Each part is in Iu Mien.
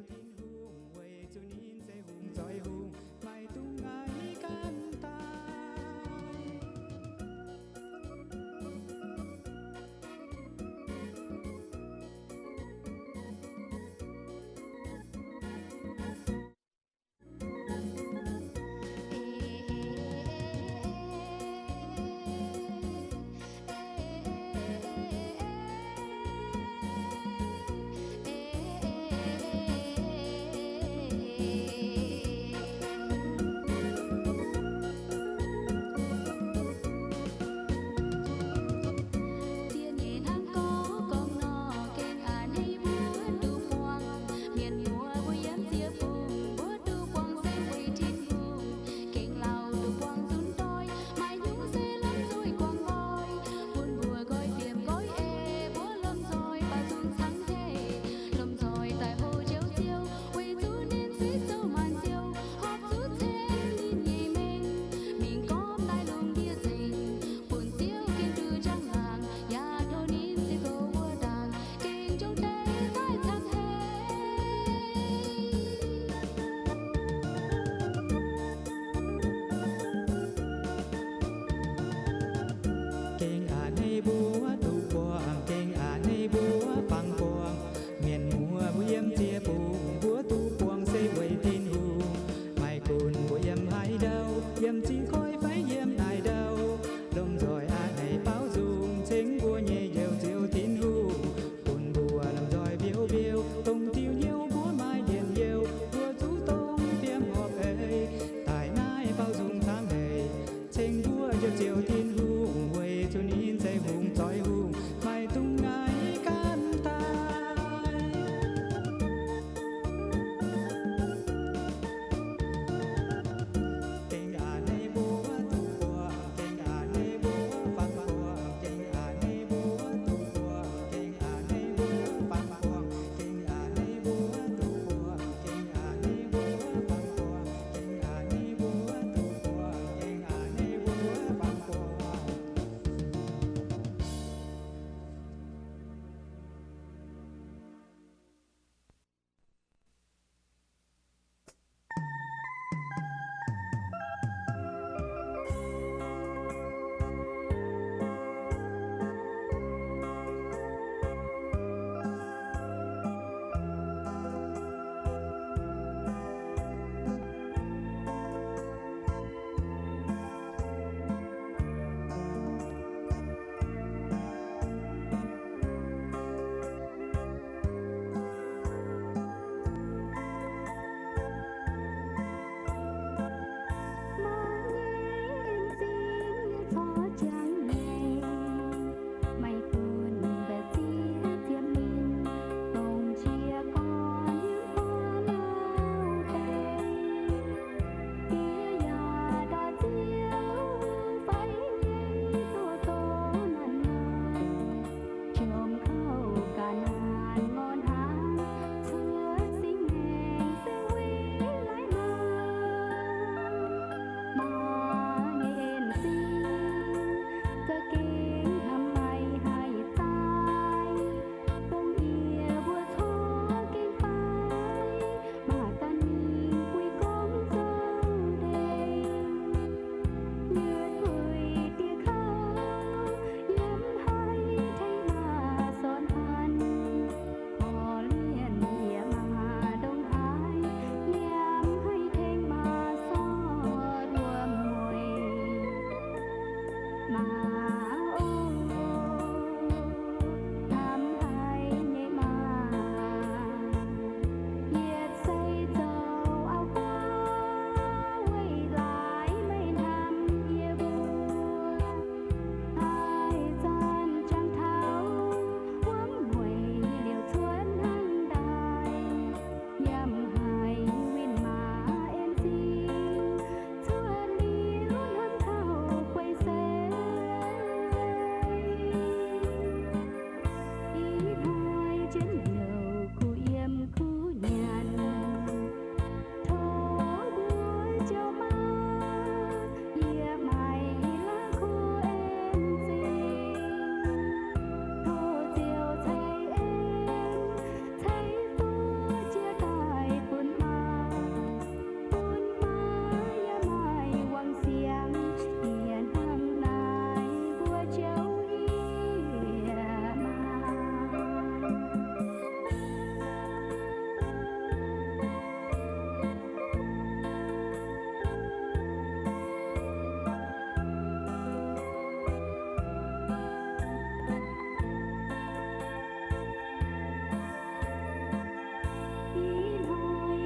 Tin-Hungh, weic zuqc ninh se hungh zoih hungh, maiv dungx ngaih ganh daaih.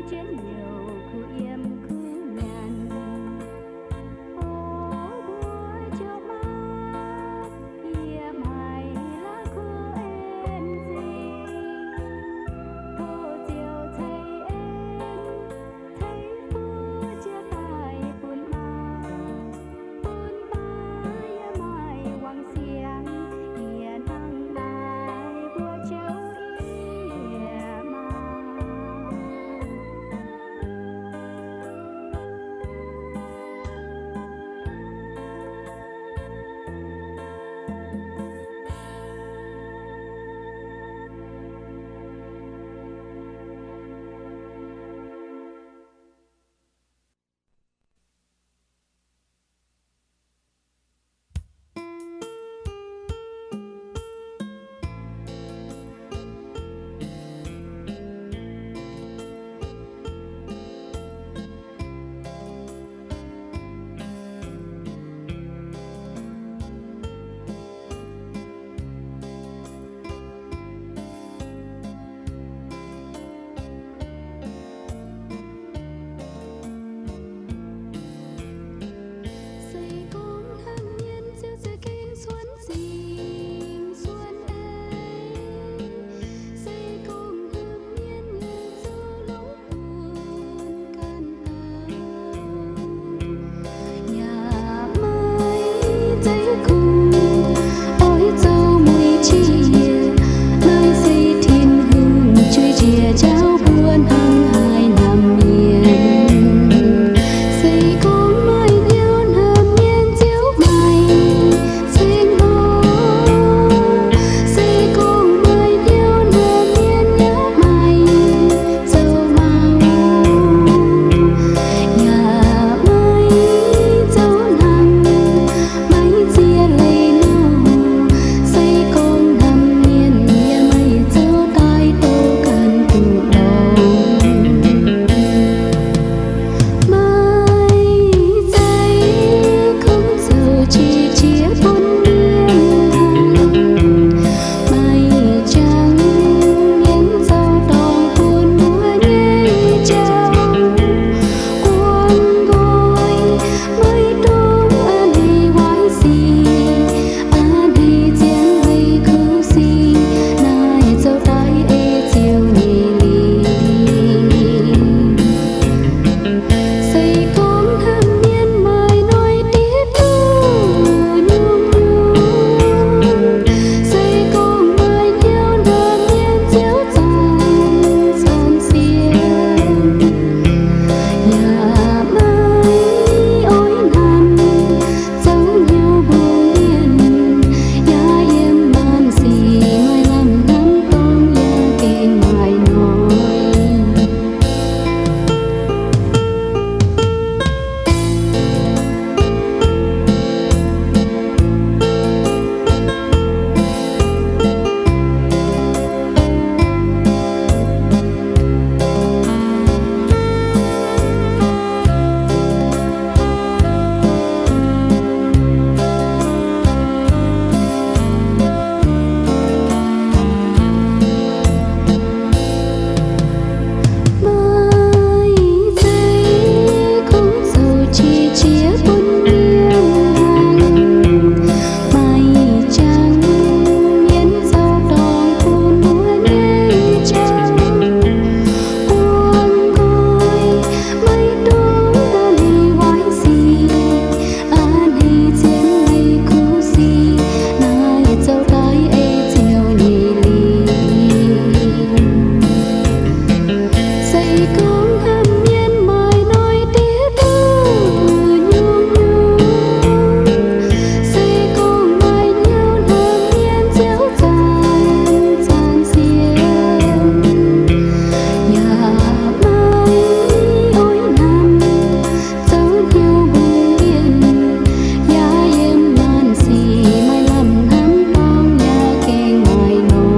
Jienv youc kuv yiem kuv nyanc. O mbuo jouv maah, yie maiv la'kuqv en zingh. Tov ziouc ceix en, ceix fuqv jiex daaih bun maa, bun maa yie maaih wangc siangx, yie hnangv naaiv mbuo jouv yie maah. Se gorngv hnamv mienh ziouc za'gengh cuonx zingh cuonx eix. Se gorngv hnamv mienh yaac zoux longc buonc ganh dauh. Yaac maiv zeiz kungx oix zoux mueiz jiex. Naaiv se Tin-Hungh jueiv jiex njaaux mbuo hnangv haaix hnamv mienh. Se gorngv maaih hnyouv hnamv mienh ziouc maiv ceng-mouc. Se gorngv maaih hnyouv hnamv mienh yaac maiv zoux maux, yaac maiv zoux hnamv, maiv ziex leiz nor. Se gorngv hnamv mienh yaac maiv zoux daaih douz ganh duqv lorngx. Maiv zeiz kungx zoux qiex jiez bun mienh, maiv jangx mienh zoux dorngc bun mbuo nyei jauv. Guangc nqoi maiv dungx a'hneiv waaic sic, a'hneiv zien leiz kuv sic, naaiv zoux daaih ei Ziouv nyei lingc. Se gorngv hnamv mienh maaih noic diqv duqv nyungc-nyungc, se gorngv maaih hnyouv hnamv mienh ziouc zanc-zanc sienx, yaac maiv oix hnamv zoux hnyouv mbungh mienh, yaac yiem maanc sic maaih lamh hnamv dorngx yaac gengh maaih noic. Maiv zeiz kungx zoux qiex jiez bun mienh, maiv jangx mienh zoux dorngc bun mbuo nyei jauv. Guangc nqoi maiv dungx a'hneiv waaic sic, a'hneiv zien leiz kuv sic, naaiv zoux daaih ei Ziouv nyei lingc. Se gorngv hnamv mienh maaih noic diqv duqv nyungc-nyungc, se gorngv maaih hnyouv hnamv mienh ziouc zanc-zanc sienx, yaac maiv oix hnamv zoux hnyouv mbungh mienh, yaac yiem maanc sic maaih lamh hnamv dorngx yaac gengh maaih noic.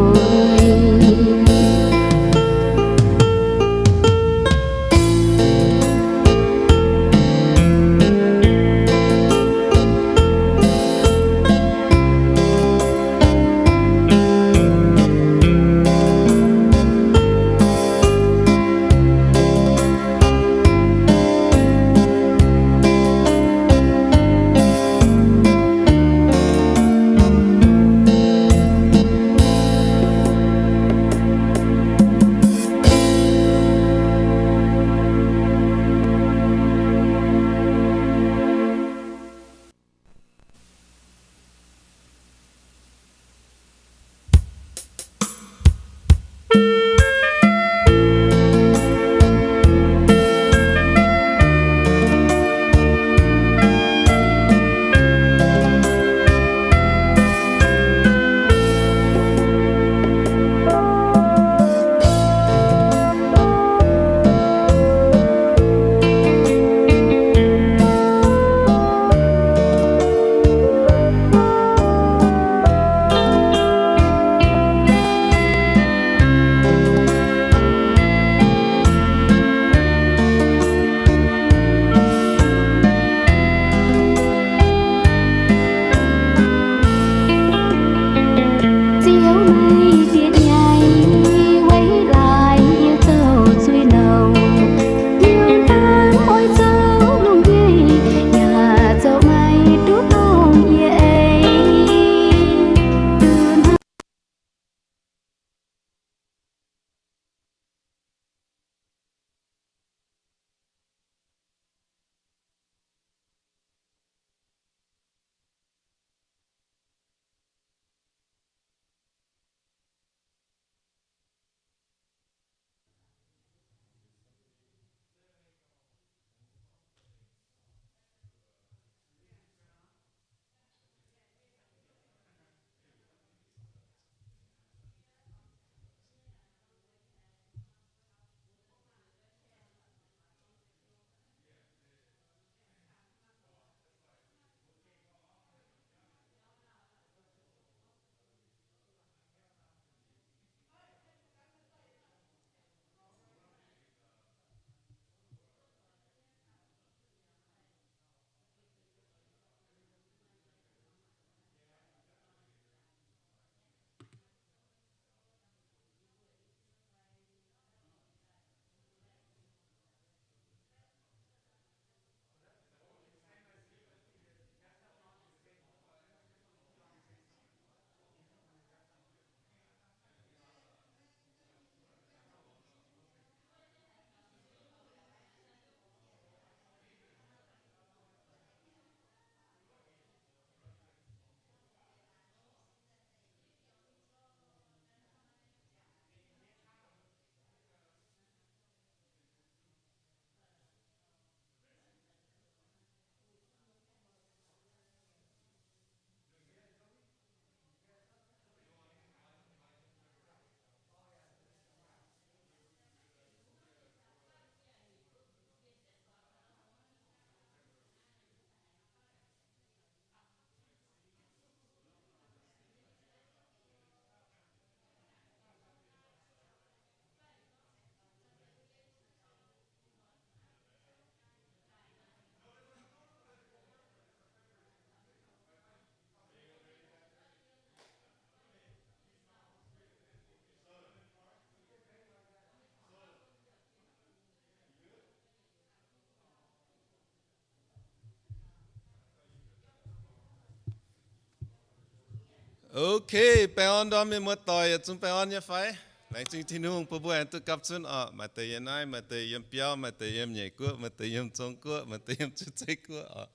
Ok, baengh orn ndorm mienh muoz-doic yietc zungv baengh orn nyei fai? Laengz zingh Tin-Hungh bun mbuo aengx duqv gapv zunv oc. Maaih deix yiem naaiv, maaih deix yiem biauv, maaih deix yiem nyeic guoqv, maaih deix yiem Zong-Guoqv, maaih deix yiem Zeiv Guoqv oc,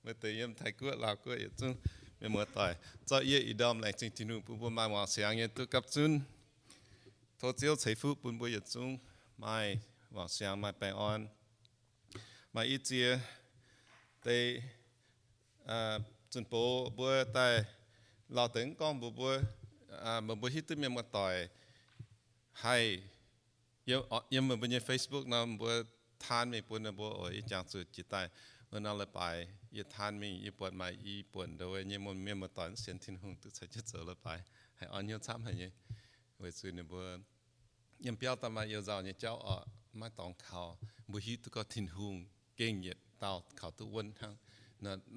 maaih deix yiem Taiv Guoqv, Laauv Guoqv, yietc zungv mienh muoz-doic. Zorqv yie ih ndorm laengz zingh Tin-Hungh bun mbuo maaih wangc siangx nyei duqv gapv zunv. Tov Ziouv ceix fuqv bun mbuo yietc zungv maaih wangc siangx, maaih baengh orn. Maaih i ziex deix zunh bou mbuo daaih lauh deix mv gorngv mbuox mbuo, mbuo hiuv duqv mienh muoz-doic haih yiem meih mbuo nyei Facebook nor, mbuo taan mingh bun ninh mbuo oc. Yie jangx zuqc jiex daaih wuov norm leiz-baaix yie taan mingh, yie buatc maaih i buonc ndau wuov nyei mienh muoz-doic mv sienx Tin-Hungh duqv caux jienv zoux leiz-baaix, haiz orn hnyouv camv haic nyei. Weic zuqc ninh mbuo yiem biauv daaih maaih you nzauh nyei jauv oc, maiv dorngx kaux. Mbuo hiuv duqv gorngv Tin-Hungh gengh yietc dauh kaux duqv wuonv hnangv.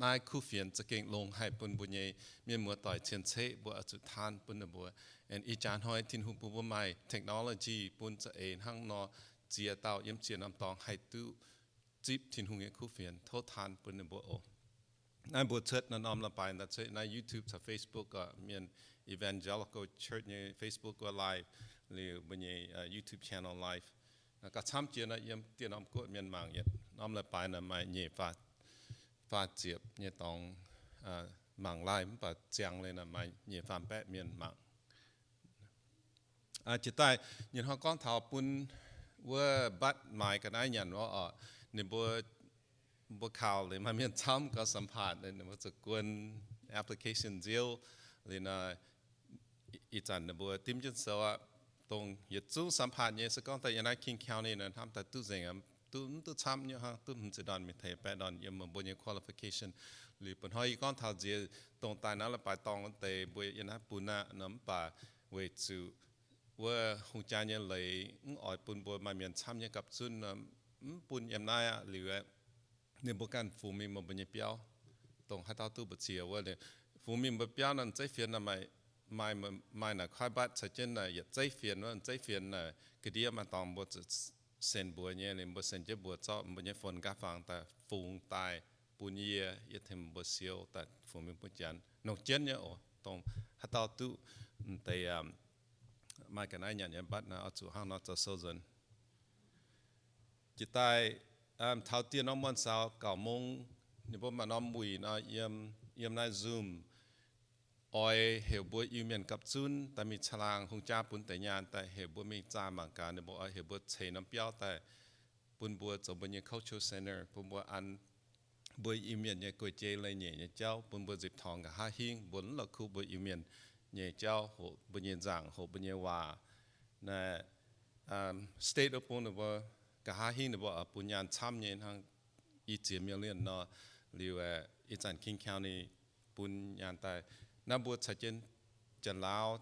Naaiv kuv fienx za'gengh longx haic bun mbuo nyei mienh muoz-doic cien-ceqv mbuo oix zuqc taan bun ninh mbuo. Aengx ih jaax hnoi Tin-Hungh bun mbuo maaih technology bun za'eix hnangv nor, ziex dauh yiem ziex norm dorngx haih duqv zipv Tin-Hungh nyei kuv fienx. Tov taan bun ninh mbuo oc. Naaiv mbuo cuotv naaiv norm leiz-baaix daaih cuotv naaiv YouTube caux Facebook oc, mienh Evangelical Church nyei Facebook wuov live, liuz mbuo nyei YouTube channel live. Gauh camv jiex nor yiem dieh norm guoqv mienh mangc yietc norm leiz-baaix naaic maaih nyeic faah ziepc nyei dorngx mangc live, mv baac ziangx liuz naaic maaih nyeic faam baeqv mienh mangc. Jiex daaih nyei hnoi gorngv taux bun wuov mbatv maaiz ga'naaiv nyanc wuov oc, ninh mbuo, mbuo kaux liuz maaih mienh camv gauh สัมภาษณ์ ninh mbuo zuqc guon application nziouv liuz nor, ih zanc ninh mbuo dimv jienv sou aqv. Dongh yietc zungv สัมภาษณ์ nyei se gorngv daaih yiem naaiv King County naaic hnamv daaih duqv nzengc, duqv, mv duqv camv nyei hnangv, duqv hmz ziepc ndorn mingh teix baeqv ndorn yiem meih mbuo nyei qualification. Liuz bun hnoi yie gorngv taux nziex dongh daaih naaiv leiz-baaix dorngx wuov deix mbuo yiem naaiv bun aqv nor, mv baac weic zuqc wuov hungh jaa nyei leiz mv oix bun mbuo maaih mienh camv nyei gapv zunv nor, mv bun yiem naaiv aqv. Liuz ninh mbuo ganh fungx mingh meih mbuo nyei biauv, dongh haaix dauh duqv mbu'ziex wuov. Fungx mingh mbuo biauv nor, zeiv fienx naaic maaih, maaih naaic kuaaiv mbatv caux jienv naaic yietc zeiv fienx wuov, zeiv fienx naaic ga'ndiev maaih dorngx mbuo zuqc sen mbuox nyei, liuz mbuo sen jienv mbuox zorqv mbuo nyei phone nqa'fangx daaih fungx daaih bun yie, yie tengx mbuo siou daaih fungx mingh bun janx. Nongc jienv nyei oc, dongh haaix dauh duqv m'deix maaih ga'naaiv nyanc nyei mbatv naaic oix zuqc hnangv nor zoux sou nzuonx. Jiex daaih taux dieh norm muonh saux gauh mong, ninh mbuo maaih norm wuic nor, yiem, yiem naaiv Zoom oix heuc mbuo Iu-Mienh gapv zunv daaih mingh caangh laangh. Hungh jaa bun deix nyaanh daaih heuc mbuo mingh zaah mangc gaax, ninh mbuo oix heuc mbuo ceix norm biauv daaih bun mbuo zoux mbuo nyei cultural center, bun mbuo an mbuo Iu-Mienh nyei guei-jei leiz-nyeic nyei jauv, bun mbuo nzipc torngx nqa'haav hingv, mbuo la'kuqv mbuo Iu-Mienh nyei jauv, hoqc mbuo nyei nzaangc, hoqc mbuo nyei waac. Naaiv state wuov bung ninh mbuo nqa'haav hingv ninh mbuo bun nyaanh camv nyei hnangv i ziex million nor. Liuz ih zanc King County bun nyaanh daaih, naaiv mbuo caux jienv Janx-Laauv,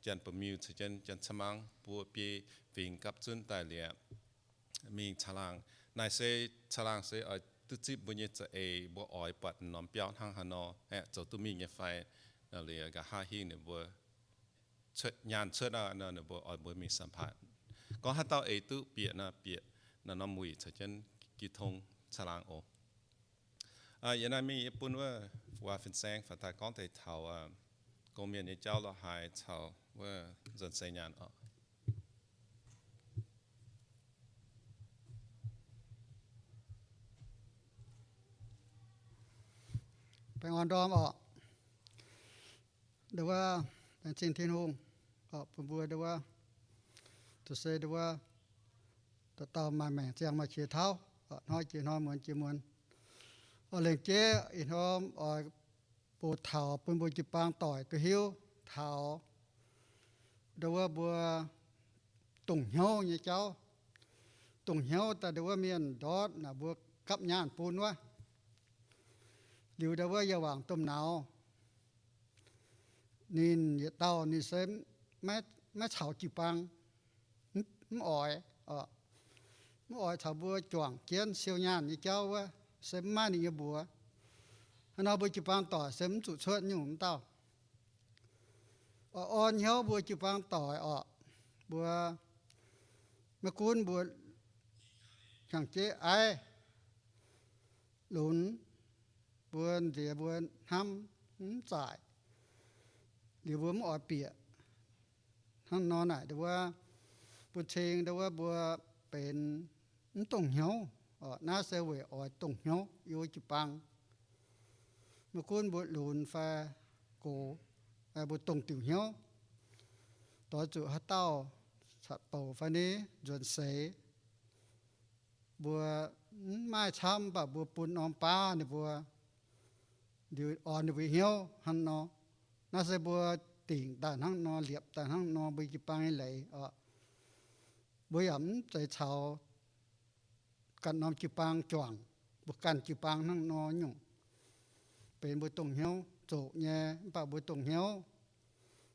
Janx-Ba'miuh caux jienv Janx-Camanv buo biei fingx gapv zunv daaih liuz mingh caangh laangh. Naaiv se caangh laangh se oix duqv zipv mbuo nyei za'eix, mbuo oix buatc norm biauv hnangv haaix nor, aeqv, zoux duqv mingh nyei fai. Liuz nqa'haav hingv ninh mbuo cuotv nyaanh cuotv aqv nor, ninh mbuo oix mbuo mingh สัมภาษณ์. Gorngv haaix dauh eix duqv bieqc nor, bieqc naaiv norm wuic caux jienv jiu tong caangh laangh oc. Yie naaiv mingh yie bun wuov Fu Waac Fin-Saeng faaux daaih gorngv deix taux gong-mienh nyei jauv lorqc, haaix caux wuov nzuonx seix nyaanh oc. Baengh orn ndorm oc. Ndau wuov, laengz zingh Tin-Hungh oc, bun mbuo ndau wuov, zuqc se ndau wuov, dauh dauh maaih maengc ziangh maaih qiex tauv, hnoi jiex hnoi, muonz jiex muonz. Oc, lengc jeiv ih hnoi oix bouc taux bun mbuo jiu-baang doic duqv hiuv taux ndau wuov mbuo dongh hnyouv nyei jauv. Dongh hnyouv daaih ndau wuov mienh ndortv naaic mbuo gapv nyaanh bun wuov. Liuz ndau wuov yie wangc domh nauz, ninh yietc dauh ninh se maiv caux jiu-baang, mv oix, mv oix caux mbuo juangc jienv siou nyaanh nyei jauv wuov, se mv maaih ninh nyei mbuox. Hnangv nor mbuo jiu-baang doic se mv zuqc cuotv nyungc wuov dauh. Oix orn hnyouv mbuo jiu-baang doic oc, mbuo maiv gunv mbuo hnyangx-jeiv aiv lunx, mbuo nziex mbuo hnamv mv zaaic, Liuz mbuo mv oix bieqc hnangv nor naaic, ndau wuov bun cing ndau wuov mbuo benx mv dongh hnyouv. Naaiv se weic oix dongh hnyouv yiem wuov jiu-baang. Maiv gunv mbuo lunx fai gox, mbuo dongh diuc hnyouv. Doix zuqc haaix dauh catc bouc fai ni nzuonx seix, mbuo mv maaih camv, mv baac mbuo bun norm baav ninh mbuo, liuz orn ninh mbuo hnyouv hnangv nor. Naaiv se mbuo dingc daaih hnangv nor, liepc daaih hnangv nor mbuo jiu-baang nyei leiz oc. Mbuo yaac mv zeiz caux ganh norm jiu-baang juangc, mbuo ganh jiu-baang hnangv nor nyungc. Benx mbuo dongh hnyouv zoqc nyei, mv baac mbuo dongh hnyouv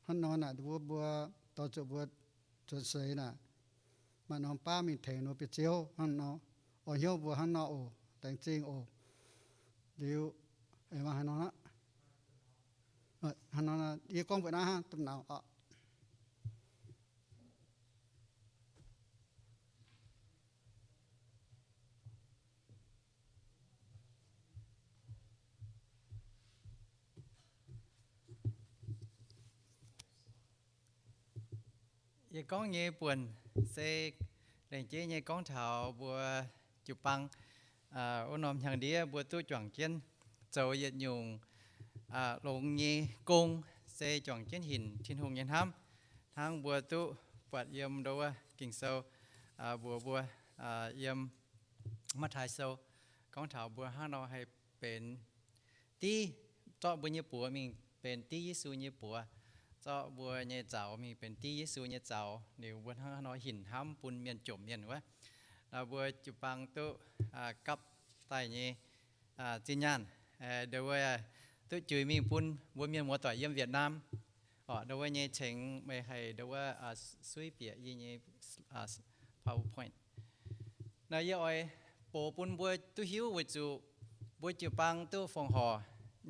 hnangv nor naaic, mbuo, mbuo doix zuqc mbuo nzuonx seix naaic, maaih norm baav mingh tengx ninh mbuo biauv-ziouv hnangv nor. Orn hnyouv mbuo hnangv nor oc, laengz zingh oc. Liuz, hnangv nor, yie gorngv mbuox naaiv hnangv, domh nauz oc. Yie gorngv nyei buonc se lengc jeiv nyei gorngv taux mbuo jiu-baang wuov norm hnyangx-ndiev mbuo duqv juangc jienv zoux yietc nyungc longx nyei gong, se juangc jienv hinc Tin-Hungh nyei hnamv. Hnangv mbuo duqv buatc yiem ndo wuov Ging-Sou, mbuox mbuo yiem Matv^taai Sou, gorngv taux mbuo hnangv nor haih benx div, zorqv mbuo nyei buoz mingh benx div Yesu nyei buoz, zorqv mbuo nyei zaux mingh benx div Yesu nyei zaux. Liuz mbuo hnangv nor hinc hnamv bun mienh jomc mienh wuov. Mbuo jiu-baang duqv gapv daaih nyei zinh nyaanh, ndo wuov duqv juix mingh bun mbuo mienh muoz-doic yiem Việt Nam. Orqc, ndo wuov nyei cengx meih haih ndo wuov suiv bieqc yie nyei PowerPoint. Naaiv yie oix box bun mbuo duqv hiuv weic zuqc mbuo jiu-baang duqv fongc horc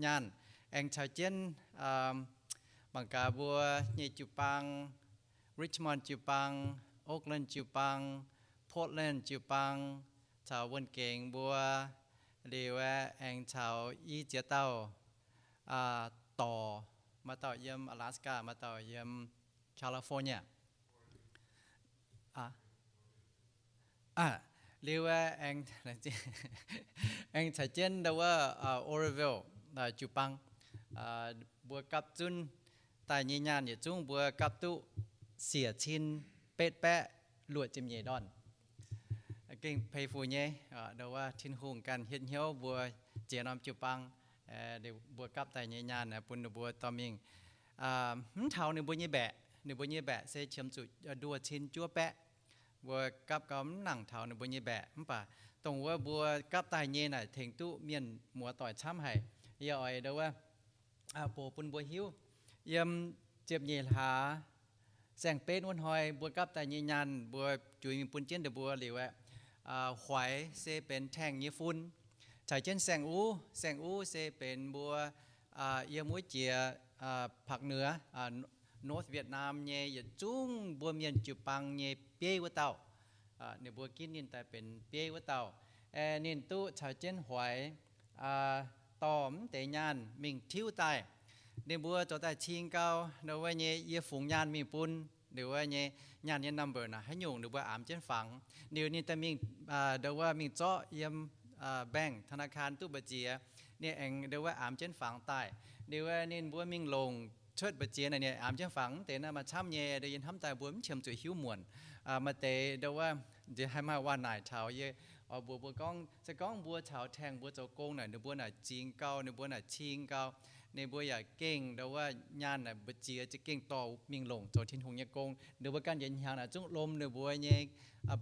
nyaanh, aengx caux jienv mangc gaax mbuo nyei jiu-baang, Richmond jiu-baang, Oakland jiu-baang, Portland jiu-baang, caux wuonh gengx mbuo, liuz aengx caux i ziex dauh dorc, maaih dauh yiem Alaska, maaih dauh yiem California. Liuz aengx caux jienv ndo wuov Oroville jiu-baang, mbuo gapv zunv daaih nyei nyaanh yietc zungv mbuo gapv duqv siec cin betv baeqv luoqc ziepc nyeic ndorn. Gengh peix fuc nyei, ndo wuov Tin-Hungh ganh hietv hnyouv mbuo ziex norm jiu-baang, mbuo gapv daaih nyei nyaanh bun ninh mbuo dorh mingh. Mv taux ninh mbuo nyei mbaeqc, ninh mbuo nyei mbaeqc se qiemx zuqc nduoh cin juov baeqv. Mbuo gapv gau mv nangc taux ninh mbuo nyei mbaeqc, mv baac dongh wuov mbuo gapv daaih nyei naaic tengx duqv mienh muoz-doic camv haic. Yie oix ndo wuov box bun mbuo hiuv, yiem ziepc nyeic hlaax saeng-benv wuov hnoi mbuo gapv daaih nyei nyaanh mbuo juix mingh bun jienv ninh mbuo liuz aeqv, Huaix se benx Taeng nyei fun. Caux jienv Saeng-Uv, Saeng-Uv se benx mbuo yiem wuov jiex Phak Nua, North Vietnam nyei yietc zungv mbuo mienh jiu-baang nyei bieiv wuov dauh. Ninh mbuo ginv ninh daaih benx bieiv wuov dauh. Ninh duqv caux jienv Huaix dorh mv deix nyaanh mingh tiuv daaih. Ninh mbuo zoux daaih cing gau, ndo wuov nyei yie fungx nyaanh mingh bun, liuz wuov nyei nyaanh nyei number naaic haaix nyungc ninh mbuo amx jienv fangx. Liuz ninh daaih mingh, ndo wuov mingh zorqv yiem bank, ธนาคาร duqv mbu'ziex, ninh aengx ndo wuov amx jienv fangx daaih. Liuz wuov ninh mbuo mingh longc cuotv mbu'ziex naaic, ninh amx jienv fangx. Mv deix naaiv maaih camv nyei, ndo yie hnamv daaih mbuo mv qiemx zuqc hiuv muonc. Maaih deix ndo wuov nziex haih maaih waac naaic taux yie, oix mbuox mbuo gorngv, se gorngv mbuo caux Taeng mbuo zoux gong naaic, ninh mbuo naaic zingx gau, ninh mbuo naaic cing gau, ninh mbuo yaac gengh ndo wuov nyaanh naaic mbu'ziex za'gengh dorh mingh longc zoux Tin-Hungh nyei gong. Ninh mbuo ganh yietc hnyangx naaic zungv lomh ninh mbuo nyei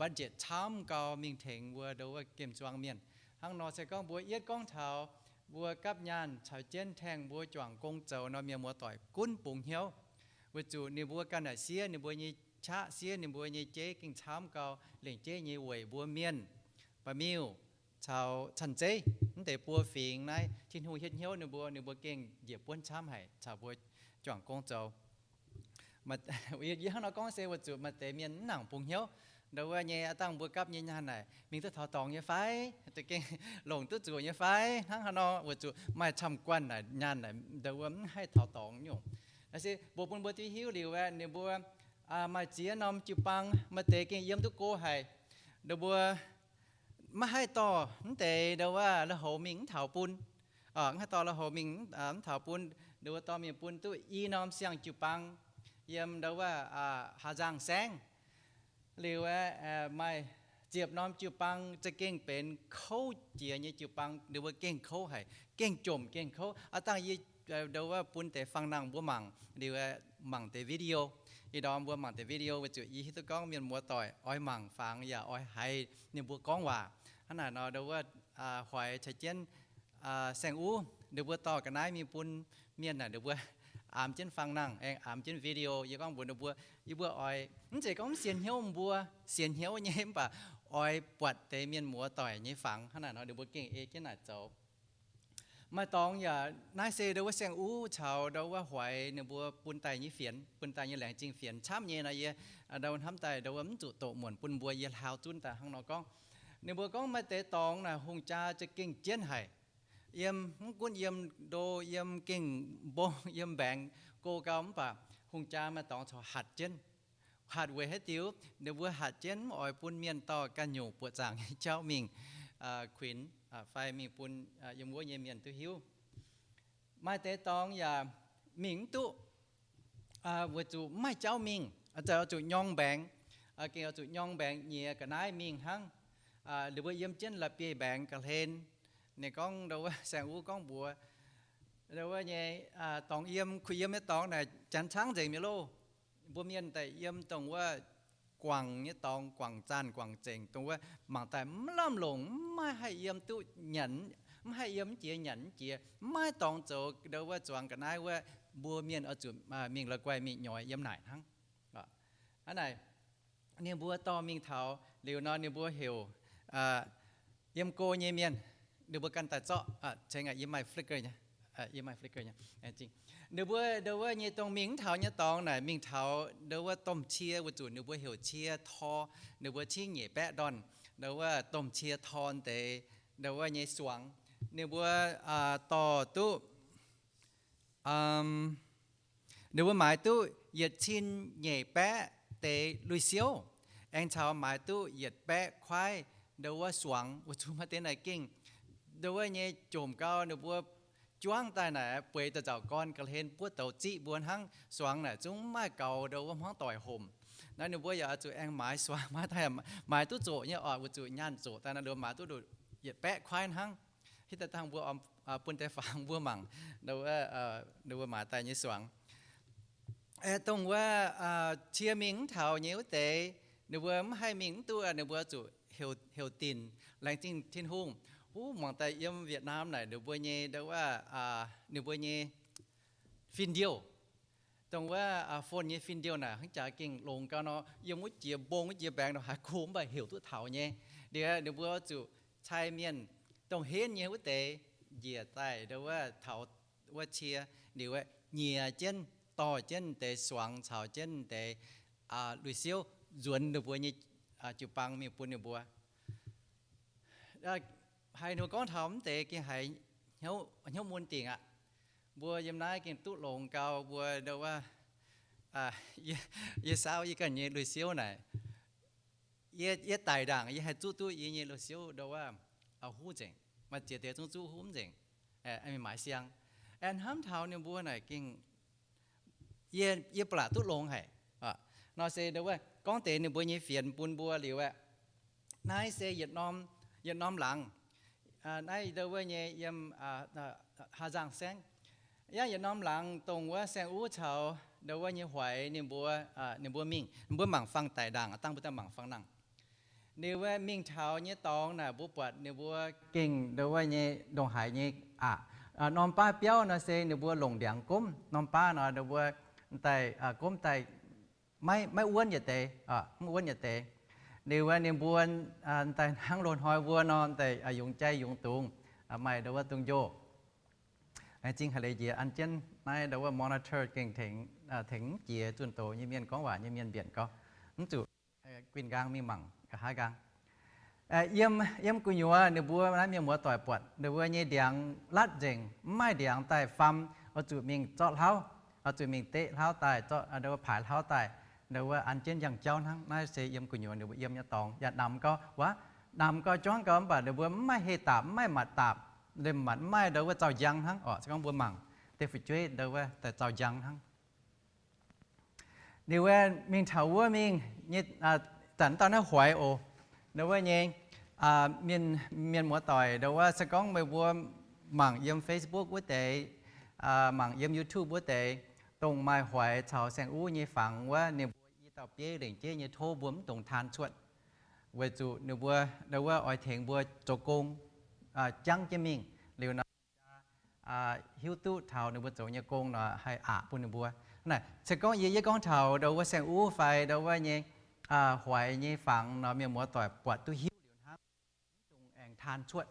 budget camv gau mingh tengx mbuo ndo wuov gemh zuangx mienh. Hnangv nor se gorngv mbuo yietv gorngv taux mbuo gapv nyaanh caux jienv Taeng mbuo juangc gong zoux nor, mienh muoz-doic gunv bungx hnyouv, weic zuqc ninh mbuo ganh naaic siev ninh mbuo nyei qaqv, siev ninh mbuo nyei jeiv gengh camv gau, lengc jeiv nyei weic mbuo mienh, ba'miuh, caux canh zeiv, mv deix buo fingx naaiv Tin-Hungh hietv hnyouv ninh mbuo, ninh mbuo gengh njiec buonv camv haic caux mbuo juangc gong zoux. Yie hnangv nor gorngv se weic zuqc maaih deix mienh mv nangc bungx hnyouv. Ndo wuov nyei aav dangh mbuo gapv nyei nyaanh naaic mingh duqv taux dorngx nyei fai, za'gengh longc duqv zuqc nyei fai, hnangv haaix nor, weic zuqc maaih camv-guanh naaic nyaanh naaic ndo wuov mv haih taux dorngx nyungc. Naaiv se mbuox bun mbuo duqv hiuv liuz aeqv, ninh mbuo maaih ziex norm jiu-baang maaih deix gengh yiem duqv go haic. Ninh mbuo maiv haih dorh mv deix ndau wuov lui-houx mingh mv taux bun. Mv haih dorh lui-houx mingh mv taux bun. Ninh mbuo dorh mingh bun duqv i norm siang jiu-baang yiem ndau wuov Haa^nzangh Saengv. Liuz aeqv, maaih ziepc norm jiu-baang za'gengh benx kouv jiex nyei jiu-baang. Ninh mbuo gengh kouv haic, gengh jomc gengh kouv. Aav dangh yie ndau wuov bun deix fang nangh mbuo mangc liuz aeqv, mangc deix video. Ih ndorm mbuo mangc deix video weic zuqc yie hiuv duqv gorngv mienh muoz-doic oix mangc fangx yaac oix haiz ninh mbuo gorngv waac. Hnangv naaic nor ndau wuov hoiz caux jienv Saeng-Uv ninh mbuo dorh ga'naaiv mingh bun mienh naaic, ninh mbuo aamx jienv fang nangh, aengx aamx jienv video. Yie gorngv mbuox ninh mbuo, yie mbuo oix, mv zeiz gorngv mv sienx hnyouv mbuo, sienx hnyouv nyei, mv baac oix buatc deix mienh muoz-doic nyei fangx. Hnangv naaic nor ninh mbuo gengh ei jienv naaic zoux. Maaih dorngx yaac naaiv se ndau wuov Saeng-Uv caux ndau wuov hoiz ninh mbuo bun daaih nyei fienx, bun daaih nyei laengz zingh fienx camv nyei nor, yie ndau hnamv daaih ndau wuov mv zuqc doqc muonc bun mbuo, yie hlaau zunv daaih hnangv nor gorngv. Ninh mbuo gorngv maaih deix dorngx naaic hungh jaa za'gengh jienv haic. Yiem, mv gunv yiem ndo, yiem gengh mbong, yiem mbaengx go gau, mv baac hungh jaa maaih dorngx corc hatc jienv. Hatc weic haaix diuc? Ninh mbuo hatc jienv mv oix bun mienh dorh ganh nyungc buoqc zaangc nyei jauv mingh kuinx fai mingh bun yiem wuov nyei mienh duqv hiuv. Maaih deix dorngx yaac mingh mv duqv weic zuqc mv maaih jauv mingh, oix zuqc nyorng mbaengx, gengh oix zuqc nyorng mbaengx nyiex ga'naaiv mingh hnangv. Ninh mbuo yiem jienv la'bieiv mbaengx ga'hlen. Ninh gorngv ndau wuov, Saeng-Uv gorngv mbuox ndau wuov nyei dorngx yiem, kuh yiem nyei dorngx naaic janx caangv nzengc mi'aqv loh. Mbuo mienh daaih yiem dongh wuov guangc nyei dorngx, guangc zaanh guangc zengc, dongh wuov mangc daaih mv lamh longc, mv maaih haih yiem duqv nyanc, mv haih yiem mv jiex nyanc mv jiex, mv maaih dorngx zoux ndau wuov zuangx ga'naaiv wuov, mbuo mienh oix zuqc mingh la'guaih mingh nyoix yiem naaic hnangv. Hnangv naaic ninh mbuo dorh mingh taux liuz nor, ninh mbuo heuc yiem go nyei mienh, ninh mbuo ganh daaih zorqv, ceng aqv, yie maaih flicker nyei, yie maaih flicker nyei. Ninh mbuo ndau wuov nyei dongh mingh mv taux nyei dorngx naaic mingh taux ndau wuov domh cie, weic zuqc ninh mbuo heuc cie tor, ninh mbuo cingv nyeic baeqv ndorn, ndau wuov domh cie tor deix ndau wuov nyei suangx. Ninh mbuo dorh duqv ninh mbuo maaiz duqv yietc cin nyeic baeqv deix lui-siouv, aengx caux maaiz duqv yietc baeqv kuaaiv ndau wuov suangx, weic zuqc maaih deix naaic gengh ndau wuov nyei jomc gau, ninh mbuo juangv daaih naaic bueix da'nzauc gorn ga'hlen buov douz ziqv mbuo hnangv. Suangx naaic zungv mv maaih gaux ndau wuov hmuangv doic homc. Naaiv ninh mbuo yaac oix zuqc aengx maaiz suangx, maaiz daaih maaiz duqv zoqc nyei oc, weic zuqc nyaanh zoqc daaih naaiv, ninh mbuo maaiz duqv yietc baeqv kuaaiv hnangv. Hitv daaih dangh mbuo bun deix fangx mbuo mangc, ninh mbuo maaiz daaih nyei suangx. Dongh wuov cie mingh mv taux nyei wuov deix, ninh mbuo mv haih mingh mv duqv, ninh mbuo zuqc heuc dinc laengz zingh Tin-Hungh. Wuov muangx daaih yiem Vietnam naaic ninh mbuo nyei ndau wuov, ninh mbuo nyei fin-ndiouh, dongh wuov phone nyei fin-ndiouh naaic hnangv jaax gengh longx gau nor, yiem wuov jiex mbong wuov jiex mbaengx nor haiz go mv baac heuc duqv taux nyei. Liuz ninh mbuo zuqc cai mienh dongh henv nyei wuov deix njiec daaih ndau wuov taux wuov cie, liuz nyiex jienv dorh jienv deix suangx caux jienv deix lui-siouv nzuonx ninh mbuo nyei jiu-baang mingh bun ninh mbuo. Haiz ninh mbuo gorngv taux mv deix gengh haiz hnyouv mun dingc aqv. Mbuo yiem naaiv gengh duqv longx gau mbuo ndau wuov, yie saauv yie ganh nyei lui-siouv naaic, yie daic ndaangc yie haih zuqv duqv yie nyei lui-siouv ndau wuov huv nzengc. Maaih ziex deix zungv zuqv huv nzengc, mingh maaiz siang. Aengx hnamv taux ninh mbuo naaic gengh yie ba'laqc duqv longx haic. Nor se ndau wuov gorngv deix ninh mbuo nyei fienx bun mbuo liuz aeqv, naaiv se yietc norm, yietc norm laangz. Naaiv ndau wuov nyei yiem Haa^nzangh Saengv. Yangh yietc norm laangz dongh wuov Saeng-Uv caux ndau wuov nyei hoiz ninh mbuo, ninh mbuo mingh, ninh mbuo mangc fangx daic ndaangc, dangh mbuo daaih mangc fangx nangh. Ninh mbuo mingh taux nyei dorngx naaic mbuo buatc ninh mbuo gengh ndau wuov nyei ndongc haaix nyei aqc. Norm baav biauv nor se ninh mbuo longc ndiangx gomv, norm baav nor ninh mbuo daaih gomv daaih maiv, maiv wuonv yietc deix, mv wuonv yietc deix. Liuz ninh mbuo daaih hnangv loz-hnoi wuov nor daaih yungz jai yungz dungz, maaih ndau wuov dungz njoh. Zingh haiz leiz njiec an jienv naaiv ndau wuov monitor gengh tengx, tengx mv jiex zunh doz nyei mienh, gorngv waac nyei mienh mbienc gau. Mv zuqc guinh nqaang mingh mangc nqa'haav nqaang. Yiem, yiem gu'nyuoz ninh mbuo naaiv mienh muoz-doic buatc ninh mbuo nyei ndiangx latv nzengc, mv maaih ndiangx daaih faam, oix zuqc mingh zorqv hlauv. oix zuqc mingh deqv hlauv daaih, zorqv ndau wuov paaix hlauv daaih, ndau wuov an jienv njang-jauv hnangv. Naaiv se yiem gu'nyuoz ninh mbuo yiem nyei dorngx. Yaac namx gau, wuov, namx gau, juangv gau, mv baac ninh mbuo mv maaih heh daapc, mv maaih matc daapc, liemh matc mv maaih ndau wuov zaux njang hnangv oc. Se gorngv mbuo mangc deix fu'jueiv ndau wuov daaih zaux njang hnangv. Liuz wuov mingh taux wuov mingh nyei, zanc mv dauh naaiv hoix oc. Ndau wuov nyei, mienh, mienh muoz-doic, ndau wuov se gorngv meih mbuo mangc yiem Facebook wuov deix, mangc yiem YouTube wuov deix, dongh maaih hoix caux Saeng Uv nyei fangx wuov, ninh mbuo i dauh bieiv lengc jeiv nyei tov mbuo mv dungx taan cuotv, weic zuqc ninh mbuo ndau wuov oix tengx mbuo zoux gong, jangv jienv mingh. Liuz nor hiuv duqv taux ninh mbuo zoux nyei gong nor haih aqc bun ninh mbuo. Naaic se gorngv yie, yie gorngv taux ndau wuov Saeng Uv fai ndau wuov nyei, hoix nyei fangx nor, mienh muoz-doic buatc duqv hiuv liuz hnangv, mv dungx aengx taan cuotv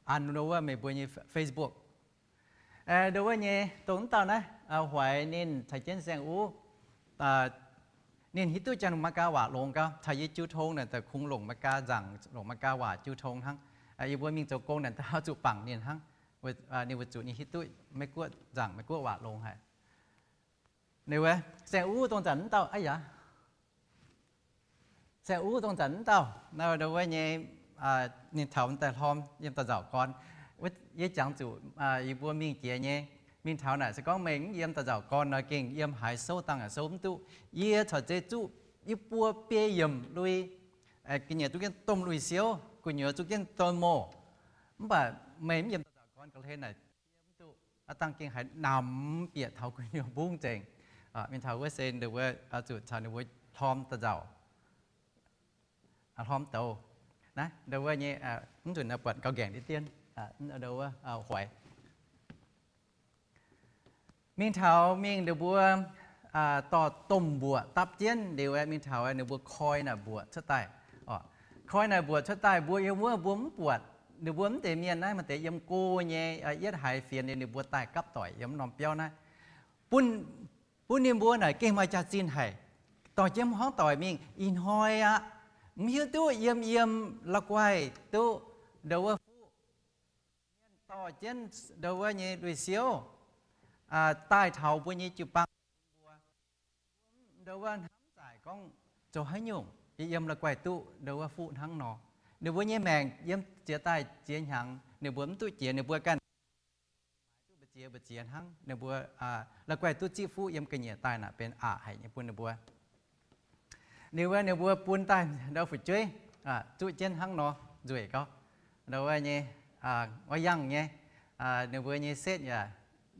an ndau wuov meih mbuo nyei Facebook. Ndau wuov nyei dongh mv dauh naaiv, hoix ninh caux jienv Saeng Uv, ninh hiuv duqv janx Meigaa waac longx gau. Caux yie jiu tong naaic daaih kungx longc Meigaa nzaangc, longc Meigaa waac jiu tong hnangv. Yie mbuo mingh zoux gong naaic daaih oix zuqc bangc ninh hnangv. Ninh weic zuqc ninh hiuv duqv Meiv-Guoqv nzaangc, Meiv-Guoqv waac longx haic. Ninh wuov Saeng Uv dongh zanc mv dauh, aa yaac Saeng Uv dongh zanc mv dauh, ndau wuov nyei, ninh taux daaih hlorm yiem da'nzauc gorn. Yie jangx zuqc yie mbuo mingh jiex nyei, mingh taux naaic se gorngv meih mv yiem da'nzauc gorn nor gengh yiem haaix souv dangh yaac souv mv duqv. Yie caux zeiz zuqv yie buo biei yiemc lui, ga'nyiec zuqv jienv domh lui-siouv, gu'nyuoz zuqv jienv domh moh. Mv baac meih mv yiem da'nzauc gorn ga'hlen naaic, mv duqv, aav dangh gengh haiz namx bieqc taux gu'nyuoz mbungv nzengc. Mingh taux wuov se ninh mbuo zuqc caux ninh mbuo hlorm da'nzauc, hlorm douz. Naaiv ndau wuov nyei, mv nzunc buatc gauh nqaengc diqv dien, ndau wuov hoix. Mingh taux mingh ninh mbuo dorh domh mbuoqc dapv jienv liuz, mingh taux ninh mbuo koi naaic mbuoqc cuotv daaih. Koi naaic mbuoqc cuotv daaih, mbuo yiem wuov mbuo mv buatc. Ninh mbuo mv deix mienh naaiv maaih deix yiem go nyei, yietv haiz fienx liuz ninh mbuo daaih gapv doic yiem norm biauv naaiv. Bun, bun ninh mbuo naaic gengh maaih jaax-zinh haic. Dorh jienv hmuangv doic mingh ih hnoi aqv, mv hiuv duqv yiem yiem la'guaih duqv ndau wuov fuqv mienh dorh jienv ndau wuov nyei lui-siouv daaih taux mbuo nyei jiu-baang mbuo. Ndau wuov hnamv zaaic gorngv zoux haaix nyungc yie yiem la'guaih duqv ndau wuov fuqv hnangv nor. Ninh mbuo nyei maengc yiem ziex daaih ziex hnyangx ninh mbuo mv duqv jiex, ninh mbuo ganh duqv mbu'ziex mbu'ziex hnangv. Ninh mbuo la'guaih duqv zipv fuqv yiem ga'nyiec daaih naaic benx aqc haic nyei bun ninh mbuo. Liuz wuov ninh mbuo bun daaih ndau fu'jueiv zuqv jienv hnangv nor nzueic gau. Ndau wuov nyei, wuov yangh nyei, ninh mbuo nyei setv yaac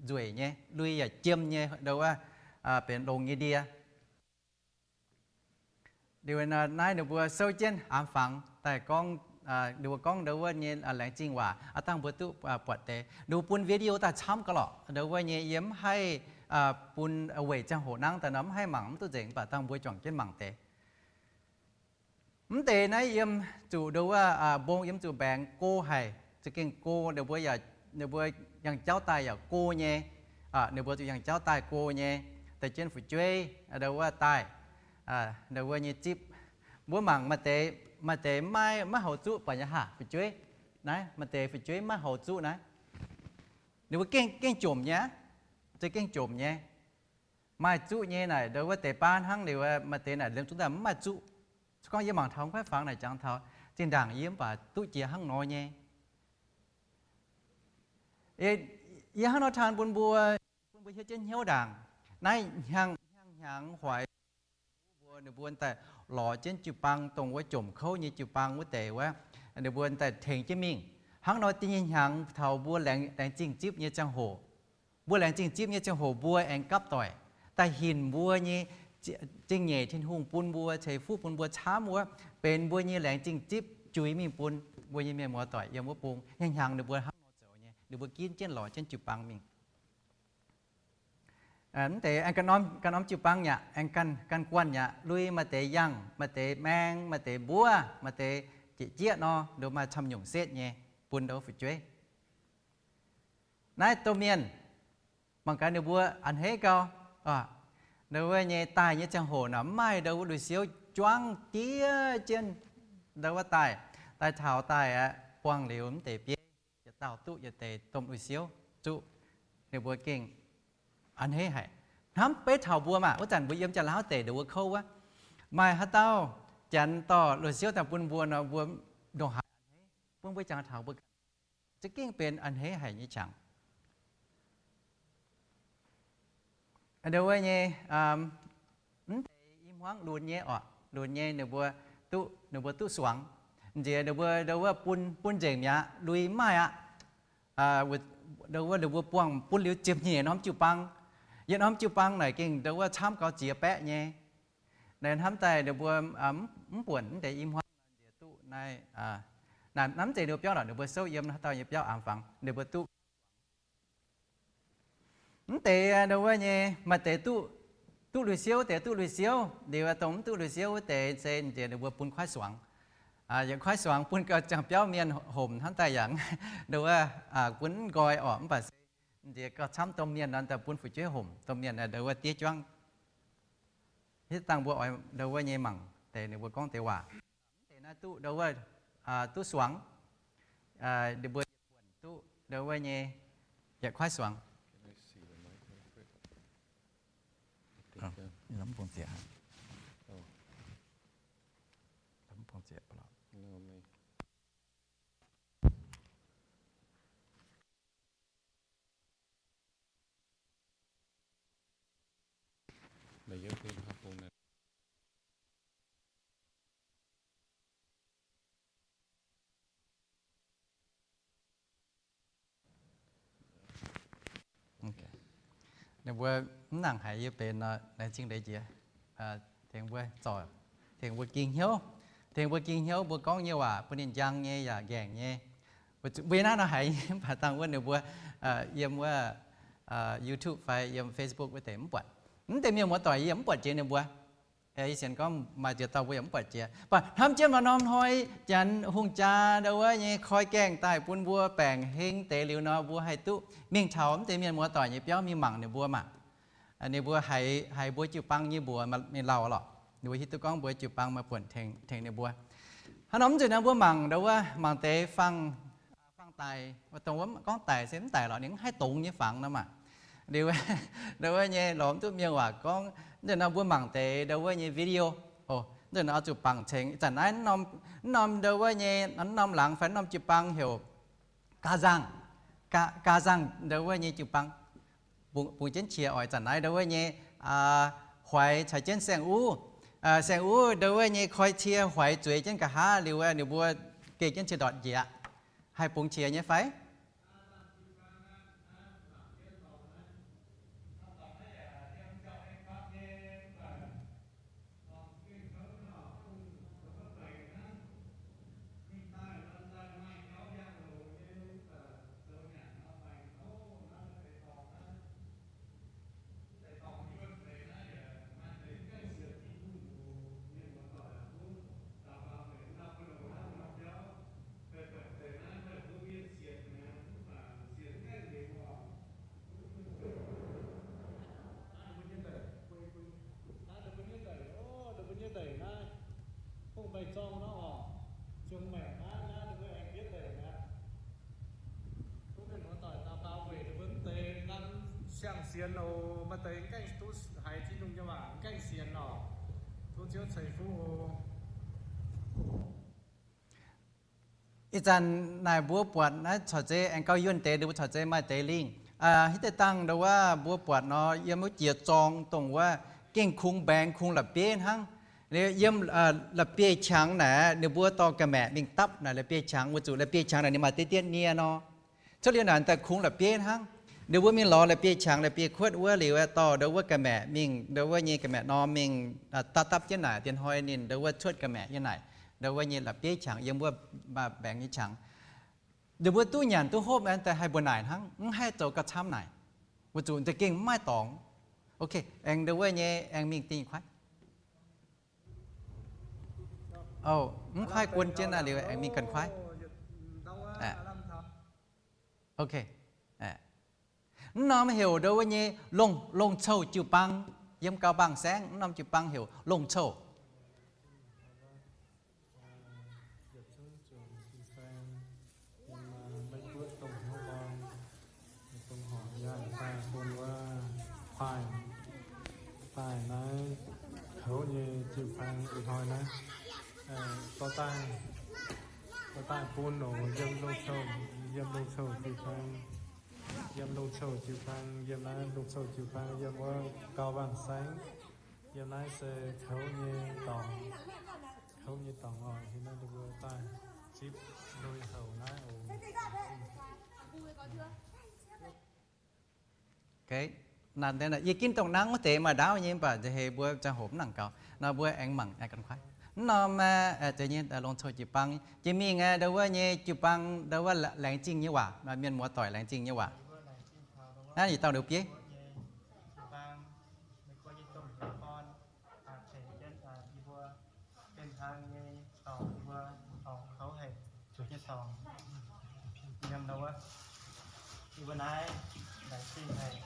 nzueic nyei, lui yaac jiem nyei, ndau wuov benx longx nyei ndie. Liuz naaiv ninh mbuo souv jienv aamx fangx daaih gorngv, ninh mbuo gorngv ndau wuov nyei laengz zingh waac, aav dangh mbuo duqv buatc deix. Ninh mbuo bun video daaih camv gau lorqc. Ndau wuov nyei yie mv haih bun weic ziangh hoc nangv daaih nor mv haih mangc mv duqv nzengc, mv baac dangh mbuo juangc jienv mangc deix. Mv deix naaiv yiem zuqc ndau wuov mbong yiem zuqc mbaengx go haic, za'gengh go, ninh mbuo, ninh mbuo yangh jauv daaih yaac go nyei. Ninh mbuo zuqc yangh jauv daaih go nyei, daaih jienv fu'jueiv ndau wuov daaih, ndau wuov nyei zipv. Mbuo mangc maaih deix, maaih deix maiv, maiv hauz zuqv baac nyei haah fu'jueiv. Naaiv maaih deix fu'jueiv maiv hauz zuqv naaiv. Ninh mbuo gengh, gengh jomc nyei aqv. Za'gengh jomc nyei. Maaih zuqv nyei naaic ndau wuov deix baav hnangv. Liuz maaih deix naaic liemh zungv daaih mv maaih zuqv. Se gorngv yie mangc taux kuaaiv fangx naaic jangx taux zinh ndaangc yie mv baac duqv jiex hnangv nor nyei. Yie hnangv nor taan bun mbuo, bun mbuo hiuv jienv hnyouv ndaangc. Naaiv hnyangx, hnyangx hnyangx hoic mbuo, ninh mbuo daaih lorz jienv jiu-baang dongh wuov jomc kouv nyei jiu-baang wuov deix wuov, ninh mbuo daaih tengx jienv mingh. Hnangv nor da'nyeic hnyangx taux mbuo laengz, laengz zingh zipv nyei ziangh hoc, mbuo laengz zingh zipv nyei ziangh hoc mbuo aengx gapv doic daaih hinc mbuo nyei zingh nyeic Tin-Hungh bun mbuo ceix fuqv bun mbuo camv wuov, benx mbuo nyei laengz zingh zipv juix mingh bun mbuo nyei mienh muoz-doic yiem wuov bung. Hnyangx hnyangx ninh mbuo hnangv nor zoux nyei, ninh mbuo ginv jienv lorz jienv jiu-baang mingh. Mv deix aengx ganh norm, ganh norm jiu-baang yaac aengx ganh, ganh guanh yaac lui, maaih deix yangh, maaih deix maeng, maaih deix mbuov, maaih deix jieqv jieqv nor, nduov maaih camv nyungc setv nyei bun ndau fu'jueiv. Naaiv domh mienh mangc gaax ninh mbuo a'hneiv gau. Ndau wuov nyei daaih nyei ziangh hoc naaic mv maaih ndau wuov lui-siouv juangv diev jienv ndau wuov daaih. Daaih taux daaih aeqv, buangh liuz mv deix bieiv yietc dauh duqv yietc deix domh lui-siouv zuqv. Ninh mbuo gengh a'hneiv haic. Hnamv beiv taux mbuo maah, wuov zanc mbuo yiem Janx-Laauv deic ndongc wuov kouv wuov, maaih haaix dauh Janx dorh luoqc siouv daaih bun mbuo nor, mbuo ndongc haaix a'hneiv, bun mbuo jangx taux mbuo za'gengh benx a'hneiv haic nyei qangx. Ndongc wuov nyei, mv deix i hmuangv lunx nyei oc, lunx nyei ninh mbuo duqv, ninh mbuo duqv suangx. Nziex ninh mbuo ndongc wuov bun, bun nzengc mi'aqv, lui maaih aqv. Ndongc wuov ninh mbuo buangh bun liuz ziepc nyeic norm jiu-baang. Yietc norm jiu-baang naaic gengh ndongc wuov camv gau ziex baeqv nyei. Naaiv hnamv daaih ninh mbuo mv buonc mv deix i hmuangv nziex duqv naaiv, naaiv mv zeiz ninh mbuo biauv lorqc, ninh mbuo souv yiem haaix dauh nyei biauv aengx fangx ninh mbuo duqv. Mv deix ndongc wuov nyei maaih deix duqv, duqv lui-siouv deix duqv lui-siouv, liuz dongh mv duqv lui-siouv wuov deix se nziex ninh mbuo bun kuaaiv suangx. Yietc kuaaiv suangx bun gauh ziangh biauv mienh homc hnamv daaih yaac ndongc wuov bun mv nqoi orqc, mv baac se nziex gauh camv domh mienh nor daaih bun fu'jueiv homc, domh mienh ndongc wuov diev juangv. Hitv dangh mbuo oix ndongc wuov nyei mangc deix ninh mbuo gorngv deix waac. Mv deix naaiv duqv ndongc wuov, duqv suangx, ninh mbuo yietc buonc duqv ndongc wuov nyei yietc kuaaiv suangx. Ninh mbuo mv nangc haiz yie benx nor, laengz zingh leiz jiex, tengx mbuo zorc, tengx mbuo ging hnyouv, tengx mbuo ging hnyouv mbuo gorngv nyei waac bun ninh njang nyei yaac nqaengc nyei. Mbuo yie naaiv nor haiz mv baac dangh wuov ninh mbuo yiem wuov YouTube fai yiem Facebook wuov deix mv buatc. Mv deix mienh muoz-doic yie yaac mv buatc jiex ninh mbuo. Yie sienx gorngv maaih ziex dauh mbuo yaac mv buatc jiex. Mv baac hnamv jienv maaih norm hnoi Janx hungh jaa ndau wuov nyei koi gaengh daaih bun mbuo baengc heng deix liuz nor, mbuo haih duqv mingh taux mv deix mienh muoz-doic nyei biauv mingh mangc ninh mbuo maah. Ninh mbuo haiz, haiz mbuo jiu-baang nyei mbuox mingh lauh lorqc. Ninh mbuo hiuv duqv gorngv mbuo jiu-baang maaih buonc tengx, tengx ninh mbuo. Hnangv nor mv nzunc naaiv mbuo mangc ndau wuov, mangc deix fangx, fangx daic, dongh wuov gorngv daic se mv daic lorqc, ninh mv haih dongz nyei fangx nor maah. Liuz, ndau wuov nyei lorz mv duqv mienh waac gorngv, mv nzunc nor mbuo mangc deix ndau wuov nyei video. O, mv nzunc nor oix zuqc bangc cengx. Ih zanc naaiv mv norm, mv norm ndau wuov nyei, mv norm laangz fai mv norm jiu-baang heuc Gaa Nzangh. Gaa, Gaa Nzangh ndau wuov nyei jiu-baang bungx jienv qiex oix zanc naaiv ndau wuov nyei, Hoix caux jienv Saeng Uv. Saeng Uv ndau wuov nyei koi cie Hoix zueiz jienv nqa'haav liuz, ninh mbuo geh jienv cie ndortc njiec aqv. Haih bungx qiex nyei fai? Naaiv ninh mbuo nyei ndeic, o, ninh mbuo nyei ndeic naaiv, Hungh Mengh Zorng nor oc, Ziouv Mengh naaiv, naaiv ninh mbuo aengx bietv ndeic mi'aqv. Duqv mienh muoz-doic daux gaux weic ninh mbuo mv deix nqaang siang-sienx oc. Maaih deix mv gaengh duqv haiz Tin-Hungh nyei waac mv gaengh sienx oc. Tov Ziouv ceix fuqv oc. Ih zanc naaic mbuo buatc naaiv corc zeiz aengx gauh yuonh deix, ninh mbuo corc zeiz maaih deix lingh. Hitv deix dangh ndau wuov mbuo buatc nor, yiem wuov jiex zorng dongh wuov gengh kungx mbaengx kungx la'bieiv hnangv. Yiem la'bieiv-qangx naaic ninh mbuo dorh ga'maeqc mingh dapv naaic la'bieiv-qangx, weic zuqc la'bieiv-qangx naaic ninh maaih diqv dietv nie nor. Cuotv liuz naaic daaih kungx la'bieiv hnangv. Ninh mbuo mingh lorz la'bieiv-qangx la'bieiv-kuotv wuov liuz, dorh ndau wuov ga'maeqc mingh, ndau wuov nyei ga'maeqc norm mingh dapv dapv jienv naaic, dien hnoi ninh ndau wuov cuotv ga'maeqc nyei naaic, ndau wuov nyei la'bieiv-qangx yiem wuov mbaengx nyei qangx. Ninh mbuo duqv nyanc duqv hopv daaih haih mbuo naaic hnangv, mv haih zoux gauh camv naaic, weic zuqc za'gengh mv maaih dorngx. Ok, aengx ndau wuov nyei aengx mingh dingh kuaaiv. O, mv kuaaiv guon jienv naaiv liuz aengx mingh ganh kuaaiv. Ok. Mv norm heuc ndau wuov nyei Longc, Longc Cou jiu-baang. Yiem Gau Baang Saengv mv norm jiu-baang heuc Longc Cou. Daaih, daaih naaiv kouv nyei jiu-baang ih hnoi naaiv, dorh daaih, dorh daaih bun oc. Yiem Longc Cou, yiem Longc Cou jiu-baang, yiem Longc Cou jiu-baang, yiem naaiv Longc Cou jiu-baang, yiem wuov Gau Waangh Saengv, yiem naaiv se kouv nyei dorngx, kouv nyei dorngx oc. Yiem naaiv mbuo daaih zipv lui-houx naaiv oc. Yie ginv dongh nangv wuov deix maaih ndaauv nyei, mv baac nziex heix mbuo ziangh hoc mv nangc gaux nor, mbuo aengx mangc aengx gan kuaaiv. Mv norm, aa, deix nyei, aa, Longc Cou jiu-baang, jiex mingh, aa, ndau wuov nyei jiu-baang, ndau wuov la-, laengz zingh nyei waac, mienh muoz-doic laengz zingh nyei waac. Naaiv yietc dauh liuz bieiv. Benx hnaangx nyei dorngx, yie mbuo dorngx kouv haic, zuqc nyei dorngx. Yiem ndau wuov, yie mbuo naaiv laengz zingh haic,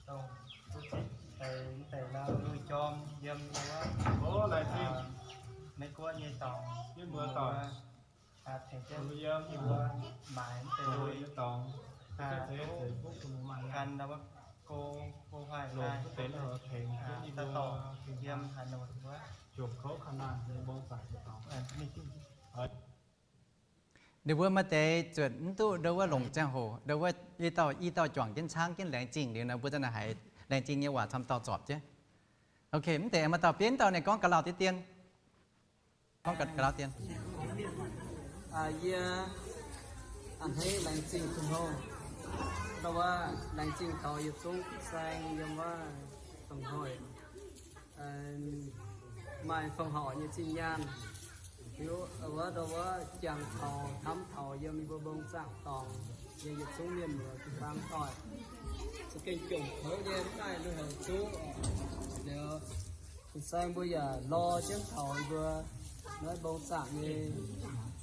dongh duqv zipv deix, deix lauh lui jorm yiem ndau wuov, Meiv Guoqv nyei dorngx, yie mbuo dorngx, tengx jienv yie mbuo maaiz deix lui nyei dorngx, gan ndau wuov go, go huaai daaih, daaih dorngx yiem Hà Nội wuov. Ninh mbuo maaih deix zuotc mv duqv ndau wuov longc ziangh hoc, ndau wuov i dauh, i dauh juangc jienv caangv jienv laengz zingh liuz nor, mbuo za'naaic haiz laengz zingh nyei waac camv dauh zorpc jienv. Ok, mv deix maaih dauh bieiv dauh ninh gorngv ga'lauh deix dien. Gorngv ga'lauh dien. Yie a'hneiv laengz zingh Tin-Hungh, ndau wuov laengz zingh taux yietc zungv fin-saeng yiem wuov dongh hoic maaih fongc horc nyei zinh nyaanh. Hiuv wuov ndau wuov jangx taux hnamv taux yiem yie mbuo mbong zaangc dorngx nyei yietc zungv mienh muoz jiu-baang doic, za'gengh jomc kouv nyei mv daaih lui-houx zuqv. Liuz fin-saeng mbuo yaac lorz jienv taux yie mbuo naaiv mbong zaangc nyei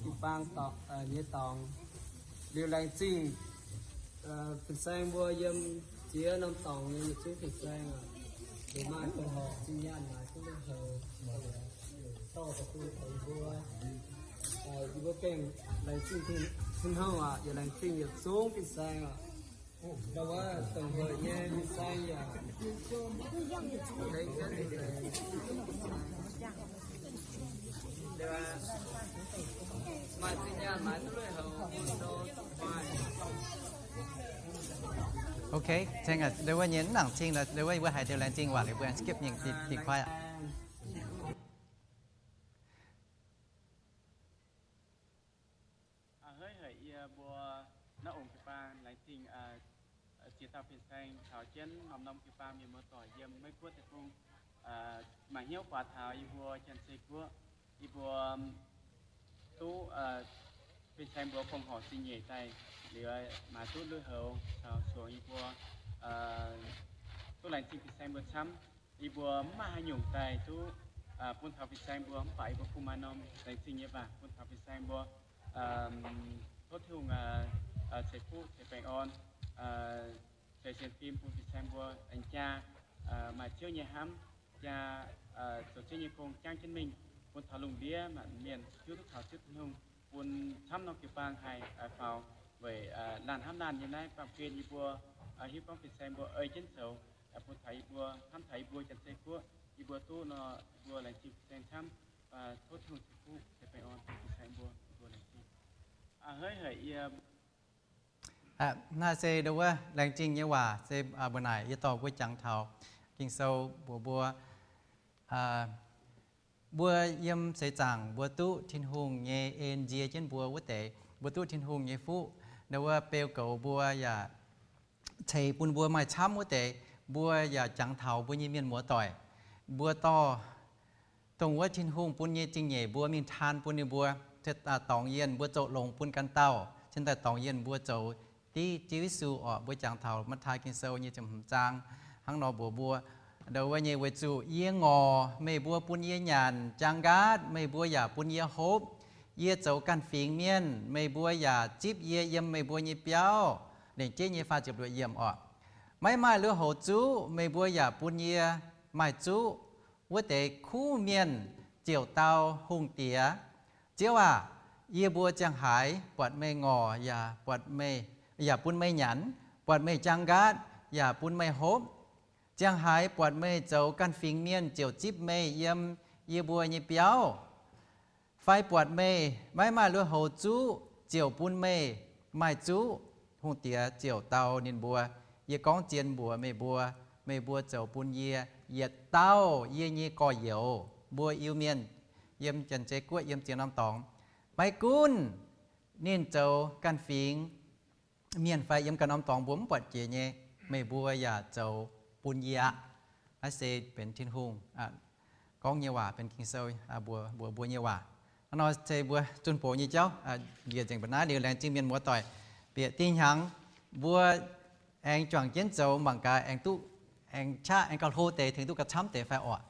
jiu-baang dorngx, nyei dorngx. Liuz laengz zingh fin-saeng mbuo yiem ziex norm dorngx nyei yietc zungv fin-saeng, liuz maaih fongc horc zinh nyaanh maaiz duqv lui-houx, dorh daaih bun taux yie mbuo. Yie mbuo gengh laengz zingh Tin-Hungh aac, yaac laengz zingh yietc zungv fin-saeng aac. Ndau wuov dongh hoic nyei fin-saeng yaac maaih zinh nyaanh maaiz duqv lui-houx bun mbuo. Ok, ndau wuov nyei mv nangc cing, ndau wuov yie mbuo haiz deix laengz zingh waac liuz mbuo skip nyei, dingh kuaaiv aqv. A'hneiv haic yie mbuo naaiv ong jiu-baang laengz zingh ziex dauh fin-saeng caux jienv norm-norm jiu-baang mienh muoz-doic yiem Meiv Guoqv deic-bung, maaih hnyouv guaax taux yie mbuo Janx-Zei Guoqv. Yie mbuo duqv fin-saeng mbuo fongc horc zingh nyeic daaih liuz, maaiz duqv lui-houx caux suonx yie mbuo duqv laengz zingh fin-saeng mbuo camv. Yie mbuo mv maaih haaix nyungc daaih duqv bun taux fin-saeng mbuo, mv baac yie mbuo kungx maaih norm laengz zingh nyei waac bun taux fin-saeng mbuo. Tov Tin-Hungh ceix fuqv ceix baengh orn, ceix sienx fim bun fin-saeng mbuo aengx jaa maaih Ziouv nyei hnamv, jaa zoux Ziouv nyei gong jangv jienv mingh, bun taux lungh ndiev maanc mienh hiuv duqv kaux Ziouv Tin-Hungh, bun camv norm jiu-baang haih faaux weic laanh hnamv laanh nyei naaiv baamh gen yie mbuo hiuv gorngv fin-saeng mbuo ei jienv zoux, bun taux yie mbuo hnamv taux yie mbuo Janx-Zei Guoqv, yie mbuo duqv nor, yie mbuo laengz zingh fin-saeng camv. Tov Tin-Hungh ceix fuqv ceix baengh orn bun fin-saeng mbuo, yie mbuo laengz zingh. A'hneiv haic yie Naaiv se ndau wuov laengz zingh nyei waac se mbuo naaic yie dorh mbuo jangx taux Ging-Sou mbuox mbuo, mbuo yiem seix zaangc mbuo duqv Tin-Hungh nyei en nzie jienv mbuo wuov deix, mbuo duqv Tin-Hungh nyei fuqv, ndau wuov beu goux mbuo yaac ceix bun mbuo maaih camv wuov deix, mbuo yaac jangx taux mbuo nyei mienh muoz-doic. Mbuo dorh dongh wuov Tin-Hungh bun nyei zingh nyeic mbuo mingh taan bun ninh mbuo, dorngx yienh mbuo zoux longx bun ganh dauh, cingx daaih dorngx yienh mbuo zoux div Ziouv Yesu orqc. Mbuo jangx taux Matv^taai Ging-Sou nyei ziepc hmz zaang hnangv nor mbuox mbuo, ndau wuov nyei, weic zuqc yie ngorc meih mbuo bun yie nyanc, jaang nqaatv meih mbuo yaac bun yie hopv, yie zoux ganh fingx mienh meih mbuo yaac zipv yie yiem meih mbuo nyei biauv. Lengc jeiv nyei faah ziepc luoqc yiemc orqc. Maiv maaih lui-houx zuqv meih mbuo yaac bun yie maaih zuqv. Wuov deix kuv mienh ziouc dau hungh diex, Ziouv aah! Yie mbuo ziangh haaix buatc meih ngorc yaac buatc meih, yaac bun meih nyanc, buatc meih jaang nqaatv yaac bun meih hopv? Ziangh haaix buatc meih zoux ganh fingx mienh ziouc zipv meih yiem yie mbuo nyei biauv, fai buatc meih maiv maaih lui-houx zuqv ziouc bun meih maaih zuqv, hungh diex ziouc dau ninh mbuo, Yie gorngv zien mbuox meih mbuo, meih mbuo zoux bun yie yietc dauh yie nyei gorx-youz mbuo Iu-Mienh yiem Janx-Zei Guoqv yiem ziex norm dorngx, maiv gunv ninh zoux ganh fingx mienh fai yiem ganh norm dorngx mbuo mv buatc jiex nyei, meih mbuo yaac zoux bun yie aqv. Naaiv se benx Tin-Hungh gorngv nyei waac, benx Ging-Sou mbuox mbuo nyei waac. Hnangv nor se mbuo zunh box nyei jauv njiec nzengc mbuo naaiv liuz, laengz zingh mienh muoz-doic. Bieqc dinh hnyangx mbuo aengx juangc jienv zoux mangc gaax aengx duqv, aengx qaqv aengx gauh hlo deix tengx duqv gauh camv deix fai orqc.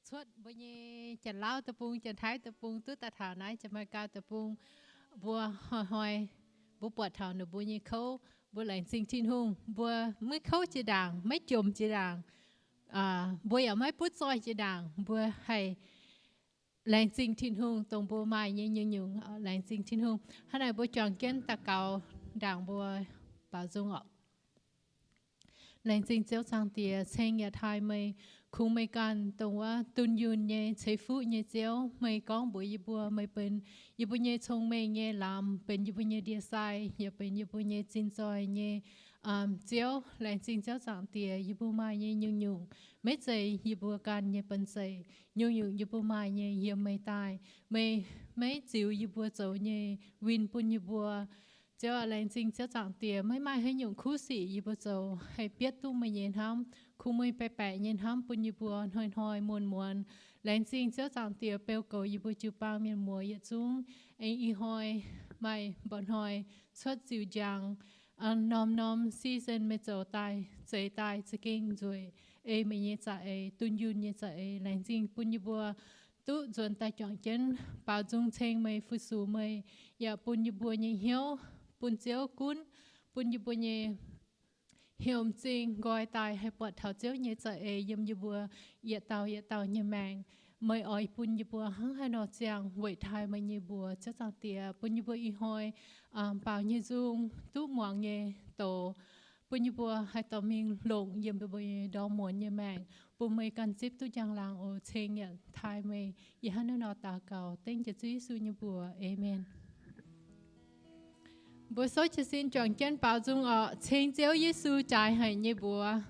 Cuotv mbuo nyei Janx-Lauv deic-bung, Janx-Taiv deic-bung, duqv daaih taux naaiv Janx-Megaa deic-bung, mbuo hnoi-hnoi mbuo buatc taux ninh mbuo nyei kouv, mbuo laengz zingh Tin-Hungh. Mbuo maiv kouv jiex ndaangc, maiv jomc jiex ndaangc, mbuo yaac maiv butv zoih jiex ndaangc, mbuo haih laengz zingh Tin-Hungh dongh mbuo maaih nyei nyungc-nyungc. Laengz zingh Tin-Hungh. Hnangv naaic mbuo juangc jienv daux gaux ndaangc mbuo baaux nzung orqc. Laengz zingh Ziouv Zaangc Diex, ceng yaac taaih meih, kungx meih ganh dongh wuov dunh yunh nyei, ceix fuqv nyei Ziouv. Meih gorngv mbuox yie mbuo, meih benx yie mbuo nyei cong-mengh nyei lamz, benx yie mbuo nyei ndie-sai, yaac benx yie mbuo nyei zinh zoih nyei Ziouv. Laengz zingh Ziouv Zaangc Diex, yie mbuo maaih nyei nyungc-nyungc maiv zeiz yie mbuo ganh nyei banh zeic. Nyungc-nyungc yie mbuo maaih nyei yiem meih daaih. Meih maiv ziux yie mbuo zoux nyei win bun yie mbuo. Ziouv aac, laengz zingh Ziouv Zaangc Diex, maiv maaih haaix nyungc kuv sic yie mbuo zoux haih bietv duqv meih nyei hnamv. Kungx meih baeqc baeqc nyei hnamv bun yie mbuo hnoi-hnoi muonz-muonz. Laengz zingh Ziouv Zaangc Diex beu goux yie mbuo jiu-baang mienh muoz yietc zungv. Aengx ih hnoi maaih mba'hnoi cuotv ziux njang, norm-norm season meih zoux daaih zeix daaih za'gengh nzueic, ei meih nyei za'eix, dunh yunh nyei za'eix. Laengz zingh bun yie mbuo duqv nzuonx daaih juangc jienv baaux nzung ceng meih, fu-sux meih, yaac bun yie mbuo nyei hnyouv bun Ziouv gunv, bun yie mbuo nyei hnyouv m'zing nqoi daaih haih buatc taux Ziouv nyei za'eix yiem yie mbuo yietc dauh yietc dauh nyei maengc. Meih oix bun yie mbuo hnangv haaix nor ziangh weic taaih meih nyei mbuox. Ziouv Zaangc Diex, bun yie mbuo ih hnoi baaux nyei nzung duqv muangx nyei doz, bun yie mbuo haih dorh mingh longc yiem yie mbuo nyei ndorm muonz nyei maengc, bun meih ganh zipv duqv njang-laangc oc. Ceng yaac taaih meih. Yie hnangv naaiv nor daux gaux dengv jiex Ziouv Yesu nyei mbuox. Aamen. Mbuo souv jiez sin juangc jienv baaux nzung orqc. Ceng Ziouv Yesu jaaix haic nyei mbuox.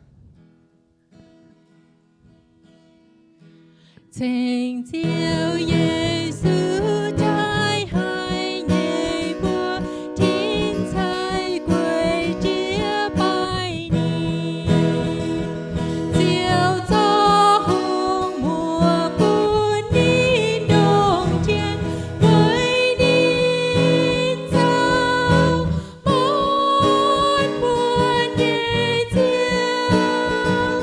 Ceng Ziouv Yesu jaaix haic nyei mbuox, tin-sai gueic jiez baaih ninh. Ziouv zorqv hungh muoc bun ninh ndongc jienv weic ninh zoux muonz muonz nyei Ziouv.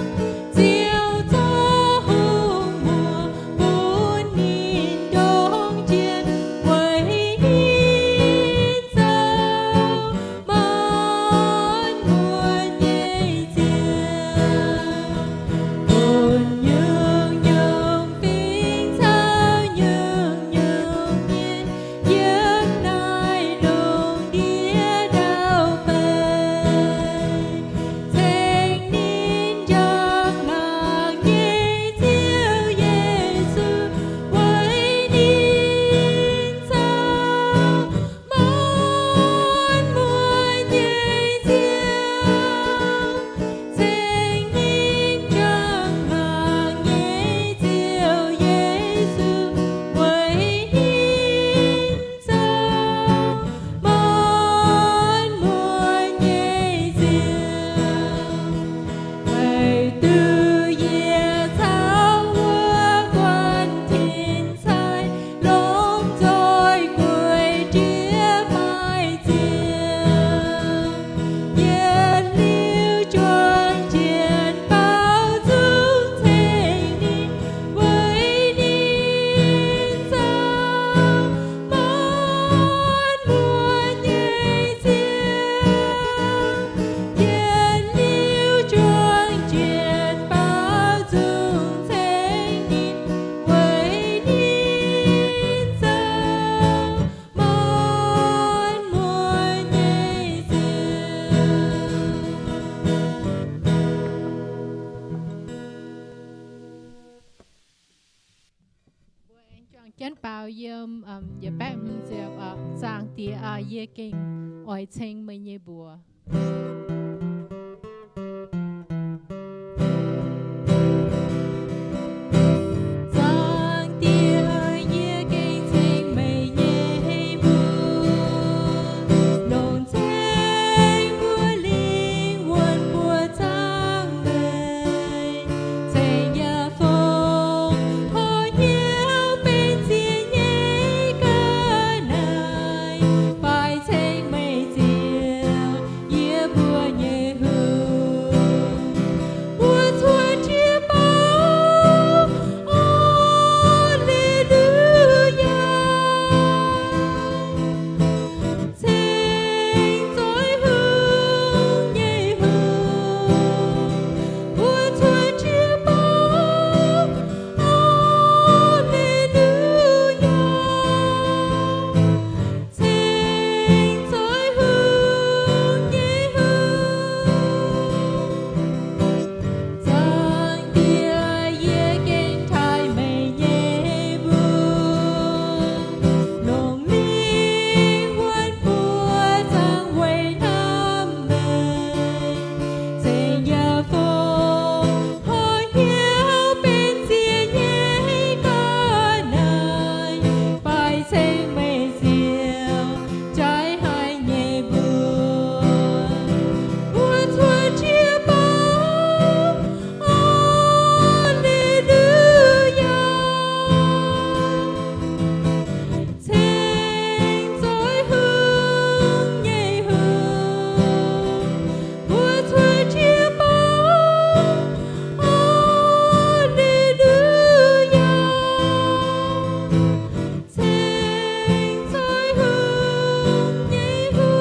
Ziouv zorqv hungh muoc bun ninh Baaux yiem yietc baeqv hmz ziepc. Zaangc Diex aah, yie gengh oix ceng meih nyei mbuox. Zaangc Diex aah, yie gengh ceng meih nyei mbuox, longc ceng mbuo lingh wuonh mbuo zaangc meih, ceng yaac fongc horc hnyouv benx ziex nyei ga'naaiv, fai ceng meih Ziouv, yie mbuo nyei hungh. Mbuo cuotv jiex bouc, Aa^le^lu^yaa, ceng zoih hungh nyei hungh. Mbuo cuotv jiex bouc, Aa^le^lu^yaa, ceng zoih hungh nyei hungh. Zaangc Diex, yie gengh taaih meih nyei mbuox, longc lingh wuonh mbuo zaangc weic hnamv meih, ceng yaac fongc horc hnyouv benx ziex nyei ga'naaiv, fai ceng meih Ziouv, jaaix haic nyei mbuox. Mbuo cuotv jiex bouc, Aa^le^lu^yaa, ceng zoih hungh nyei hungh. Mbuo cuotv jiex bouc, Aa^le^lu^yaa, ceng zoih hungh nyei hungh.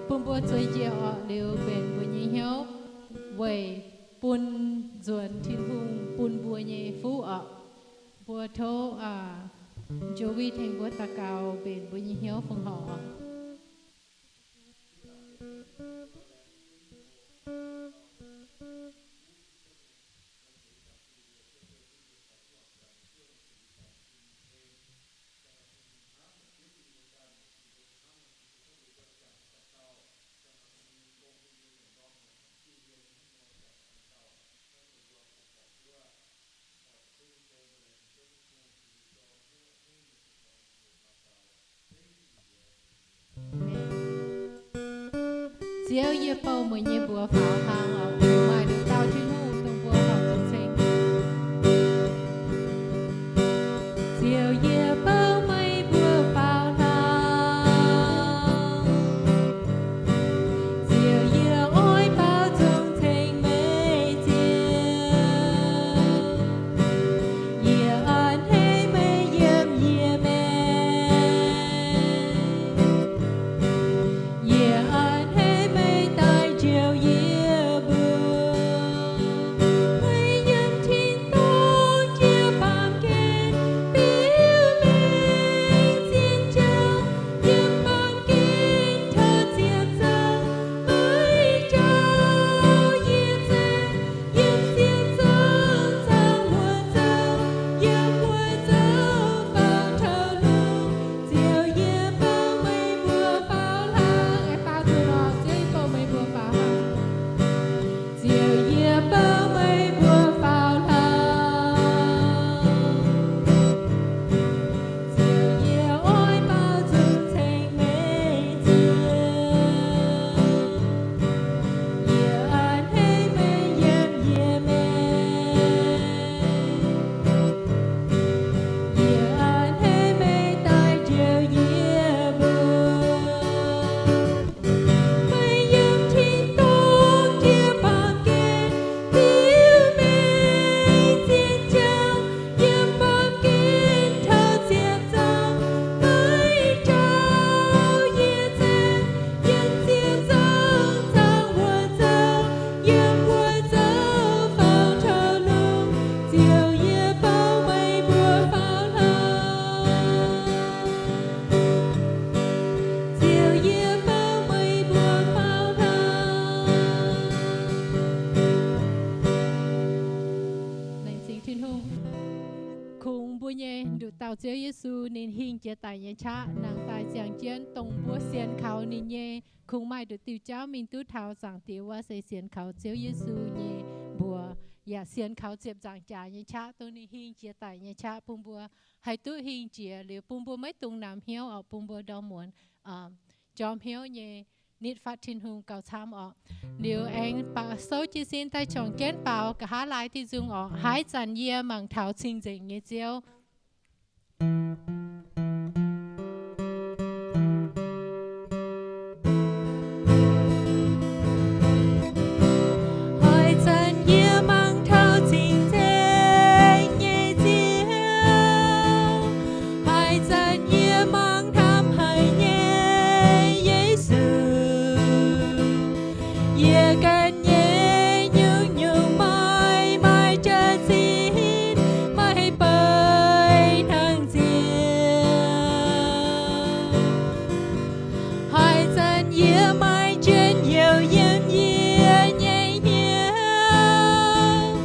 Bun mbuo zueiz njiec orqc, liuz mbenc mbuo nyei hnyouv weic bun nzuonx Tin-Hungh bun mbuo nyei fuqv orqc. Mbuo tov Joey tengx mbuo daux gaux mbenc mbuo nyei hnyouv fongc horc. Ziouv, yie bouh meih nyei mbuox faaux hlang oc. Maaih nduqc dauh Tin-Hungh dongh mbuo horpc zuqc ceng. Ziouv, yie bouh meih mbuox faaux hlang. Ziouv, yie oix baaux nzung ceng meih Ziouv. Yie a'hneiv meih yiem yie maengc. Yie a'hneiv meih daaih njoux yie mbuo. Ziouv Yesu ninh hingh jiex daic nyei qaqv nangh daaih ziangh jienv dongh mbuo sienx kaux ninh nyei, kungx maaih nduqc diuh jauv mingh duqv taux Zaangc Diex wuov se sienx kaux Ziouv Yesu nyei mbuox, yaac sienx kaux ziepc nzaangc jaax nyei qaqv, dongh ninh hingh jiex daic nyei qaqv bun mbuo haih duqv hingh jiex liuz bun mbuo maiv dungx namx hnyouv orqc, bun mbuo ndorm muonz jorm hnyouv nyei nitv fatv Tin-Hungh gauh camv orqc. Liuz aengx baac souv jiez sin daaih juangc jienv baaux nqa'haav laaix diuh nzung orqc. Haaix zanc yie mangc taux cing-nzengc nyei Ziouv. Haaix zanc yie mangc taux cing-nzengc nyei Ziouv, haaix zanc yie mangc hnamv haic nyei Yesu, yie ganh nyei nyungc-nyungc maaih, maaih jaax-zinh, maaih beiv hnangv Ziouv. Haaix zanc yie maaih njien-youh yiem yie nyei hnyouv,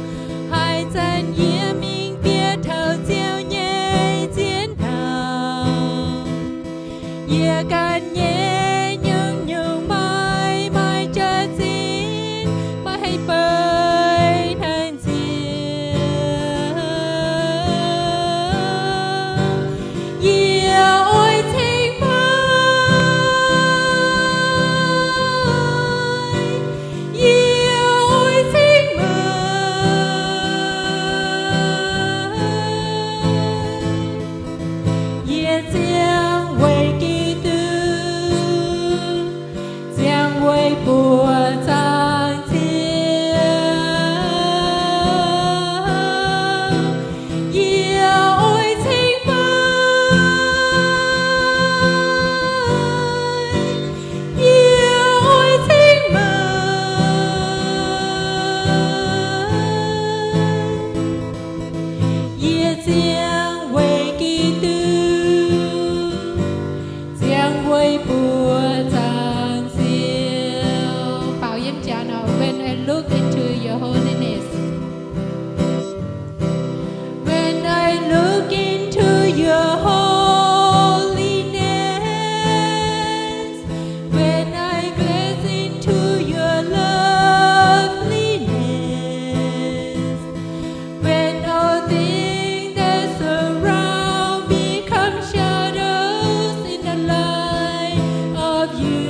haaix zanc yie mingh bieqc taux Ziouv nyei ziex hnangv, yie ganh nyei nyungc-nyungc maaih, maaih jaax-zinh, maaih beiv hnangv Ziouv. Yie oix ceng meih, yie oix ceng meih. Yie ziangh weic Giduc, ziangh weic buoqc zaangc Ziouv. Yie oix ceng meih, yie oix ceng meih. Yie ziangh weic Giduc, ziangh weic buoqc zaangc Ziouv. Baaux yiem jaax nor, when I look into your holiness. When I look into your holiness, when I glance into your loveliness, when all things that surround become shadows in the light of you.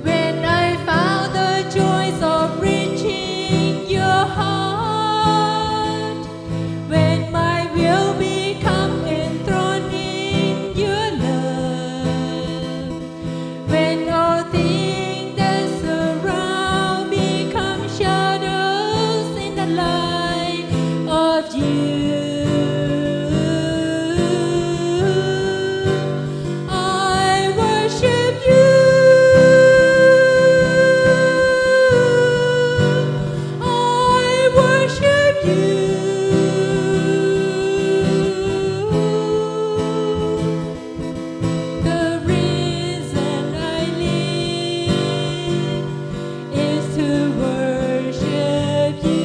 When I found the joys of reaching your heart, when my will become enthroned in your love, when all things that surround become shadows in the light of you, I worship you. I worship you. The reason I live is to worship you.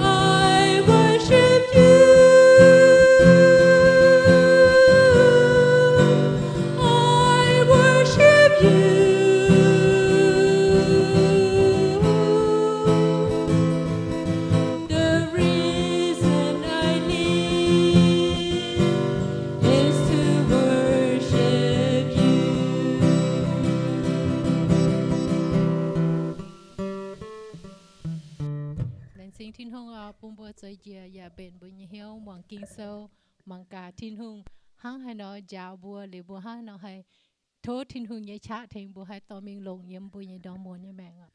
I worship you. I worship you. The reason I live is to worship you. Laengz zingh Tin-Hungh oc, bun mbuo zoux njiec yaac mbenc mbuo nyei hnyouv muangx Ging-Sou, mangc gaax Tin-Hungh hnangv haaix nor njaaux mbuo, liuz mbuo hnangv haaix nor haih tov Tin-Hungh nyei qaqv tengx mbuo haih dorh mingh longc yiem mbuo nyei ndorm muonz nyei maengc oc.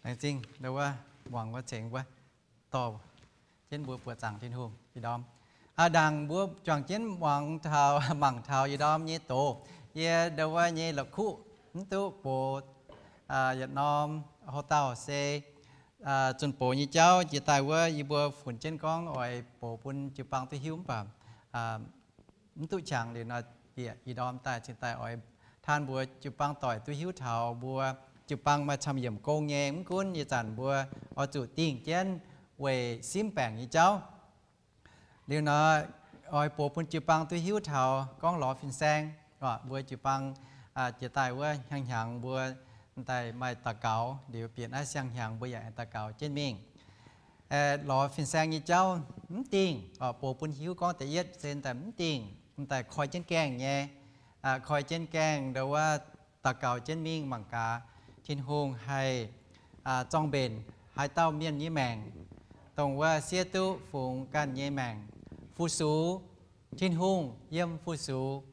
Laengz zingh ndau wuov muangx wuov cengx wuov, dorh jienv mbuo buoqc zaangc Tin-Hungh ih ndorm. Aa, ndaangc mbuo juangc jienv muangx taux, mangc taux ih ndorm nyei doz, yie ndau wuov nyei la'kuqv mv duqv box yietc norm hoc-dauh se zunh doz nyei jauv jiex daaih wuov, yie mbuo funx jienv gorngv oix box bun jiu-baang duqv hiuv mv baac mv duqv qangx liuz nor, bieqc ih ndorm daaih cingx daaih oix taan mbuo jiu-baang doic duqv hiuv taux mbuo jiu-baang maaih camv yiemc gong nyei. Mv gunv ih zanc mbuo oix zuqc dingh jienv weic simv baengc nyei jauv. Liuz nor, oix box bun jiu-baang duqv hiuv taux gorngv lorz fin-saeng, mbuo jiu-baang jiex daaih wuov hnyangx-hnyangx mbuo m'daaih maaih daux gaux, liuz bieqc naaiv siang-hnyangx mbuo yaac aengx daux gaux jienv mingh. Lorz fin-saeng nyei jauv mv dingh, box bun hiuv gorngv da'yietv se m'daaih mv dingh, m'daaih koi jienv gaengh nyei, koi jienv gaengh ndo wuov daux gaux jienv mingh mangc gaax Tin-Hungh haih zorng-mbenc haaix dauh mienh nyei maengc, dongh wuov siev duqv fungx ganh nyei maengc, fu-sux Tin-Hungh yiem fu-sux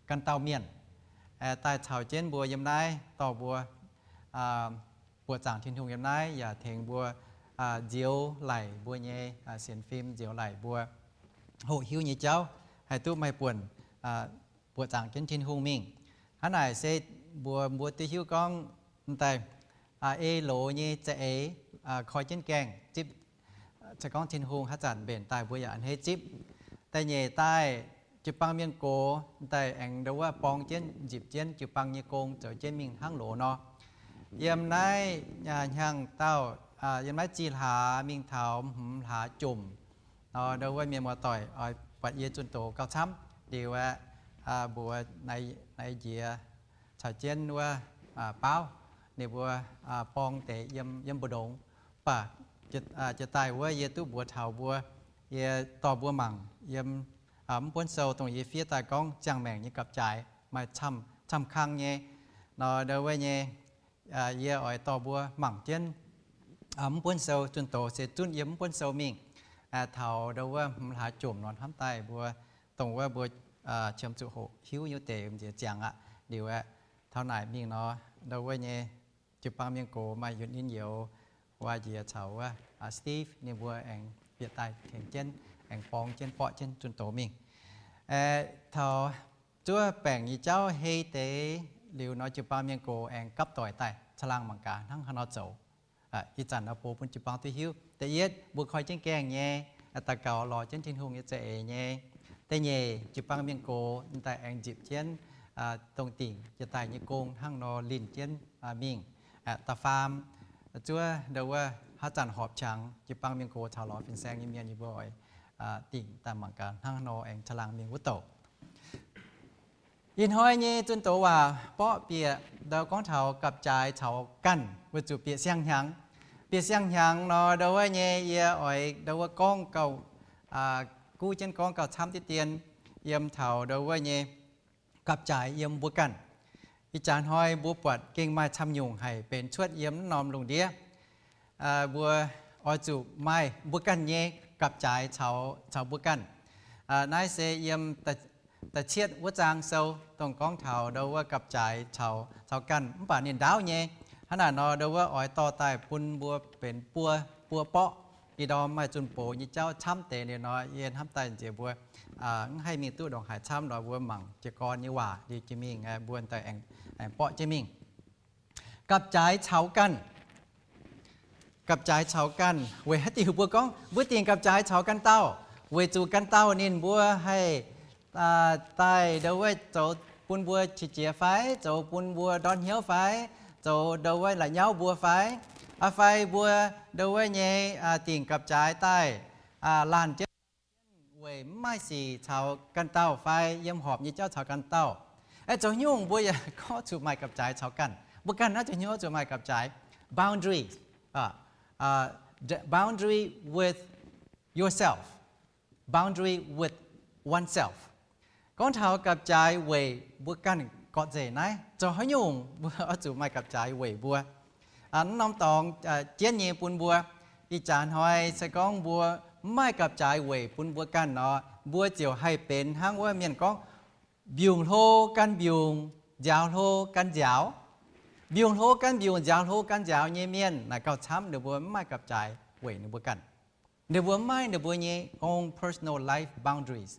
ganh dauh mienh. Daaih caux jienv mbuo yiem naaiv dorh mbuo buoqc zaangc Tin-Hungh yiem naaiv yaac tengx mbuo nzioux laic mbuo nyei sienx fim, nzioux laic mbuo hoqc hiuv nyei jauv, haih duqv maaih buonc buoqc zaangc jienv Tin-Hungh mingh. Hnangv naaic se mbuox mbuo duqv hiuv gorngv m'daaih ei loz nyei za'eix koi jienv gaengh zipv, se gorngv Tin-Hungh haaix zanc mbenc daaih mbuo yaac a'hneiv zipv. Da'nyeic daaih jiu-baang mienh gox m'daaih aengx ndo wuov borng jienv nzipc jienv jiu-baang nyei gong zoux jienv mingh hnangv loz nor. Yiem naaiv hnyangx dauh, yiem naaiv zih hlaax mingh taux hmz hlaax jomc nor, ndo wuov mienh muoz-doic oix buatc yie zunh doz gauh camv liuz aeqv, mbuox naaiv njiec caux jienv wuov baauv, ninh mbuo borng deix yiem mbu'ndongx. Mv baac jiex daaih wuov yie duqv mbuox taux mbuo, yie dorh mbuo mangc yiem mv buonv sou dongh yie fiev daaih gorngv ziangh maengc nyei gapv-jaaix maaih camv kang nyei nor, ndo wuov nyei yie oix dorh mbuo mangc jienv mv buonv sou. Zunh doz se zunv yiem mv buonv sou mingh taux ndo wuov hmz hlaax jomc nor hnamv daaih mbuo, dongh wuov mbuo qiemx zuqc hoqc hiuv nyei wuov deix nziex ziangx aqv. Liuz aeqv, taux naaic mingh nor, ndo wuov nyei jiu-baang mienh gox maaih Yunh Ninh Youz, Waac Njiec caux wuov Steve, ninh mbuo aengx bieqc daaih tengx jienv, aengx borng jienv, borqv jienv zunh doz mingh. Taux zuov baengc nyei jauv hei deix liuz nor, jiu-baang mienh gox aengx gapv doic daaih caangh laangh mangc gaax hnangv haaix nor zoux. Ih zanc nor box bun jiu-baang duqv hiuv. Da'yietv, mbuo koi jienv gaengh nyei, daux gaux lorz jienv Tin-Hungh nyei za'eix nyei. Da'nyeic, jiu-baang mienh gox m'daaih aengx nzipc jienv dongh dingc jiex daaih nyei gong hnangv nor linh jienv mingh. Da'faam, zuov ndo wuov haaix zanc horpc qangx, jiu-baang mienh gox caux lorz fin-saeng nyei mienh, yie mbuo oix dingc daaih mangc gaax hnangv nor aengx caangh laangh mingh wuov douc. Ih hnoi nyei zunh doz waac borqv bieqc ndo gorngv taux gapv-jaaix caux ganh weic zuqc bieqc siang-hnyangx. Bieqc siang-hnyangx nor, ndo wuov nyei yie oix ndo wuov gorngv gauh, guv jienv gorngv gauh camv diqv dien yiem taux ndo wuov nyei gapv-jaaix yiem mbuo ganh. Ih jaax hnoi mbuo buatc gengh maaih camv nyungc haic benx cuotv yiem naaiv norm lungh ndiev. Mbuo oix zuqc maaih mbuo ganh nyei gapv-jaaix caux mbuo ganh. Naaiv se yiem da'cietv wuov zaang sou dongh gorngv taux ndo wuov gapv-jaaix caux ganh, mv baac ninh ndaauv nyei. Hnangv naaic nor, ndo wuov oix dorh daaih bun mbuo benx buo, buo borqv. Ih ndorm maaih zunh doz nyei jauv camv deix liuz nor, yie hnamv daaih nziex mbuo mv haih mingh duqv ndongc haaix camv nor, mbuo mangc jiez gorn nyei waac liuz jiex mingh, mbuo daaih aengx borqv jienv mingh. Gapv-jaaix caux ganh. Gapv-jaaix caux ganh weic haaix diuc mbuo gorngv mbuo dingc gapv-jaaix caux ganh dauh? Weic zuqc ganh dauh ninh mbuo haih daaih ndo wuov zoux bun mbuo qiex jiez fai zoux bun mbuo ndortv hnyouv fai zoux ndo wuov la'nyauv mbuo fai, fai mbuo ndo wuov nyei dingc gapv-jaaix daaih laanh jienv weic mv maaih sic caux ganh dauh fai yiem horpc nyei jauv caux ganh dauh. Aeqv, zoux nyungc mbuo yaac gorngv zuqc maaih gapv-jaaix caux ganh. Mbuo ganh naaiv zoux nyungc zuqc maaih gapv-jaaix, boundary, boundary with yourself, boundary with oneself. Gorngv taux gapv-jaaix weic mbuo ganh gorqv-nzengc naaiv, zoux haaix nyungc mbuo oix zuqc maaih gapv-jaaix weic mbuo. Naaiv norm dorngx jienv nyei bun mbuo. Ih jaax hnoi se gorngv mbuo mv maaih gapv-jaaix weic bun mbuo ganh nor, mbuo ziouc haih benx hnangv wuov mienh gorngv, mbiungc hlo gan mbiungc, nziaaux hlo gan nziaaux. Mbiungc hlo gan mbiungc, nziaaux hlo gan nziaaux nyei mienh naaic gauh camv, ninh mbuo mv maaih gapv-jaaix weic ninh mbuo ganh. Ninh mbuo mv maaih ninh mbuo nyei own personal life boundaries.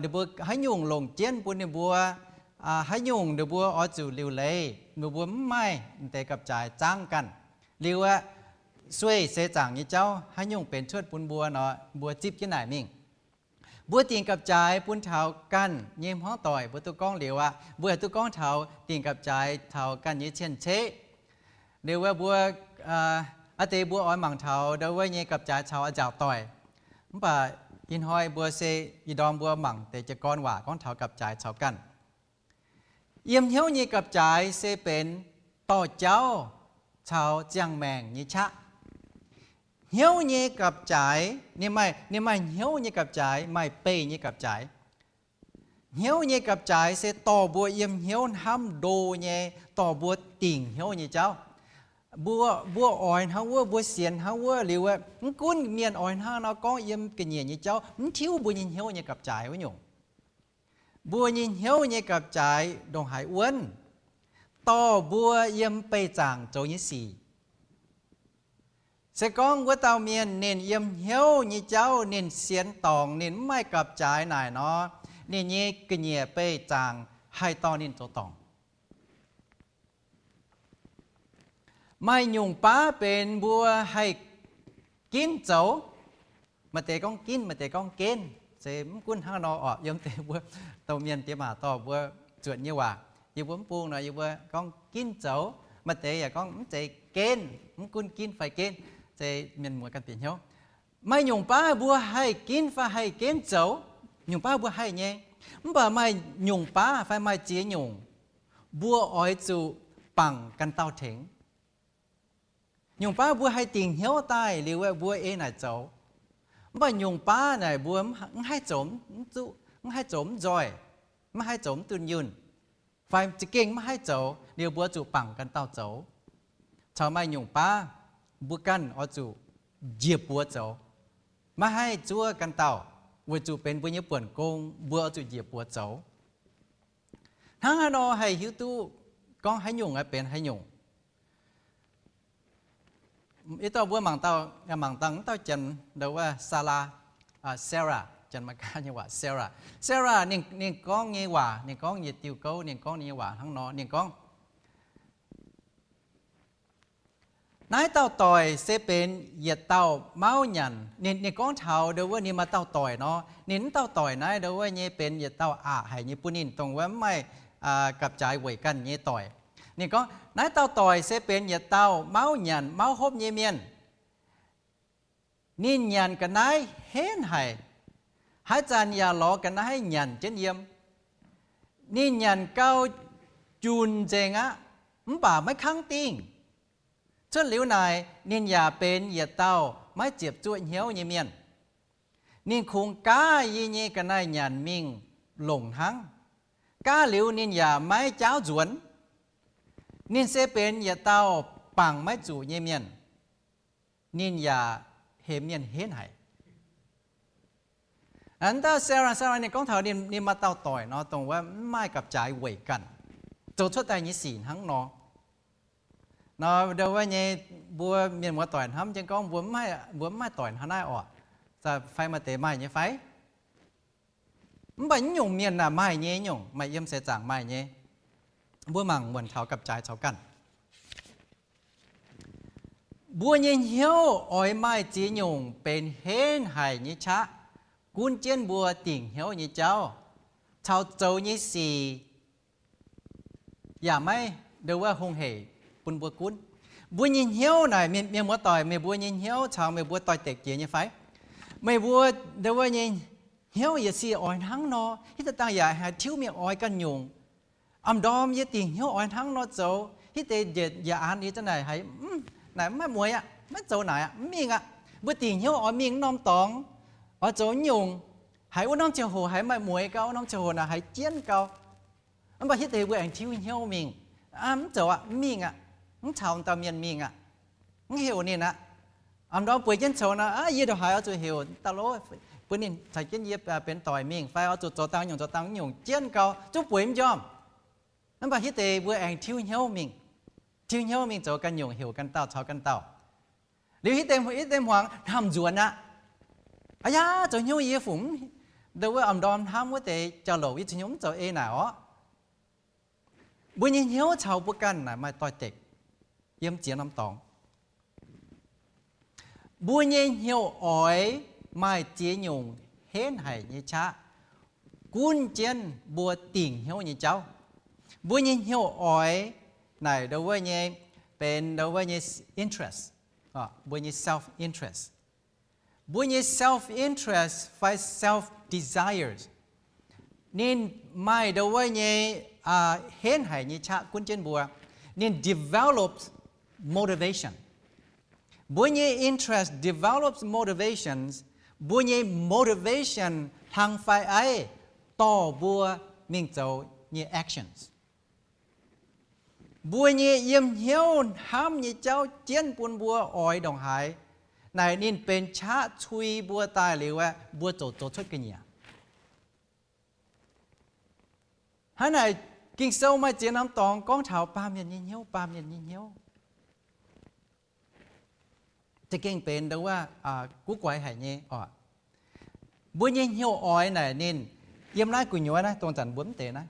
Ninh mbuo haaix nyungc longc jienv bun ninh mbuo haaix nyungc ninh mbuo oix zuqc liuc leiz, ninh mbuo mv maaih deix gapv-jaaix zaangv ganh. Liuz aqv, sueih seix zaangc nyei jauv haaix nyungc benx cuotv bun mbuo nor, mbuo zipv jienv naaic mingh. Mbuo dingc gapv-jaaix bun taux ganh nyei hmuangv doic mbuo duqv gorngv liuz aqv. Mbuo yaac duqv gorngv taux dingc gapv-jaaix taux ganh nyei cien-ceqv. Liuz wuov mbuo, aa, deix mbuo oix mangc taux ndau wuov nyei gapv-jaaix caux a'nziaauc doic. Mv baac ih hnoi mbuo se ih ndorm mbuo mangc deix jiez gorn waac gorngv taux gapv-jaaix caux ganh. Yiem hnyouv nyei gapv-jaaix se benx dorh jauv caux ziangh maengc nyei qaqv. Hnyouv nyei gapv-jaaix, ninh maaih, ninh maaih hnyouv nyei gapv-jaaix, maaih beih nyei gapv-jaaix. Hnyouv nyei gapv-jaaix se dorh mbuo yiem hnyouv hnamv ndo nyei, dorh mbuo dingc hnyouv nyei jauv. Mbuo, mbuo oix hnangv wuov, mbuo sienx hnangv wuov liuz, mv gunv mienh oix hnangv nor gorngv yiem ga'nyiec nyei jauv, mv tiuv mbuo nyei hnyouv nyei gapv-jaaix wuov nyungc. Mbuo nyei hnyouv nyei gapv-jaaix ndongc haaix wuonv, dorh mbuo yiem beih zaangc zoux nyei sic. Se gorngv wuov dauh mienh ninh yiem hnyouv nyei jauv ninh sienx dorngc, ninh mv maaih gapv-jaaix naaic nor, ninh nyei ga'nyiec beih zaangc haih dorh ninh zoux dorngc. Maaih nyungc baav benx mbuo haih ginv zoux. Maaih deix gorngv ginv, maaih deix gorngv genv. Se mv gunv hnangv nor orqc, yiem deix mbuo domh mienh diex maac dorh mbuo zuotc nyei waac, yie mbuo mv bung nor yie mbuo gorngv ginv zoux. Maaih deix yaac gorngv mv zeiz genv, mv gunv ginv fai genv, se mienh muoz ganh bieqc hnyouv. Maaih nyungc baav mbuo haih ginv fai haih genv zoux, nyungc baav mbuo haih nyei. Mv baac maaih nyungc baav fai maaih ziex nyungc, mbuo oix zuqc bangc ganh dauh tengx. Nyungc baav mbuo haih dingc hnyouv daaih liuz mbuo ei naaic zoux. Mv baac nyungc baav naaic mbuo mv haih zoux mv zuqv, mv haih zoux mv nzoih, mv haih zoux mv dunh yunh, fai za'gengh mv haih zoux liuz mbuo zuqc bangc ganh dauh zoux. Caux maaih nyungc baav mbuo ganh oix zuqc njiec buoz zoux, maiv haih zuov ganh dauh, weic zuqc benx mbuo nyei buonc gong, mbuo oix zuqc njiec buoz zoux. Hnangv haaix nor haih hiuv duqv gorngv haaix nyungc aeqv benx haaix nyungc? Ih dauh mbuo mangc dauh, mangc dangh wuov dauh janx, ndau wuov Sarah, Sarah, janx Meigaa nyei waac Sarah. Sarah ninh, ninh gorngv nyei waac, ninh gorngv nyei diuh gouv, ninh gorngv nyei waac hnangv nor, ninh gorngv, naaiv dauh doic se benx yietc dauh mauv nyanc. Ninh, ninh gorngv taux ndau wuov ninh maaih dauh doic nor, ninh wuov dauh doic naaiv ndau wuov nyei benx yietc dauh aqc haic nyei bun ninh, dongh wuov mv maaih gapv-jaaix weic ganh nyei doic. Ninh gorngv naaiv dauh doic se benx yietc dauh mauv nyanc mauv hopv nyei mienh. Ninh nyanc ga'naaiv henv haic, haaix zanc yaac lorz ga'naaiv nyanc jienv yiem. Ninh nyanc gau junc nzengc aqv, mv baac maiv kangv dingh. Cuotv liuz naaic ninh yaac benx yietc dauh maiv ziepc zuoqv hnyouv nyei mienh. Ninh kungx gaav yie nyei ga'naaiv nyanc mingh longc hnangv. Gaav liuz ninh yaac maiv jaauv nzuonx. Ninh se benx yietc dauh bangc maiv zuqc nyei mienh. Ninh yaac hemx mienh henv haic. Aa, dauh Sarah, Sarah ninh gorngv taux ninh, ninh maaih dauh doic nor, dongh wuov mv maaih gapv-jaaix weic ganh zoux cuotv daaih nyei sic hnangv nor. Nor ndau wuov nyei mbuo mienh muoz doic hnamv jienv gorngv mbuo mv maaih, mbuo mv maaih doic hnangv naaiv orqc. Fai maaih deix maaih nyei fai? Mv baac nyungc mienh aah, maaih nyei nyungc, maaih yiem seix zaangc maaih nyei. Mbuo mangc muonc taux gapv-jaaix caux ganh. Mbuo nyei hnyouv oix maaih ziex nyungc benx henv haic nyei qaqv, gunv jienv mbuo dingc hnyouv nyei jauv caux zoux nyei sic yaac maiv ndau wuov hungh heic bun mbuo gunv. Mbuo nyei hnyouv naaic, mienh, mienh muoz doic, meih mbuo nyei hnyouv caux meih mbuo doix-dekc jiex nyei fai? Meih mbuo ndau wuov nyei hnyouv yietc sic oix hnangv nor, hitv daaih dangh yaac haih tiuv mingh oix ganh nyungc. A'ndorm yie dingc hnyouv oix hnangv nor zoux, hitv deix njiec, njiec aanx yie za'naaic haiz, naaic maiv mueiz aqv, maiv zoux naaic aqv, mv mingh aqv. Mbuo dingc hnyouv oix mingh wuov norm dorngx, oix zoux nyungc, haiz wuov norm ziangh hoc haiz maaih mueiz gau, wuov norm ziangh hoc naaic haiz jienv gau. Mv baac hitv deix mbuo aengx tiuv hnyouv mingh, mv zoux aqv, mv mingh aqv, mv caux dauh mienh mingh aqv, mv heuc ninh aqv. A'ndorm bueix jienv coux nor, yie ndongc haaix oix zuqc heuc dauh lov bun ninh caux jienv yie benx doic mingh fai oix zuqc zoux dangh nyungc zoux dangh nyungc jienv gau, zungv bueix mv njormh. Mv baac hitv deix mbuo aengx tiuv hnyouv mingh, tiuv hnyouv mingh zoux ganh nyungc, heuc ganh dauh caux ganh dauh. Liuz hitv deix, hitv deix hmuangx hnamv nzuonx aqv. Aa yaa, zoux hnyouv yie fungc ndau wuov a'ndorm hnamv wuov deix jauv-louc, yie zoux hnyouv mv zoux ei naaic orqc. Mbuo nyei hnyouv caux mbuo ganh naaic maaih doix-dekc yiem ziex norm dorngx. Mbuo nyei hnyouv oix maaih ziex nyungc henv haic nyei qaqv gunv jienv mbuo dingc hnyouv nyei jauv. Mbuo nyei hnyouv oix naaic ndo wuov nyei, benx ndo wuov nyei interest, mbuo nyei self-interest. Mbuo nyei self-interest fai self-desires, ninh maaih ndo wuov nyei henv haic nyei qaqv gunv jienv mbuo. Ninh develops motivation. Mbuo nyei interest develops motivations. Mbuo nyei motivation hlang fai aiv dorh mbuo mingh zoux nyei actions. Mbuo nyei yiem hnyouv hnamv nyei jauv jienv bun mbuo oix ndongc haaix, naaic ninh benx qaqv cui mbuo daaih liuz aeqv, mbuo zoux zoux cuotv ga'nyiec. Hnangv naaic, Ging-Sou maaih ziex norm dorngx gorngv taux baamh mienh nyei hnyouv, baamh mienh nyei hnyouv. Za'gengh benx ndo wuov guv guaix haic nyei oc. Mbuo nyei hnyouv oix naaic ninh yiem naaiv gu'nyuoz naaiv, dongh zanc mbuo mv deix naaiv,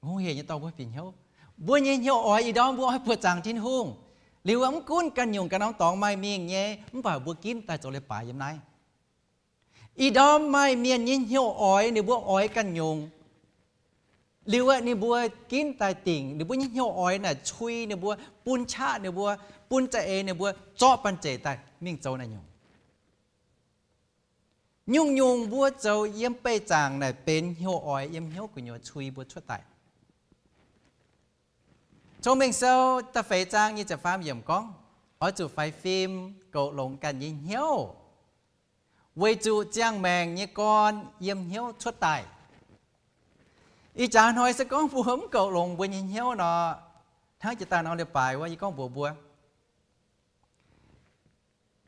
hungh hec nyei dorh mbuo bieqc hnyouv. Mbuo nyei hnyouv oix ih ndorm mbuo oix buoqc zaangc Tin-Hungh. Liuz mv gunv ganh nyungc ganh norm dorngx maaih mingh nyei, mv baac mbuo ginv daaih zoux leiz-baaix yiem naaiv. Ih ndorm maaih mienh nyei hnyouv oix, ninh mbuo oix ganh nyungc. Liuz aeqv, ninh mbuo ginv daaih dingc ninh mbuo nyei hnyouv oix naaic cui ninh mbuo, bun qaqv ninh mbuo, bun za'eix ninh mbuo zorqv banh zeic daaih mingh zoux naaiv nyungc. Nyungc-nyungc mbuo zoux yiem beih zaangc naaic benx hnyouv oix yiem hnyouv gu'nyuoz cui mbuo cuotv daaih. Cong-Mengh Sou da'feix zaang nyic ziepc faam yiemc gorngv, oix zuqc faix fim goux longx ganh nyei hnyouv, weic zuqc ziangh maengc nyei gorn yiem hnyouv cuotv daaih. Ih jaax hnoi se gorngv mbuo mv goux longx mbuo nyei hnyouv nor, hnangv jiex daaih norm leiz-baaix wuov yie gorngv mbuox mbuo,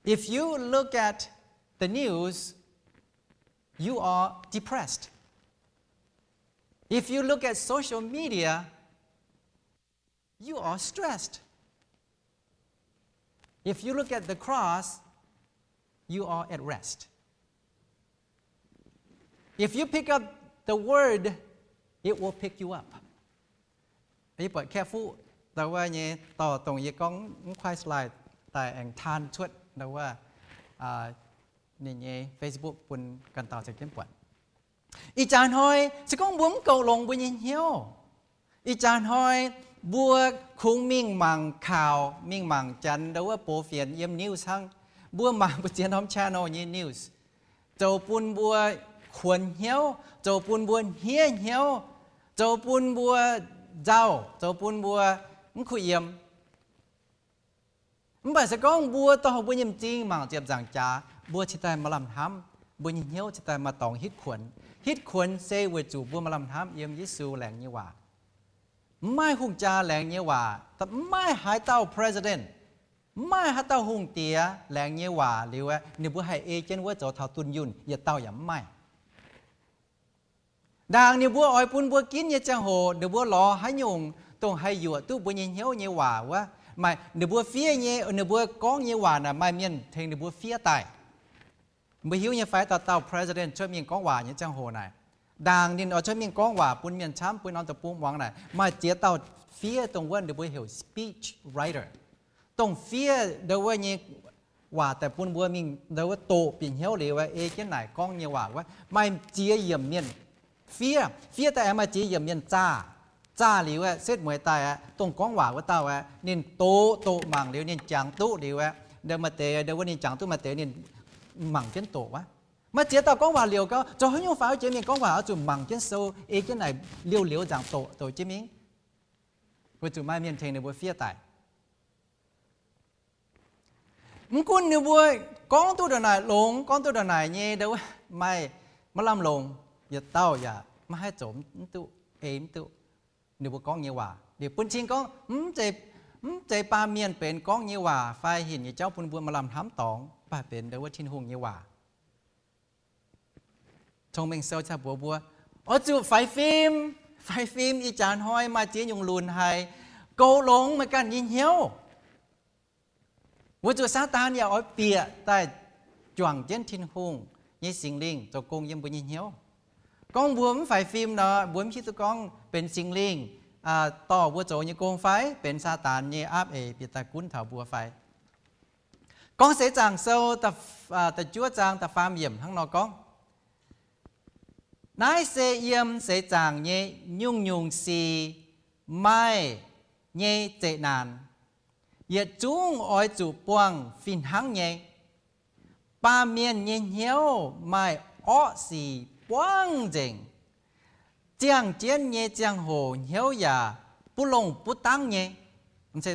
if you look at the news, you are depressed. If you look at social media, you are stressed. If you look at the cross, you are at rest. If you pick up the word, it will pick you up. Yie buatc Kaeqv Fuqv ndau wuov nyei dorh dongh yie gorngv mv kuaaiv slide daaih aengx taan cuotv ndau wuov ninh nyei Facebook bun ganh dauh caux jienv buatc. Ih jaax hnoi se gorngv mbuo mv goux longx mbuo nyei hnyouv, ih jaax hnoi mbuo kungx mingh mangc kaux, mingh mangc janx ndau wuov box fienx yiem news hnangv. Mbuo mangc mbu'ziex norm channel nyei news, zoux bun mbuo kuonx hnyouv, zoux bun mbuo hniev hnyouv, zoux bun mbuo nzauh, zoux bun mbuo mv kuh yiem. Mv baac se gorngv mbuo dorh mbuo nyei m'zing mangc ziepc nzaangc jaax, mbuo cingx daaih maaih lamh hnamv, mbuo nyei hnyouv cingx daaih maaih dorngx hitv kuonx. Hitv kuonx se weic zuqc mbuo maaih lamh hnamv yiem Yesu laengz nyei waac. Mv maaih hungh jaa laengz nyei waac, mv maaih haaix dauh president, mv maaih haaix dauh hungh diex laengz nyei waac liuz aeqv, ninh mbuo haih ei jienv wuov zoux taux dunh yunh yietc dauh yaac mv maaih. Ndaangc ninh mbuo oix bun mbuo ginv nyei ziangh hoc, ninh mbuo lorz haaix nyungc dongh haih yuoqc duqv mbuo nyei hnyouv nyei waac wuov. Maaih ninh mbuo fiev nyei, ninh mbuo gorngv nyei waac naaic maaih mienh tengx ninh mbuo fiev daaih. Mbuo hiuv nyei fai, dauh dauh president cuotv mingh gorngv waac nyei ziangh hoc naaic, ndaangc ninh oix cuotv mingh gorngv waac bun mienh camv, bun norm deic-bung muangx naaic, maaih ziex dauh fiev dongh wuov ninh mbuo heuc speech writer, dongh fiev ndau wuov nyei waac daaih bun mbuo mingh ndau wuov doqc bieqc hnyouv liuz, ei jienv naaic gorngv nyei waac wuov. Maaih ziex yiemc mienh fiev, fiev daaih aengx maaih ziex yiemc mienh zaah. Zaah liuz aeqv, setv mueiz daaih aeqv, dongh gorngv waac wuov dauh aeqv, ninh doqc doqc mangc liuz ninh jangx duqv liuz aeqv, maaih deix ndau wuov ninh jangx duqv, maaih deix ninh mangc jienv doqc wuov. Maaih ziex dauh gorngv waac liouc gau, zoux haaix nyungc faaux jiex mingh gorngv waac oix zuqc mangc jienv sou, ei jienv naaic liouh liouh nzaangc doqc doqc jienv mingh, weic zuqc maaih mienh tengx ninh mbuo fiev daaih. Mv gunv ninh mbuo gorngv duqv ndongc naaic longx, gorngv duqv ndongc naaic nyei, maaih, maiv lamh longc, yietc dauh yaac maiv haih zoux mv duqv, ei mv duqv ninh mbuo gorngv nyei waac. Liuz bun cing gorngv, mv zeiz baamh mienh benx gorngv nyei waac fai hinc nyei jauv bun mbuo maaih lamh hnamv dorngx, mv baac benx ndau wuov Tin-Hungh nyei waac. Cong-Mengh Sou cingx mbuox mbuo, oix zuqc faix fim. Faix fim. Ih jaax hnoi maaih ziex nyungc lunc haic goux longx meih ganh nyei hnyouv, weic zuqc Saadaan yaac oix bieqc daaih juangc jienv Tin-Hungh nyei Singx Lingh zoux gong yiem mbuo nyei hnyouv. Gorngv mbuo mv faix fim nor, mbuo mv hiuv duqv gorngv benx Singx Lingh dorh mbuo zoux nyei gong fai benx Saadaan nyei aapv eix bieqc daaih gunv taux mbuo fai? Gorngv Seix Zaangc Sou da'juov zaang da'faam yiemc hnangv nor gorngv, naaiv se yiem seix zaangc nyei nyungc-nyungc sic maaih nyei zeqc naanc. Yietc zungv oix zuqc buangh fih hnangv nyei. Baamh mienh nyei hnyouv maaih orqv sic buangv nzengc. Ziangh jienv nyei ziangh hoc hnyouv yaac buv longh buv dangv nyei, mv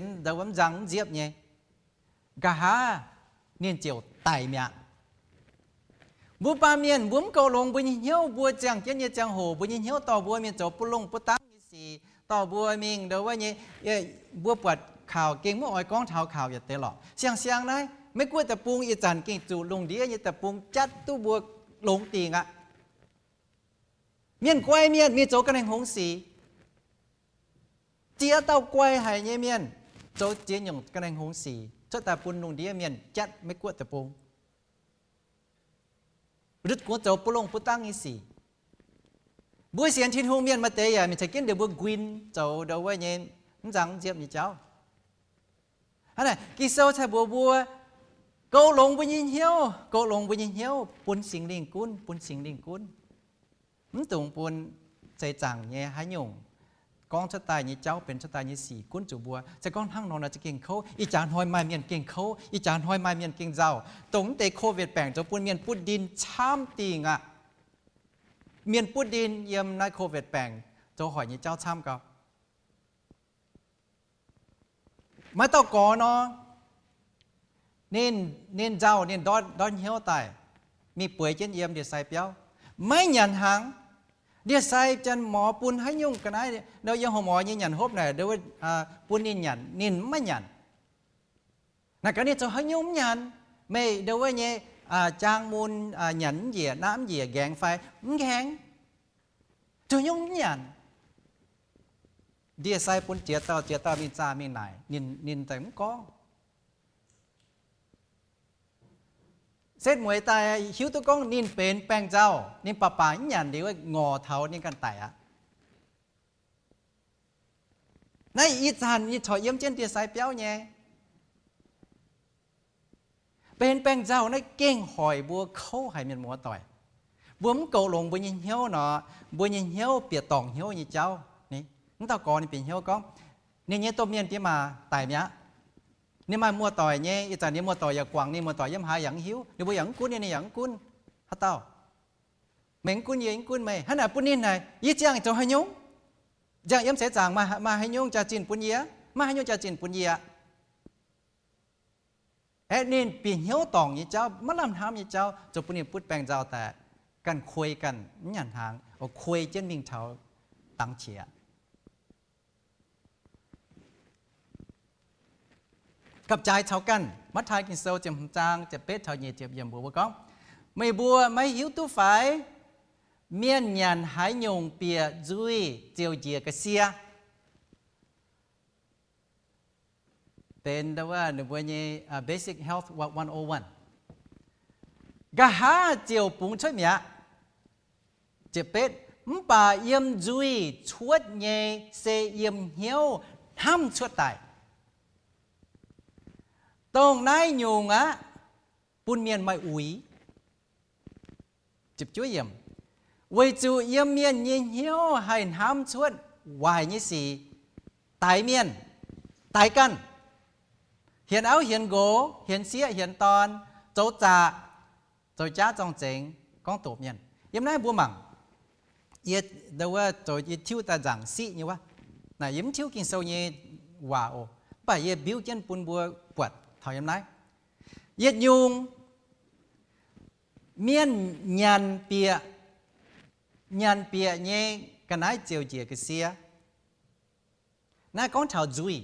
nzang mv nziepv nyei. Nqa'haav ninh ziouc daic mi'aqv. Mbuo baamh mienh mbuo mv goux longx mbuo nyei hnyouv, mbuo ziangh jienv nyei ziangh hoc mbuo nyei hnyouv dorh mbuo mingh zoux buv longh buv dangv nyei sic, dorh mbuo mingh ndo wuov nyei, mbuo buatc kaux gengh mv oix gorngv taux kaux yietc deix lorqc. Siang-siang naaiv Meiv Guoqv deic-bung ih zanc gengh zuqc lungh ndiev nyei deic-bung jatv duqv mbuo longx dingc aqv. Mienh guai mienh mingh zoux ga'naaiv hngongx sic, ziex dauh guai haic nyei mienh zoux ziex nyungc ga'naaiv hngongx sic cuotv daaih bun lungh ndiev mienh jatv Meiv Guoqv deic-bung. Lutv gux zoux buv longh buv dangv nyei sic. Mbuo sienx Tin-Hungh mienh maaih deix yaac mingh ceix jienv ndeic mbuo nquin zoux ndo wuov nyei mv nzang mv nziepv nyei jauv. Hnangv naaic Ging-Sou cai mbuox mbuo, goux longx mbuo nyei hnyouv, goux longx mbuo nyei hnyouv bun Singx Lingh gunv, bun Singx Lingh gunv. Mv dungx bun seix zaangc nyei haaix nyungc gorngv cuotv daaih nyei jauv, benx cuotv daaih nyei sic gunv zuqc mbuo. Se gorngv hnangv nor nor za'gengh kouv. Ih jaax hnoi maaih mienh gengh kouv, ih jaax hnoi maaih mienh gengh nzauh, dongh mv deix COVID baengc zoux bun mienh butv ndin camv dingh aqv. Mienh butv ndin yiem naaiv COVID baengc zoux hoic nyei jauv camv gau. Maaih dauh gorx nor, ninh, ninh nzauh, ninh ndortv, ndortv hnyouv daaih, mingh bueix jienv yiem ndie-sai biauv, maiv nyanc hnaangx. Ndie-sai janx-morz bun haaix nyungc ga'naaiv, nor yiem horqc morz nyei nyanc hopv naaic, bun ninh nyanc, ninh maiv nyanc. Naaic gaax ninh zoux haaix nyungc mv nyanc, meih ndo wuov nyei, jaang mun, nyanc mv njiec, naqv mv njiec, nqaengx fai mv nqaengx, zoux nyungc mv nyanc. Ndie-sai bun ziex dauh, ziex dauh mingh zaah mingh naaic, ninh, ninh daaih mv gorngv. Setv mueiz daaih hiuv duqv gorngv ninh benx baengh nzauh, ninh baac baac mv nyanc liuz ngorc taux ninh ganh daic aqv. Naaiv ih zanc yie corc yiem jienv ndie-sai biauv nyei. Benx baengh nzauh naaiv gengh hoic mbuo kouv haic mienh muoz-doic. Mbuo mv goux longx mbuo nyei hnyouv nor, mbuo nyei hnyouv bieqc dorngc hnyouv nyei jauv. Mv dauh gorx ninh bieqc hnyouv gorngv, ninh nyei domh mienh diex maac daic mi'aqv. Ninh maaih muoz-doic nyei, ih zanc ninh muoz-doic yaac guangc ninh muoz-doic yiem haaix yaac mv hiuv, ninh mbuo yaac mv gunv ninh, ninh yaac mv gunv. Haaix dauh, meih mv gunv yie, yie mv gunv meih. Hnangv naaic bun ninh naaic, yie ziangh zoux haaix nyungc? Ziangh yiem seix zaangc maaih haaix nyungc jaax-zinh bun yie? Maiv haaix nyungc jaax-zinh bun yie. Aeqv, ninh bieqc hnyouv dorngc nyei jauv, maiv lamh hnamv nyei jauv, zoux bun ninh butv baengh nzauh daaih, ganh kuei ganh mv nyanc hnaangx, kuei jienv mingh taux dangx qiex. Gapv-jaaix caux ganh, Matv^tai Ging-Sou ziepc hmz zaang ziepc betv taux nyic ziepc yiemc mbuox mbuo gorngv, meih mbuo maiv hiuv duqv fai, mienh nyanc haaix nyungc bieqc nzuih ziouc njiec ga'sie? Benx ninh mbuo nyei Basic Health one oh one. Nqa'haav ziouc bungx cuotv mi'aqv. Mv baac yiem nzuih cuotv nyei se yiem hnyouv hnamv cuotv daaih. Dongh naaiv nyungc aqv, bun mienh maaih uix. Weic zuqc yiem mienh nyei hnyouv haih hnamv cuotv waaic nyei sic, daix mienh, daix ganh, hienx auv hienx nqox, hienx sieqv hienx dorn, zoux zaqc, zoux jaav zorng-zengx, gorngv doqc mienh. Yiem naaiv mbuo mangc, yie, wuov, zoux yie tiuv daaih nzaangc siqv nyei wuov. Naaic yie mv tiuv Ging-Sou nyei waac oc. Mv baac yie mbiuv jienv bun mbuo buatc taux yiem naaiv. Yietc nyungc mienh nyanc bieqc, nyanc bieqc nyei ga'naaiv ziouc njiec ga'sie. Naaiv gorngv taux nzuih.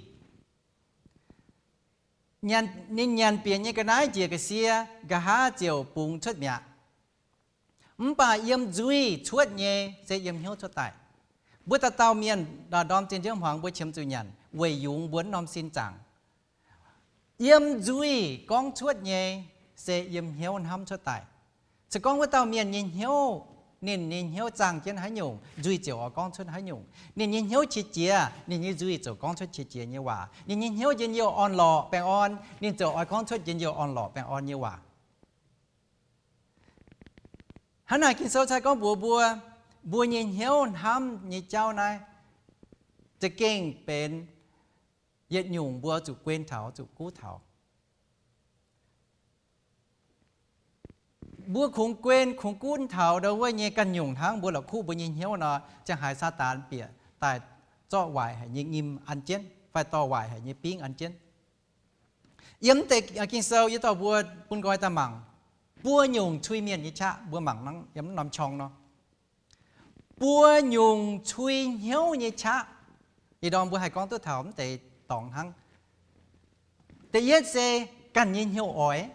Ninh nyanc bieqc nyei ga'naaiv njiec ga'sie, nqa'haav ziouc bungx cuotv mi'aqv. Mv baac yiem nzuih cuotv nyei se yiem hnyouv cuotv daaih. Mbuo dauh dauh mienh ndorm zinh nziouv hmuangx mbuo qiemx zuqc nyanc weic yungz mbuo wuov norm sin zaangc. Yiem nzuih gorngv cuotv nyei se yiem hnyouv hnamv cuotv daaih. Se gorngv wuov dauh mienh nyei hnyouv Ninh nyei hnyouv zaangh jienv haaix nyungc, nzuih ziouc oix gorngv cuotv haaix nyungc. Ninh nyei hnyouv qiex jiez, ninh nyei nzuih ziouc gorngv cuotv qiex jiez nyei waac. Ninh nyei hnyouv njien-youh orn-lorqc baengh orn, ninh ziouc oix gorngv cuotv njien-youh orn-lorqc baengh orn nyei waac. Hnangv naaic Ging-Sou cai gorngv mbuox mbuo, mbuo nyei hnyouv hnamv nyei jauv naaiv za'gengh benx yietc nyungc mbuo zuqc guen taux, zuqc guv taux. Mbuo kungx guen kungx gunv taux ndau wuov nyei ganh nyungc hnangv, mbuo la'kuqv mbuo nyei hnyouv nor, ziangh haaix Saadaan bieqc daaih zorqv waaic haic nyei nyim an jienv fai dorh waaic haic nyei bingv an jienv. Yiem deix Ging-Sou yie dorh mbuo bun nqoi daaih mangc buo nyungc cui mienh nyei qaqv. Mbuo mangc yiem norm qorng nor, buo nyungc cui hnyouv nyei qaqv. Ih ndorm mbuo haih gorngv duqv taux mv deix dorngx hnangv. Da'yietv se ganh nyei hnyouv oix.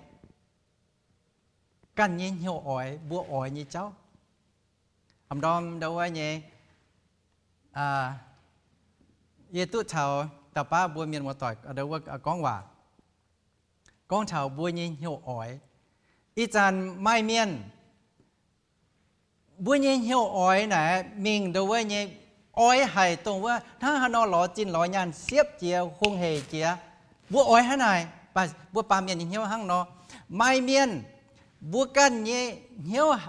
Ganh nyei hnyouv oix, mbuo oix nyei jauv. Aa, ndau wuov nyei, yie duqv caux dauh baav mbuo mienh muoz-doic ndau wuov gorngv waac, gorngv taux mbuo nyei hnyouv oix. Ih zanc maaih mienh mbuo nyei hnyouv oix naaic mingh ndau wuov nyei, oix haic dongh wuov hnangv haaix nor lorz zinh lorz nyaanh siepv jiex hungh heic jiex. Mbuo oix hnangv naaic, mbuo baamh mienh nyei hnyouv hnangv nor. Maaih mienh mbuo ganh nyei hnyouv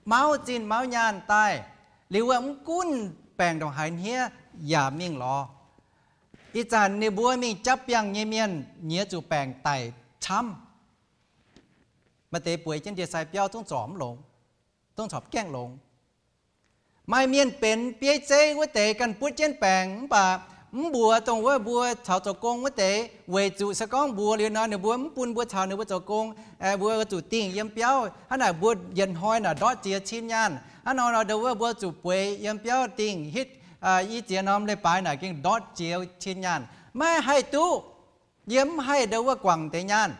mauv zinh mauv nyaanh daaih, liuz wuov mv gunv baengc ndongc haaix hniev yaac mingh lorz. Ih zanc ninh mbuo mingh japv biangh nyei mienh nyiex zuqc baengc daic camv. Maaih deix bueix jienv ndie-sai biauv zungv zorc mv longx, zungv corc gaengh longx. Maaih mienh benx bieiv zeiv wuov deix ganh butv jienv baengc mv baac mv mbuox dongh wuov mbuo caux zoux gong wuov deix, weic zuqc se gorngv mbuox liuz nor ninh mbuo mv bun mbuo caux ninh mbuo zoux gong, mbuo zuqc dingh yiem biauv. Hnangv naaic mbuo yietc hnoi naaic ndortv ziex cin nyaanh. Hnangv nor nor ndau wuov mbuo zuqc bueix yiem biauv dingh hitv i ziex norm leiz-baaix naaic gengh ndortv ziex cin nyaanh. Maiv haih duqv. Yie mv haih ndau wuov guangc deix nyaanh.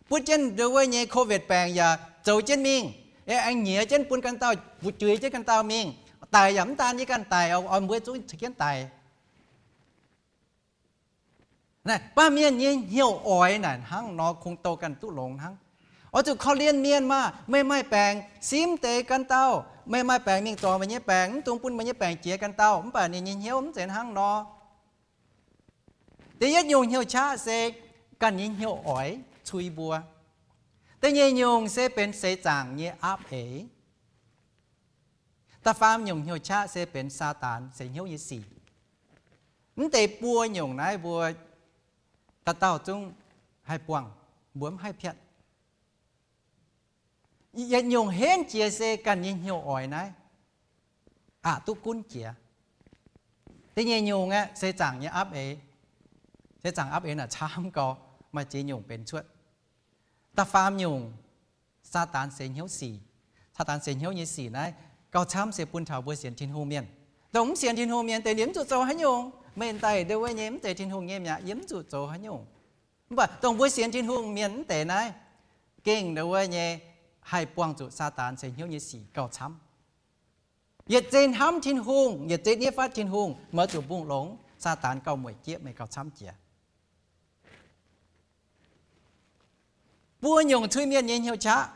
Butv jienv ndau wuov nyei COVID baengc yaac zoux jienv mingh, aengx nyiex jienv bun ganh dauh, fu'jueiz jienv ganh dauh mingh. Daic yaac mv daan yie ganh daic, oix mbuo zungv caux jienv daic. Naaiv baamh mienh nyei hnyouv oix naaic hnangv nor kungx douh ganh duqv longx hnangv. Oix zuqc korv-lienh mienh maah! Meih maaih baengc simv deix ganh dauh, meih maaih baengc mingh zorc meih nyei baengc, mv dungx bun meih nyei baengc jiex ganh dauh. Mv baac ninh nyei hnyouv mv zeiz hnangv nor. Da'yietv nyungc hnyouv qaqv se ganh nyei hnyouv oix cui mbuo. Da'nyeic nyungc se benx seix zaangc nyei aapv eix. Da'faam nyungc hnyouv qaqv se benx Saadaan seix hnyouv nyei sic. Mv deix buo nyungc naaiv mbuo dauh dauh zungv haih buangh, mbuo mv haih piatv. Yietc nyungc henv jiex se ganh nyei hnyouv oix naaiv aqc duqv gunv jiex. Da'nyeic nyungc aeqv, seix zaangc nyei aapv eix. Seix zaangc aapv eix naaic camv gau, maaih ziex nyungc benx cuotv. Da'faam nyungc, Saadaan seix hnyouv sic. Saadaan seix hnyouv nyei sic naaiv gauh camv se bun taux mbuo sienx Tin-Hungh mienh. Dongh mv sienx Tin-Hungh mienh deix ninh mv zuqc zoux haaix nyungc. Meih daaih ndau wuov nyei mv zeiz Tin-Hungh nyei mi'aqv, yie mv zuqc zoux haaix nyungc. Mv baac dongh mbuo sienx Tin-Hungh mienh mv deix naaiv, gengh ndau wuov nyei haih buangh zuqc Saadaan seix hnyouv nyei sic gauh camv. Yietc zei hnamv Tin-Hungh, yietc zei nyei fatv Tin-Hungh, meih zuqc mbungh longx, Saadaan gauh mueic jieqv meih gauh camv jiex. Buo nyungc cui mienh nyei hnyouv qaqv.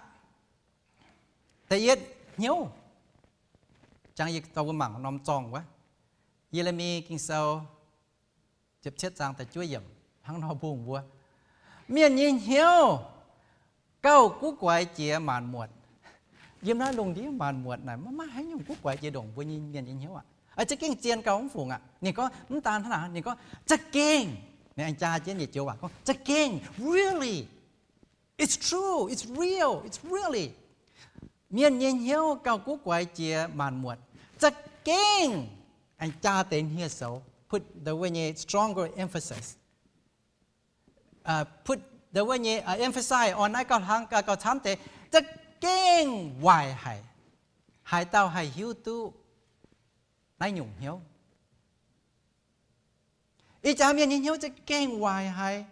Da'yietv hnyouv, jangx yie dorh mbuo mangc norm zorng wuov, Ye^le^mi Ging-Sou ziepc cietv zaang da'juov yiemc hnangv nor mbungh mbuo, mienh nyei hnyouv gauh guv guaix jiex maanc muotc. Yiem naaiv lungh ndiev maanc muotc naaic maiv maaih haaix nyungc guv guaix jiex ndongc mbuo nyei mienh nyei hnyouv aqv. Za'gengh zien gauh mv fungc aqv. Ninh gorngv mv daan hnangv naaic, ninh gorngv za'gengh, ninh aengx jaa jienv yietc joux waac gorngv za'gengh, really, it's true, it's real, it's really. Mienh nyei hnyouv gauh guv guaix jiex maanc muotc. Za'gengh, aengx jaa deix hniev-soux, put the wuov nyei stronger emphasis, put the wuov nyei emphasize on naaiv gauh hlang gauh camv deix, za'gengh waaic haic, haaix dauh haih hiuv duqv naaiv nyungc hnyouv? Ih jaax mienh nyei hnyouv za'gengh waaic haic.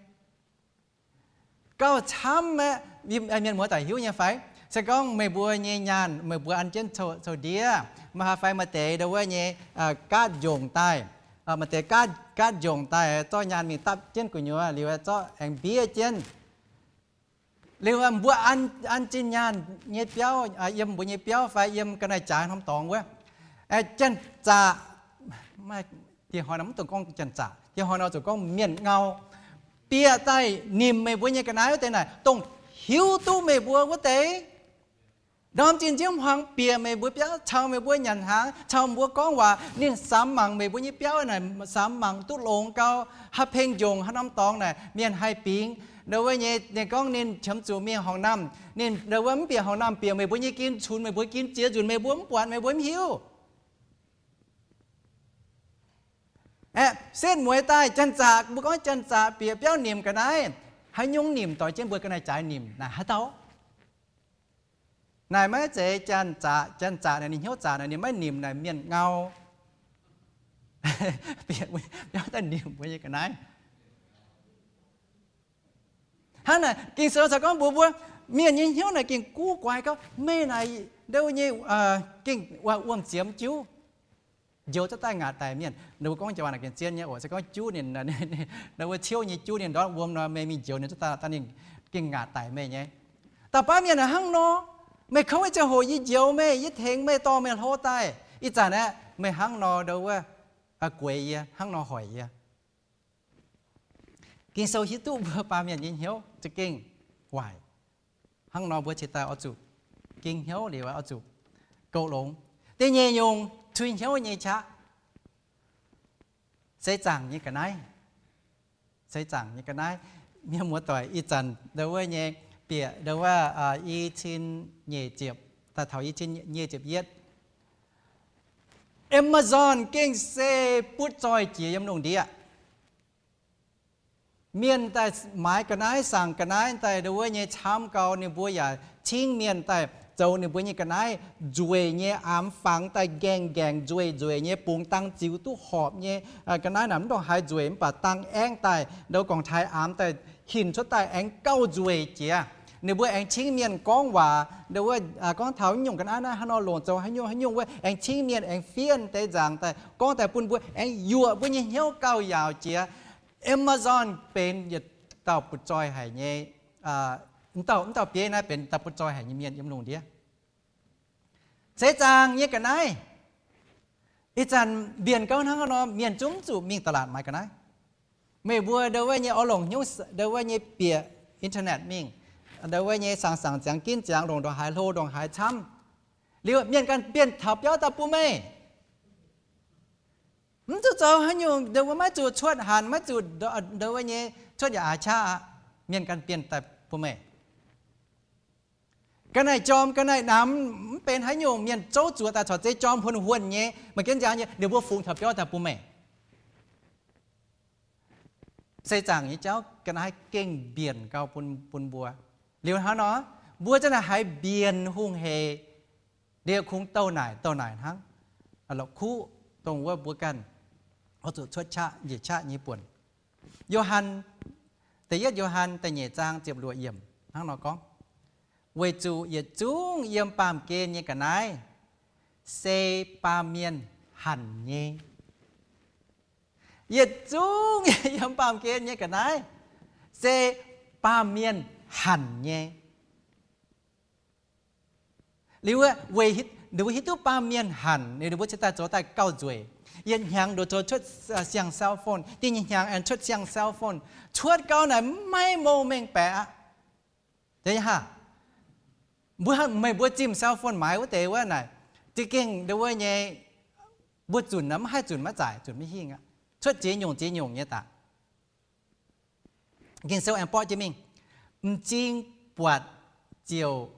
Gauh camv aeqv, mienh muoz-doic hiuv nyei fai? Se gorngv meih mbuo nyei nyaanh meih mbuo an jienv coux ndiev, maaih haaix fai maaih deix ndau wuov nyei gaatv njongc daaih, maaih deix gaatv njongc daaih zorqv nyaanh mingh dapv jienv gu'nyuoz liuz zorqv aengx mbiev jienv. Liuz mbuo an, an zinh nyaanh nyei biauv, yiem mbuo nyei biauv fai yiem ga'naaiv-jaaix norm dorngx wuov, janx-zaqc, dieh hnoi nor mv dungx gorngv janx-zaqc, dieh hnoi nor zuqc gorngv mienh ngau, bieqc daaih nimc meih mbuo nyei ga'naaiv wuov deix naaic, dongh hiuv duqv meih mbuo wuov deix. Ndorm zinh nziouv hmuangx bieqc meih mbuo biauv, caux meih mbuo nyanc hnaangx, caux mbuo gorngv waac, ninh samx mangc meih mbuo nyei biauv naaic, samx mangc duqv longx gau, haaix peng njongc haaix norm dorngx naaic mienh haih bingx. Ndau wuov nyei, ninh gorngv ninh qiemx zuqc mingh horngc naamh, ninh ndau wuov mv bieqc horngc naamh, bieqc meih mbuo nyei gin, cunx meih mbuo gin ziex nzunc, meih mbuo mv buatc, meih mbuo mv hiuv. Aeqv, setv mueiz daaih janx-zaqc, mbuo gorngv janx-zaqc bieqc biauv nimc ga'naaiv, haaix nyungc nimc? Doix jienv mbuo ga'naaiv-jaaix nimc naaic haaix dauh? Naaic maiv zeiz janx-zaqc. Janx-zaqc naaic ninh hnyouv zaqc naaic ninh maiv nimc naaic mienh ngau. Bieqc biauv daaih nimc mbuo nyei ga'naaiv. Hnangv naaic Ging-Sou caux gorngv mbuox mbuo, mienh nyei hnyouv naaic gengh guv guaix gauh. Meih naaic ndau nyei gengh wuom-ziemx juv, njoux cuotv daaih ngaatc daic mienh. Ninh mbuo gorngv jiex waac naaic gengh zien nyei oc. Se gorngv juv ninh, ndau wuov ciouv nyei juv ninh ndortv wuom nor, meih mingh njoux ninh cuotv daaih, ninh gengh ngaatc daic meih nyei. Dauh baav mienh naaic hnangv nor, meih kouv nyei ziangh hoc yie njoux meih, yie tengx meih, dorh meih hlo daaih. Ih zanc aeqv, meih hnangv nor ndau wuov gueix yie, hnangv nor hoic yie. Ging-Sou hiuv duqv mbuo baamh mienh nyei hnyouv za'gengh waaic. Hnangv nor mbuo cingx daaih oix zuqc ging hnyouv liuz oix zuqc goux longx. Da'nyeic nyungc cui hnyouv nyei qaqv, seix zaangc nyei ga'naaiv. Seix zaangc nyei ga'naaiv. Mienh muoz-doic, ih zanc ndau wuov nyei bieqc ndau wuov i cin nyeic ziepc, daaih taux i cin nyeic ziepc yietv. Amazon gengh se butv zoih jiex yiem lungh ndiev. Mienh daaih maaiz ga'naaiv, saangc ga'naaiv daaih ndau wuov nyei camv gau, ninh mbuo yaac cingv mienh daaih zoux ninh mbuo nyei ga'naaiv nzueic nyei, aamx fangx daaih nqaengh nqaengh nzueic nzueic nyei, bungx dang ziux duqv horpc nyei. Ga'naaiv naaic mv ndongc haaix nzueic mv baac dang aengv daaih ndau gorngc taaix aamx daaih hinc cuotv daaih aengx gauh nzueic jiex. Ninh mbuo aengx cingv mienh gorngv waac, ndau wuov gorngv taux nyungc ga'naaiv naaiv hnangv nor longc zoux haaix nyungc haaix nyungc wuov, aengx cingv mienh aengx fiev deix nzaangc daaih gorngv daaih bun mbuo, aengx yuoqc mbuo nyei hnyouv gauh yaauc jiex. Amazon benx yietc dauh butv zoih haic nyei, mv dauh, mv dauh bieiv naaiv benx dauh butv zoih haic nyei mienh yiem lungh ndiev. Seix zaangc nyei ga'naaiv. Ih zanc mbienc gauh hnangv nor, mienh zungv zuqc mingh ตลาด maaiz ga'naaiv. Meih mbuo ndau wuov nyei oix longc hnyouv, ndau wuov nyei bieqc internet mingh, ndau wuov nyei saangc saangc ziangx ginv ziangx, longc ndongc haaix hlo ndongc haaix camv. Liuz mienh ganh bienh taux biauv daaih bun meih. Mv zuqc zoux haaix nyungc, ndau wuov maiv zuqc cuotv hanc, maiv zuqc ndau wuov nyei cuotv yaac aax qaqv aqv. Mienh ganh bienh daaih bun meih. Ga'naaiv jorm, ga'naaiv namx, mv benx haaix nyungc, mienh zouv zuoqc daaih corc zeiv jorm huonh huonh nyei, maaih jienv nziaaux nyei, ninh mbuo fungx taux biauv daaih bun meih. Seix zaangc nyei jauv ga'naaiv gengh mbienc gau bun, bun mbuo. Liuz hnangv nor, mbuo zanc naaic haiz mbienc hungh hec, ndie kungx douh naaic douh naaic hnangv, la'kuqv dongh wuov mbuo ganh oix zuqc cuotv qaqv njiec qaqv nyei buonc. Yo^han, da'yietv Yo^han da'nyeic zaang ziepc luoqc yiemc hnangv nor gorngv, weic zuqc yietc zungv yiem baamh gen nyei ga'naaiv se baamh mienh hanc nyei. Yietc zungv yiem baamh gen nyei ga'naaiv se baamh mienh hanc nyei. Liuz, ninh mbuo hiuv duqv baamh mienh hanc, ninh mbuo cingx daaih zoux daaih gauh nzueic. Yietc hnyangx nduqc zoux cuotv siang-cell phone, da'nyeic hnyangx aengx cuotv siang-cell phone. Cuotv gau naaic maiv mong mengh baeqc aqv. Aa, mbuo, meih mbuo zimh cell phone maaiz wuov deix wuov naaic, za'gengh ndau wuov nyei, mbuo zunc naaic maiv haih zunc maiv zaaic, zunc maiv hingh aqv. Cuotv ziex nyungc ziex nyungc nyei daaih. Ging-Sou aengx borqv jienv mingh, m'zing buatc ziouc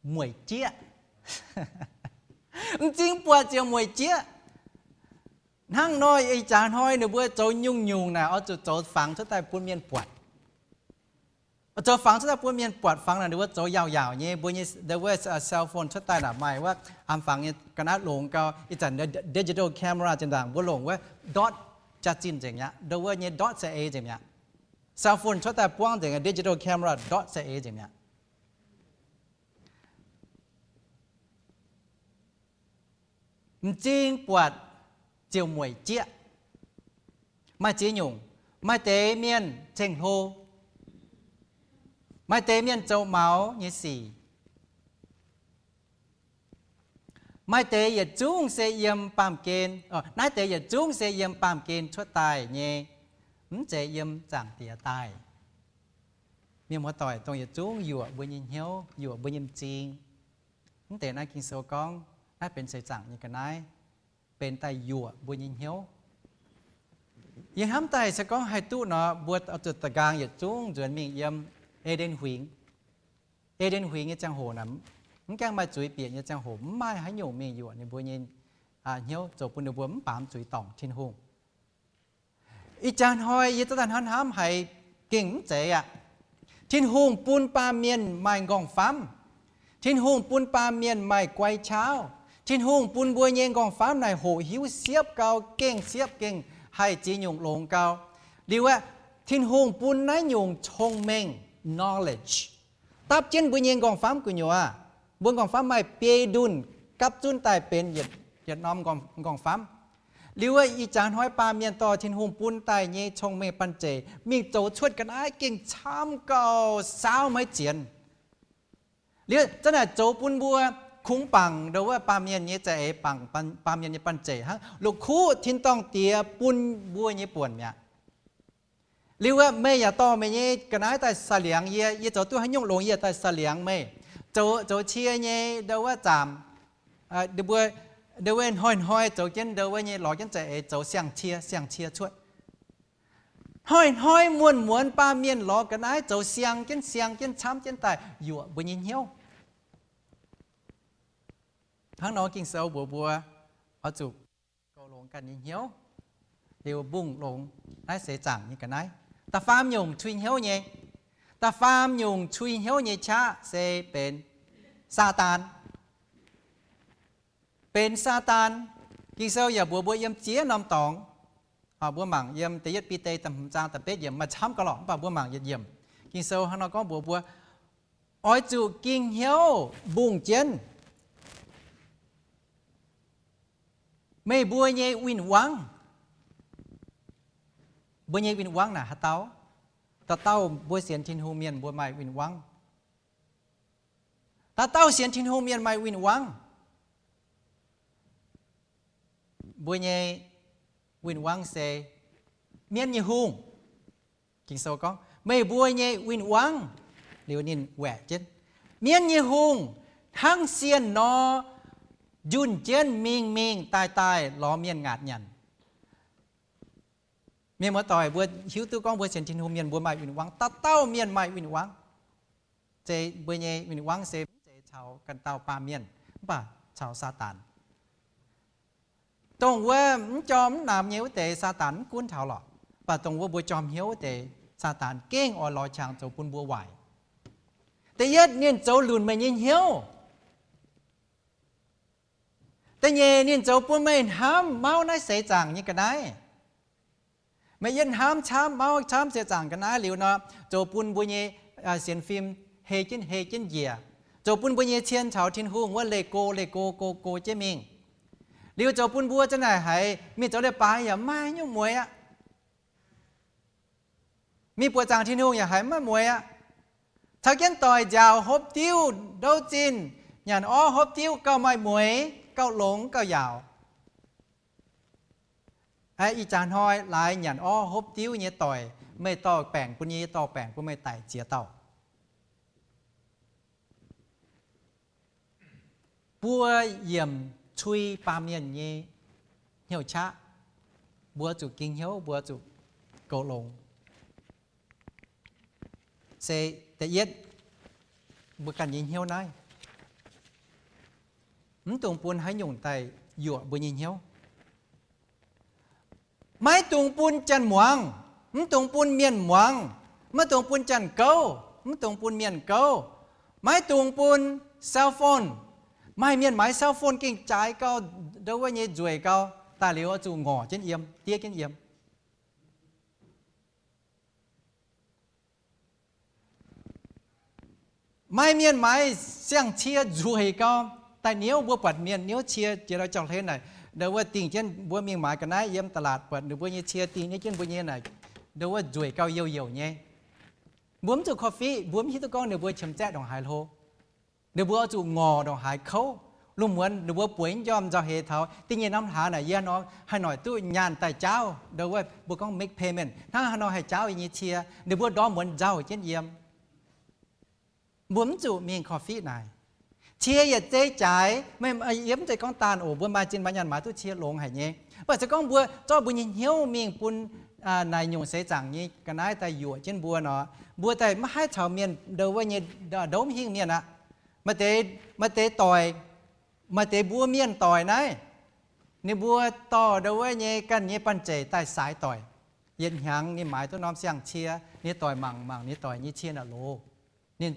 mueic jieqv. M'zing buatc ziouc mueic jieqv. Hnangv nor, ih jaax hnoi ninh mbuo zoux nyungc-nyungc naaic oix zuqc zoux fangx cuotv daaih bun mienh buatc. Zoux fangx cuotv daaih bun mienh buatc, fangx naaic ninh mbuo zoux yaauc-yaauc nyei, mbuo nyei ndau wuov cell phone cuotv daaih naaic maaih wuov aamx fangx nyei ga'naaiv longx gau. Ih zanc digital camera zinh ndaangc mbuo longc wuov dot jaax-zinh nzengc mi'aqv, ndau wuov nyei dot C A nzengc mi'aqv. Cell phone cuotv daaih buangv nzengc, digital camera dot C A nzengc mi'aqv. M'zing buatc ziouc mueic jieqv. Maaih ziex nyungc. Maaih deix mienh ceng-hlo, Maaih deix mienh zoux maux nyei sic. Maaih deix yietc zungv se yiem baamh gen, naaiv deix yietc zungv se yiem baamh gen cuotv daaih nyei, mv zeiz yiem Zaangc Diex daaih. Mienh muoz-doic, dongh yietc zungv yuoqc mbuo nyei hnyouv, yuoqc mbuo nyei m'zing. Mv deix naaiv Ging-Sou gorngv naaiv benx seix zaangc nyei ga'naaiv, benx daaih yuoqc mbuo nyei hnyouv. Yie hnamv daaih se gorngv haih duqv nor, mbuo zuqc da'nqaang yietc zungv nzuonx mingh yiem E^nden Huingx. E^nden Huingx nyei ziangh hoc naaic, mv gaengh maaih zuiz bieqc nyei ziangh hoc, mv maaih haaix nyungc mingh yuoqc ninh mbuo nyei hnyouv, zoux bun ninh mbuo mv baamz zuiz dorngc Tin-Hungh. Ih jaax hnoi yie zungv daaih hnamv hnamv haiz gengh mv zeiz aqv. Tin-Hungh bun baamh mienh maaih nqorngv-famv. Tin-Hungh bun baamh mienh maaih guai-qaauv. Tin-Hungh bun mbuo nyei nqorngv-famv naaic hoqc hiuv siepv gau, gengh siepv, gengh haih ziex nyungc longx gau. Liuz aeqv, Tin-Hungh bun naaiv nyungc cong-mengh, knowledge, dapv jienv mbuo nyei nqorngv-famv gu'nyuoz. Mbuo nqorngv-famv maaih biei ndunh gapv zunv daaih benx yietc norm nqorngv-famv. Liuz aeqv, ih jaax hnoi baamh mienh dorh Tin-Hungh bun daaih nyei cong-mengh banh zeic mingh zoux cuotv ga'naaiv gengh camv gauh saauv maiv zienx. Liuz zanc naaic zoux bun mbuo kungx bangc ndo wuov baamh mienh nyei za'eix, bangc baamh mienh nyei banh zeic hnangv la'kuqv tin-dorngh Diex bun mbuo nyei buonc mi'aqv. Liuz aeqv, meih yaac dorh meih nyei ga'naaiv daaih saic liangx yie, yie zoux duqv haaix nyungc longx yie daaih saic liangx meih. Zoux, zoux cie nyei ndo wuov zaamc, mbuo ndo wuov hnoi-hnoi zoux jienv ndo wuov nyei lorz jienv za'eix zoux siang-cie, siang-cie cuotv. Hnoi-hnoi muonz-muonz baamh mienh lorz ga'naaiv zoux siang jienv siang jienv camv jienv daaih yuoqc mbuo nyei hnyouv. Hnangv nor Ging-Sou mbuox mbuo, oix zuqc goux longx ganh nyei hnyouv, liuz mbungh longx naaiv seix zaangc nyei ga'naaiv. Da'faam nyungc cui hnyouv nyei, da'faam nyungc cui hnyouv nyei qaqv se benx Saadaan. Benx Saadaan. Ging-Sou yaac mbuox mbuo yiem ziex norm dorngx. Mbuo mangc yiem da'yietv Bide da'hmz zaang da'betv yiemc, maaih camv gauh lorqc, mv baac mbuo mangc yietc yiemc. Ging-Sou hnangv nor gorngv mbuox mbuo, oix zuqc ging hnyouv mbungh jienv meih mbuo nyei win-wangv. Mbuo nyei win-wangv naaic haaix dauh? Dauh dauh mbuo sienx Tin-Hungh mienh mbuo maaih win-wangv. Dauh dauh sienx Tin-Hungh mienh maaih win-wangv. Mbuo nyei win-wangv se mienv nyei hungh. Ging-Sou gorngv, meih mbuo nyei win-wangv. Liuz ninh waeqc jienv, mienv nyei hungh hnangv sienh nor, njunh jienv mingh mingh daaih daaih lorz mienh ngaatc nyanc. Mienh muoz-doic, mbuo hiuv duqv gorngv mbuo sienx Tin-Hungh mienh mbuo maaih win-wangv. Dauh dauh mienh maaih win-wangv. Zeiz mbuo nyei win-wangv se mv zeiz caux ganh dauh baamh mienh, mv baac caux Saadaan. Dongh wuov mv jorm mv namx nyei wuov deix Saadaan mv gunv taux lorqc. Mv baac dongh wuov mbuo jorm hnyouv wuov deix, Saadaan gengh oix lorz qangx zoux bun mbuo waaic. Da'yietv, ninh zoux lunc meih nyei hnyouv. Da'nyeic, ninh zoux bun meih hnamv mauv naaiv seix zaangc nyei ga'naaiv. Meih yietv hnamv camv mauv camv seix zaangc ga'naaiv liuz nor, zoux bun mbuo nyei sienx fim hei jienv hei jienv njiec, zoux bun mbuo nyei cien caux Tin-Hungh wuov leih go leih go go go jienv mingh. Liuz zoux bun mbuo za'naaic haiz mingh zoux leiz-baaix yaac maiv nyungc mueiz aqv. Mingh buoqc zaangc Tin-Hungh yaac haiz maiv mueiz aqv. Caux jienv doic nziaauc hopv diuv ndouv zinh, nyanc orv hopv diuv gauh maaih mueiz, gauh longx gauh yaauc. Ih jaax hnoi laaix nyanc orv hopv diuv nyei doic, meih dorh baengc bun yie, yie dorh baengc bun meih daic ziex dauh. Mbuo yiemc cui baamh mienh nyei hnyouv qaqv. Mbuo zuqc ging hnyouv, mbuo zuqc goux longx. Se da'yietv, mbuo ganh nyei hnyouv naaiv, mv dungx bun haaix nyungc daaih yuoqc mbuo nyei hnyouv. Maiv dungx bun janx-muangz, mv dungx bun mienh muangz, maiv dungx bun janx-gouv, mv dungx bun mienh gouv, maiv dungx bun cell phone. Maaih mienh maaiz cell phone gengh jaaix gau, ndo wuov nyei nzueic gau, daaih liuz oix zuqc ngorc jienv yiem, diev jienv yiem. Maaih mienh maaiz siang-cie nzueic gau, daaih niouv, mbuo buatc mienh niouv cie jiex la'jauv-hlen naaic, ndo wuov dingh jienv, mbuo mingh maaiz ga'naaiv yiem da'laatc buatc ninh mbuo nyei cie dingh niouv jienv mbuo nyei naaic, ndo wuov nzueic gau, youh youh nyei. Mbuo mv zuqc korv-fiqv, mbuo mv hiuv duqv gorngv ninh mbuo qiemx zaeqv ndongc haaix hlo. Ninh mbuo oix zuqc ngorc ndongc haaix kouv. Lungh muonz ninh mbuo bueix njormh nzauh heix taux da'nyeic norm hlaax naaic, yie hnangv nor haih noic duqv nyaanh daaih jaauv, ndo wuov mbuo gorngv make payment, hnangv haaix nor haih jaauv yie nyei cie. Ninh mbuo ndorm muonz nzauh jienv yiem. Mbuo mv zuqc mingh korv-fiqv naaic. Cie yietc zei jaaix, yie mv zeiz gorngv daanh oc, mbuo maaih zinh maaih nyaanh maaiz duqv cie longx haic nyei. Mv baac se gorngv mbuo zorqv mbuo nyei hnyouv mingh bun naaic nyungc seix zaangc nyei ga'naaiv daaih yuoqc jienv mbuo nor, mbuo daaih maiv haih caux mienh ndo wuov nyei ndouv hingh mienh aqv. Maaih deix, maaih deix doic, maaih deix mbuo mienh doic naaiv, ninh mbuo dorh ndo wuov nyei ganh nyei banh zeic daaih saaix doic. Yietc hnyangx ninh maaiz duqv norm siang-cie, ninh doic mangc mangc ninh doic nyei cie naaic loz. Ninh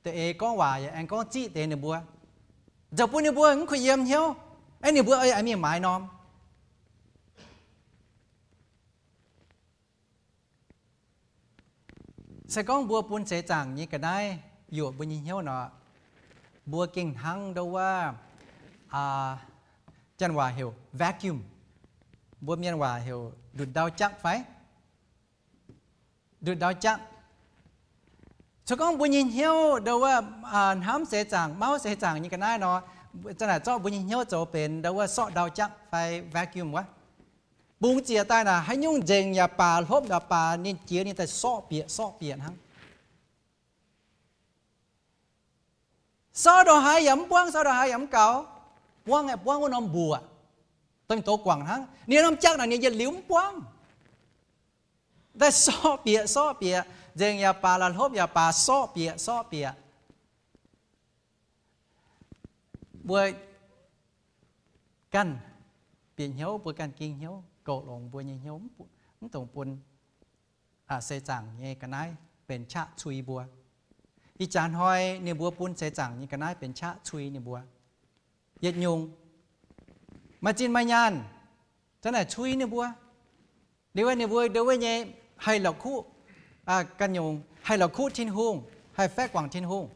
da'eix gorngv waac yaac aengx gorngv ziqv deix ninh mbuo. Zoux bun ninh mbuo mv kuh yiem hnyouv, aeqv, ninh mbuo aengx mingh maaiz norm. Se gorngv mbuo bun seix zaangc nyei ga'naaiv yuoqc mbuo nyei hnyouv nor, mbuo gengh hnangv ndo wuov, janx waac heuc vacuum, mbuo mienh waac heuc ndutc ndau jaqv fai? Ndutc ndau jaqv. Se gorngv mbuo nyei hnyouv ndo wuov hnamv seix zaangc, mauv seix zaangc nyei ga'naaiv nor, za'naaic zorqv mbuo nyei hnyouv zoux benx ndo wuov sorqv ndau jaqv fai vacuum wuov. Bungx ziec daaih naaic, haaix nyungc nzengc yaac baac, hlopv yaac baac, ninh jiex ninh daaih sorqv bieqc sorqv bieqc hnangv. Sorqv ndongc haaix yaac mv buangv, sorqv ndongc haaix yaac mv gaux. Buangv aeqv, buangv wuov norm mbuoqc, dongh douz guangc hnangv. Ninh norm jaqv naaic ninh yietc liuz mv buangv. Daaih sorqv bieqc sorqv bieqc, nzengc yaac baac, la'hlopv yaac baac, sorqv bieqc sorqv bieqc. Mbuo ganh bieqc hnyouv, mbuo ganh ging hnyouv, goux longx mbuo nyei hnyouv, mv dungx bun seix zaangc nyei ga'naaiv benx qaqv cui mbuo. Ih jaax hnoi ninh mbuo bun seix zaangc nyei ga'naaiv benx qaqv cui ninh mbuo. Yietc nyungc maaih zinh maaih nyaanh, za'naaic cui ninh mbuo. Liuz ninh mbuo ndo wuov nyei haih la'kuqv ganh nyungc, haih la'kuqv Tin-Hungh, haih faeqv guangc Tin-Hungh.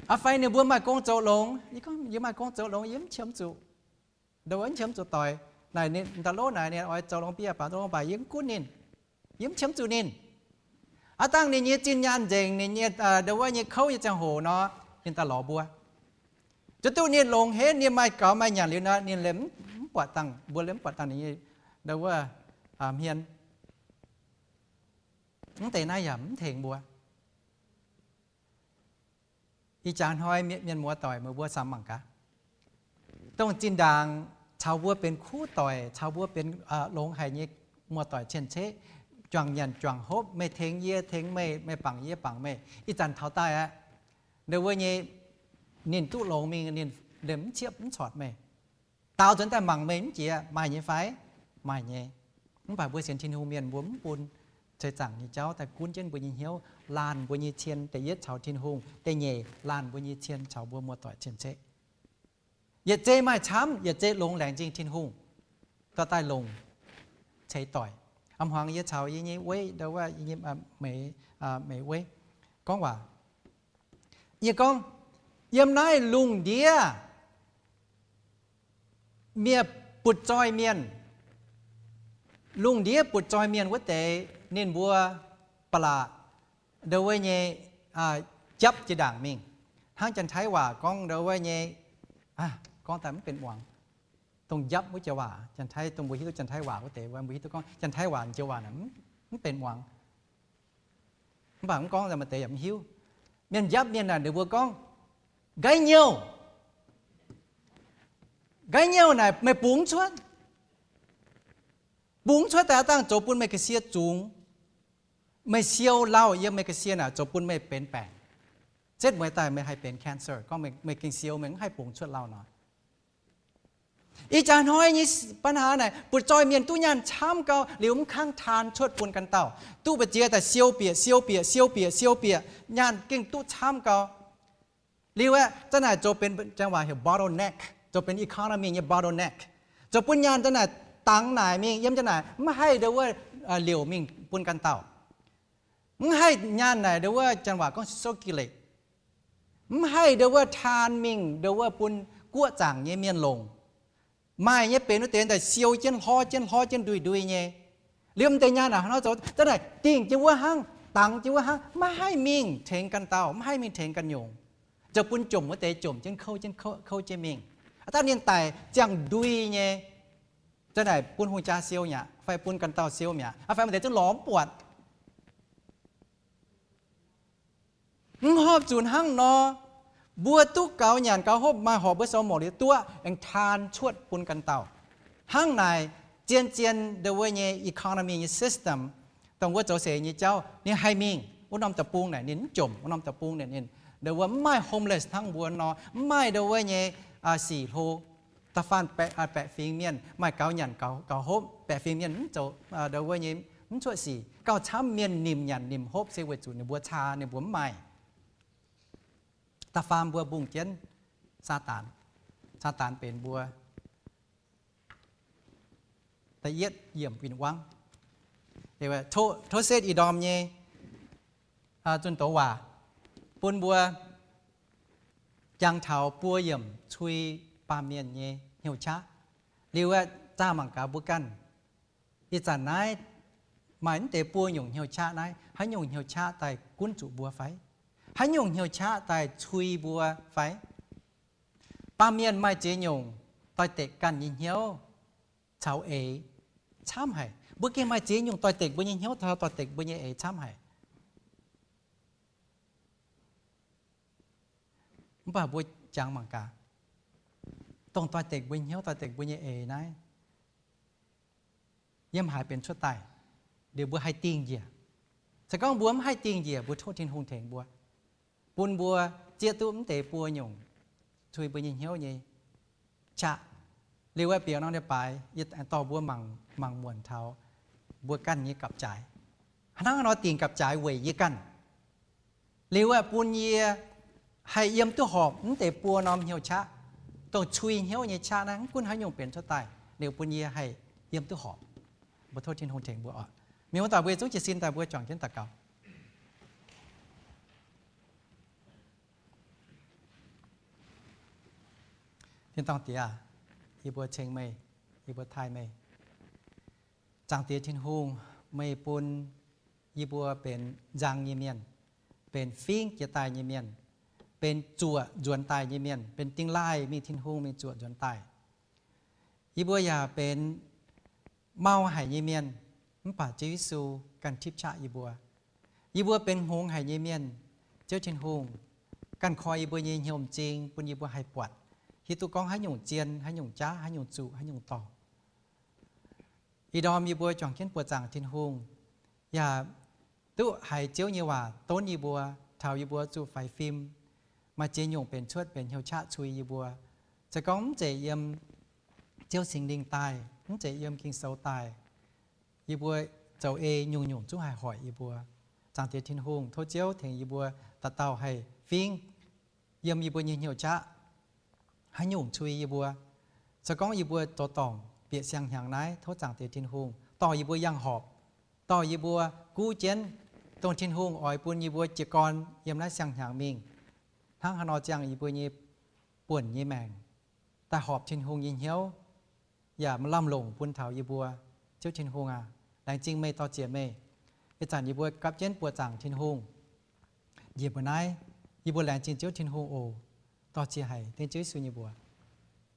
Aa fai ninh mbuo maaih gong zoux longx, yie gorngv yie maaih gong zoux longx, yie mv qiemx zuqc, ndo wuov mv qiemx zuqc doic. Naaic ninh da'lov naaic ninh oix zoux longx bieqc baac, zoux longx baac yie mv gunv ninh, yie mv qiemx zuqc ninh. Aav dangh ninh nyei zinh nyaanh nzengc, ninh nyei ndo wuov nyei kouv nyei ziangh hoc nor, ninh daaih lorz mbuo. Zuqc duqv ninh longx henv, ninh maaih gaux maaih nyanc liuz nor, ninh liemh mv buatc dangh, mbuo liemh mv buatc dangh ninh nyei ndo wuov hmien. Mv deix naaiv yaac mv tengx mbuo. Ih jaax hnoi mienh muoz doic, meih mbuo samx mangc gaax, dongh zinh ndaangc caux mbuo benx kuv doic, caux mbuo benx longx haic nyei muoz-doic cien-ceqv, juangc nyanc juangc hopv, meih tengx yie tengx meih, meih bangc yie bangc meih, ih zanc taux daaih aqv, ndo wuov nyei ninh duqv longx mingh, ninh liemh mv ciepv mv corc meih. Daaux nzuonx daaih mangc meih mv jiex, maaih nyei fai? Maaih nyei. Mv baac mbuo sienx Tin-Hungh mienh mbuo mv bun seix zaangc nyei jauv daaih gunv jienv mbuo nyei hnyouv, laanh mbuo nyei cien. Da'yietv caux Tin-Hungh, da'nyeic laanh mbuo nyei cien caux mbuo muoz-doic cien-ceqv. Yietc zei maaih camv, yietc zei longx laengz zingh Tin-Hungh, dorh daaih longc ceix doic. A'hmuangx yie caux yie nyei weiv, ndo wuov, yie nyei meix, meix weiv gorngv waac, yie gorngv, yiem naaiv lungh ndiev mienh butv-zoih mienh, lungh ndiev butv-zoih mienh wuov deix ninh mbuo ba'laqc ndo wuov nyei japv jiex ndaangc mingh. Hnangv Janx-Taiv waac gorngv ndo wuov nyei, gorngv daaih mv benx muangx. Dongh njapv wuov joux waac, Janx-Taiv, dongh mbuo hiuv duqv Janx-Taiv waac wuov deix, mbuo hiuv duqv gorngv Janx-Taiv waac joux waac naaic mv benx muangx. Mv baac mv gorngv maaih deix yaac mv hiuv. Mienh njapv mienh naaic ninh mbuo gorngv, nqaiv nyouh, nqaiv nyouh naaic meih bungx cuotv. Bungx cuotv daaih aav dangh zoux bun meih ga'sie zungx. Meih siou lauh yiem meih ga'sie naaic zoux bun meih benx baengc. Setv mueiz daaih meih haih benx cancer, gorngv meih gengh siou, meih mv haih bungx cuotv lauh nor. Ih jaax hnoi nyei ปัญหา naaic, butv-zoih mienh duqv nyaanh camv gau, liuz mv kangv taan cuotv bun ganh dauh, duqv mbu'ziex daaih siou bieqc, siou bieqc, siou bieqc, siou bieqc, nyaanh gengh duqv camv gau. Liuz aeqv, za'naaic zoux benx, Janx waac heuc bottleneck, zoux benx economy nyei bottleneck, zoux bun nyaanh za'naaic dangx naaic mingh, yiem za'naaic mv haih ndo wuov liouc mingh bun ganh dauh. Mv haih nyaanh naaic ndo wuov Janx waac gorngv circulate. Mv haih ndo wuov taan mingh ndo wuov bun guoqv zaangc nyei mienh longc. Maaih nyei benx wuov deix daaih siou jienv, hlorv jienv, hlorv jienv, ndui-ndui nyei. Liemh deix nyaanh naaic hnangv nor zoux, za'naaic dingc jienv wuov hnangv, dangx jienv wuov hnangv, maiv haih mingh tengx ganh dauh, maiv haih mingh tengx ganh nyungc. Zoux bun jomc wuov deix jomc jienv, kouv jienv kouv, kouv jienv mingh. Aa, daaih ninh daic ziangh ndui nyei, za'naaic bun hungh jaa siou mi'aqv, fai bun ganh dauh siou mi'aqv, fai maaih deix zungv lorz mv buatc. Mv horpc zuqc hnangv nor, mbuo duqv gaux nyanc gaux hopv, maaih horpc mbuo sou morc liuz duqv aengx taan cuotv bun ganh dauh. Hnangv naaic, zien-zien ndongc wuov nyei economy nyei system, dongh wuov zoux seix nyei jauv ninh haih mingh wuov norm deic-bung naaic, ninh mv jomc wuov norm deic-bung naaic, ninh ndongc wuov mv maaih homeless hnangv mbuo nor, mv maaih ndongc wuov nyei sic hlo. Da'faanh baeqc fingx mienh maaih gaux nyanc gaux hopv, baeqc fingx mienh mv zoux ndongc wuov nyei, mv cuotv sic, gauh camv mienh nimc nyanc nimc hopv se weic zuqc ninh mbuo caa, ninh mbuo mv maaih. Da'faanh mbuo mbungh jienv Saadaan. Saadaan benx mbuo da'yietv yiemc win-wangv. Tov setv ih ndorm nyei zunh doz waac bun mbuo jangx taux buo yiemc cui baamh mienh nyei hnyouv qaqv. Liuz aeqv, zaah mangc gaax mbuo ganh, ih zanc naaiv maaih mv deix buo nyungc hnyouv qaqv naaiv, haaix nyungc hnyouv qaqv daaih gunv zuqc mbuo fai? Haaix nyungc hnyouv qaqv daaih cui mbuo fai? Baamh mienh maaih ziex nyungc doix-dekc ganh nyei hnyouv caux eix camv haic. Mbuo gengh maaih ziex nyungc doix-dekc mbuo nyei hnyouv caux doix-dekc mbuo nyei eix camv haic. Mv baac mbuo jangx mangc gaax, dongh doix-dekc mbuo nyei hnyouv, doix-dekc mbuo nyei eix naaiv, yiem haaix benx cuotv daaih? Liuz mbuo haih dingh njiec. Se gorngv mbuo mv haih dingh njiec, mbuo tov Tin-Hungh tengx mbuo, bun mbuo zieqv duqv mv deix buo nyungc cui mbuo nyei hnyouv nyei qaqv. Liuz aeqv, bieqc norm leiz-baaix yie dorh mbuo mangc muonc taux mbuo ganh nyei gapv-jaaix. Hnangv haaix nor dingc gapv-jaaix weic yie ganh? Liuz aeqv, bun yie haih yiem duqv horpc mv deix buo norm hnyouv qaqv, dongh cui hnyouv nyei qaqv naaiv, mv gunv haaix nyungc benx cuotv daaih, liuz bun yie haih yiem duqv horpc. Mbuo tov Tin-Hungh tengx mbuo oc. Mingh wuov daaih mbuo yietc zungv jiez sin daaih mbuo juangc jienv daux gaux. Tin-dorngh Diex aac, yie mbuo ceng meih, yie mbuo taaih meih. Zaangc Diex Tin-Hungh, meih bun yie mbuo benx nzang nyei mienh, benx fingv jiex daaih nyei mienh, benx zuoqc nzuonx daaih nyei mienh, benx dingh laaih mingh Tin-Hungh mingh zuoqc nzuonx daaih. Yie mbuo yaac benx mau haic nyei mienh, mv baac Ziouv Yesu ganh tipv qaqv yie mbuo. Yie mbuo benx hngongx haic nyei mienh, Ziouv Tin-Hungh ganh koi yie mbuo nyei hnyouv m'zing bun yie mbuo haih buatc, hiuv duqv gorngv haaix nyungc zien, haaix nyungc jaav, haaix nyungc zuqc, haaix nyungc dorngc. Ih ndorm yie mbuo juangc jienv buoqc zaangc Tin-Hungh, yaac duqv haiz Ziouv nyei waac donv yie mbuo, taux yie mbuo zuqc faix fim. Maaih ziex nyungc benx cuotv benx hnyouv qaqv cui yie mbuo. Se gorngv mv zeiz yiem Ziouv Singx Lingh daaih, mv zeiz yiem Ging-Sou daaih, yie mbuo zoux ei nyungc-nyungc zungv haih hoic yie mbuo. Zaangc Diex Tin-Hungh, tov Ziouv tengx yie mbuo dauh dauh haih fingv yiem yie mbuo nyei hnyouv qaqv haaix nyungc cui yie mbuo. Se gorngv yie mbuo zoux dorngc bieqc siang-hnyangx naaiv, tov Zaangc Diex Tin-Hungh dorh yie mbuo yangh horpc, dorh yie mbuo guv jienv dongh Tin-Hungh oix bun yie mbuo jiez gorn yiem naaiv siang-hnyangx mingh. Hnangv haaix nor ziangh yie mbuo nyei buonc nyei maengc daaih horpc Tin-Hungh nyei hnyouv, yaac maaih lamh longc bun taux yie mbuo. Ziouv Tin-Hungh aac, laengz zingh meih, dor-ziec meih. Ih zanc yie mbuo gapv jienv buoqc zaangc Tin-Hungh njiec mbuo naaiv, yie mbuo laengz zingh Ziouv Tin-Hungh oc. Dor-ziec haic, dengv Ziouv Yesu nyei mbuox.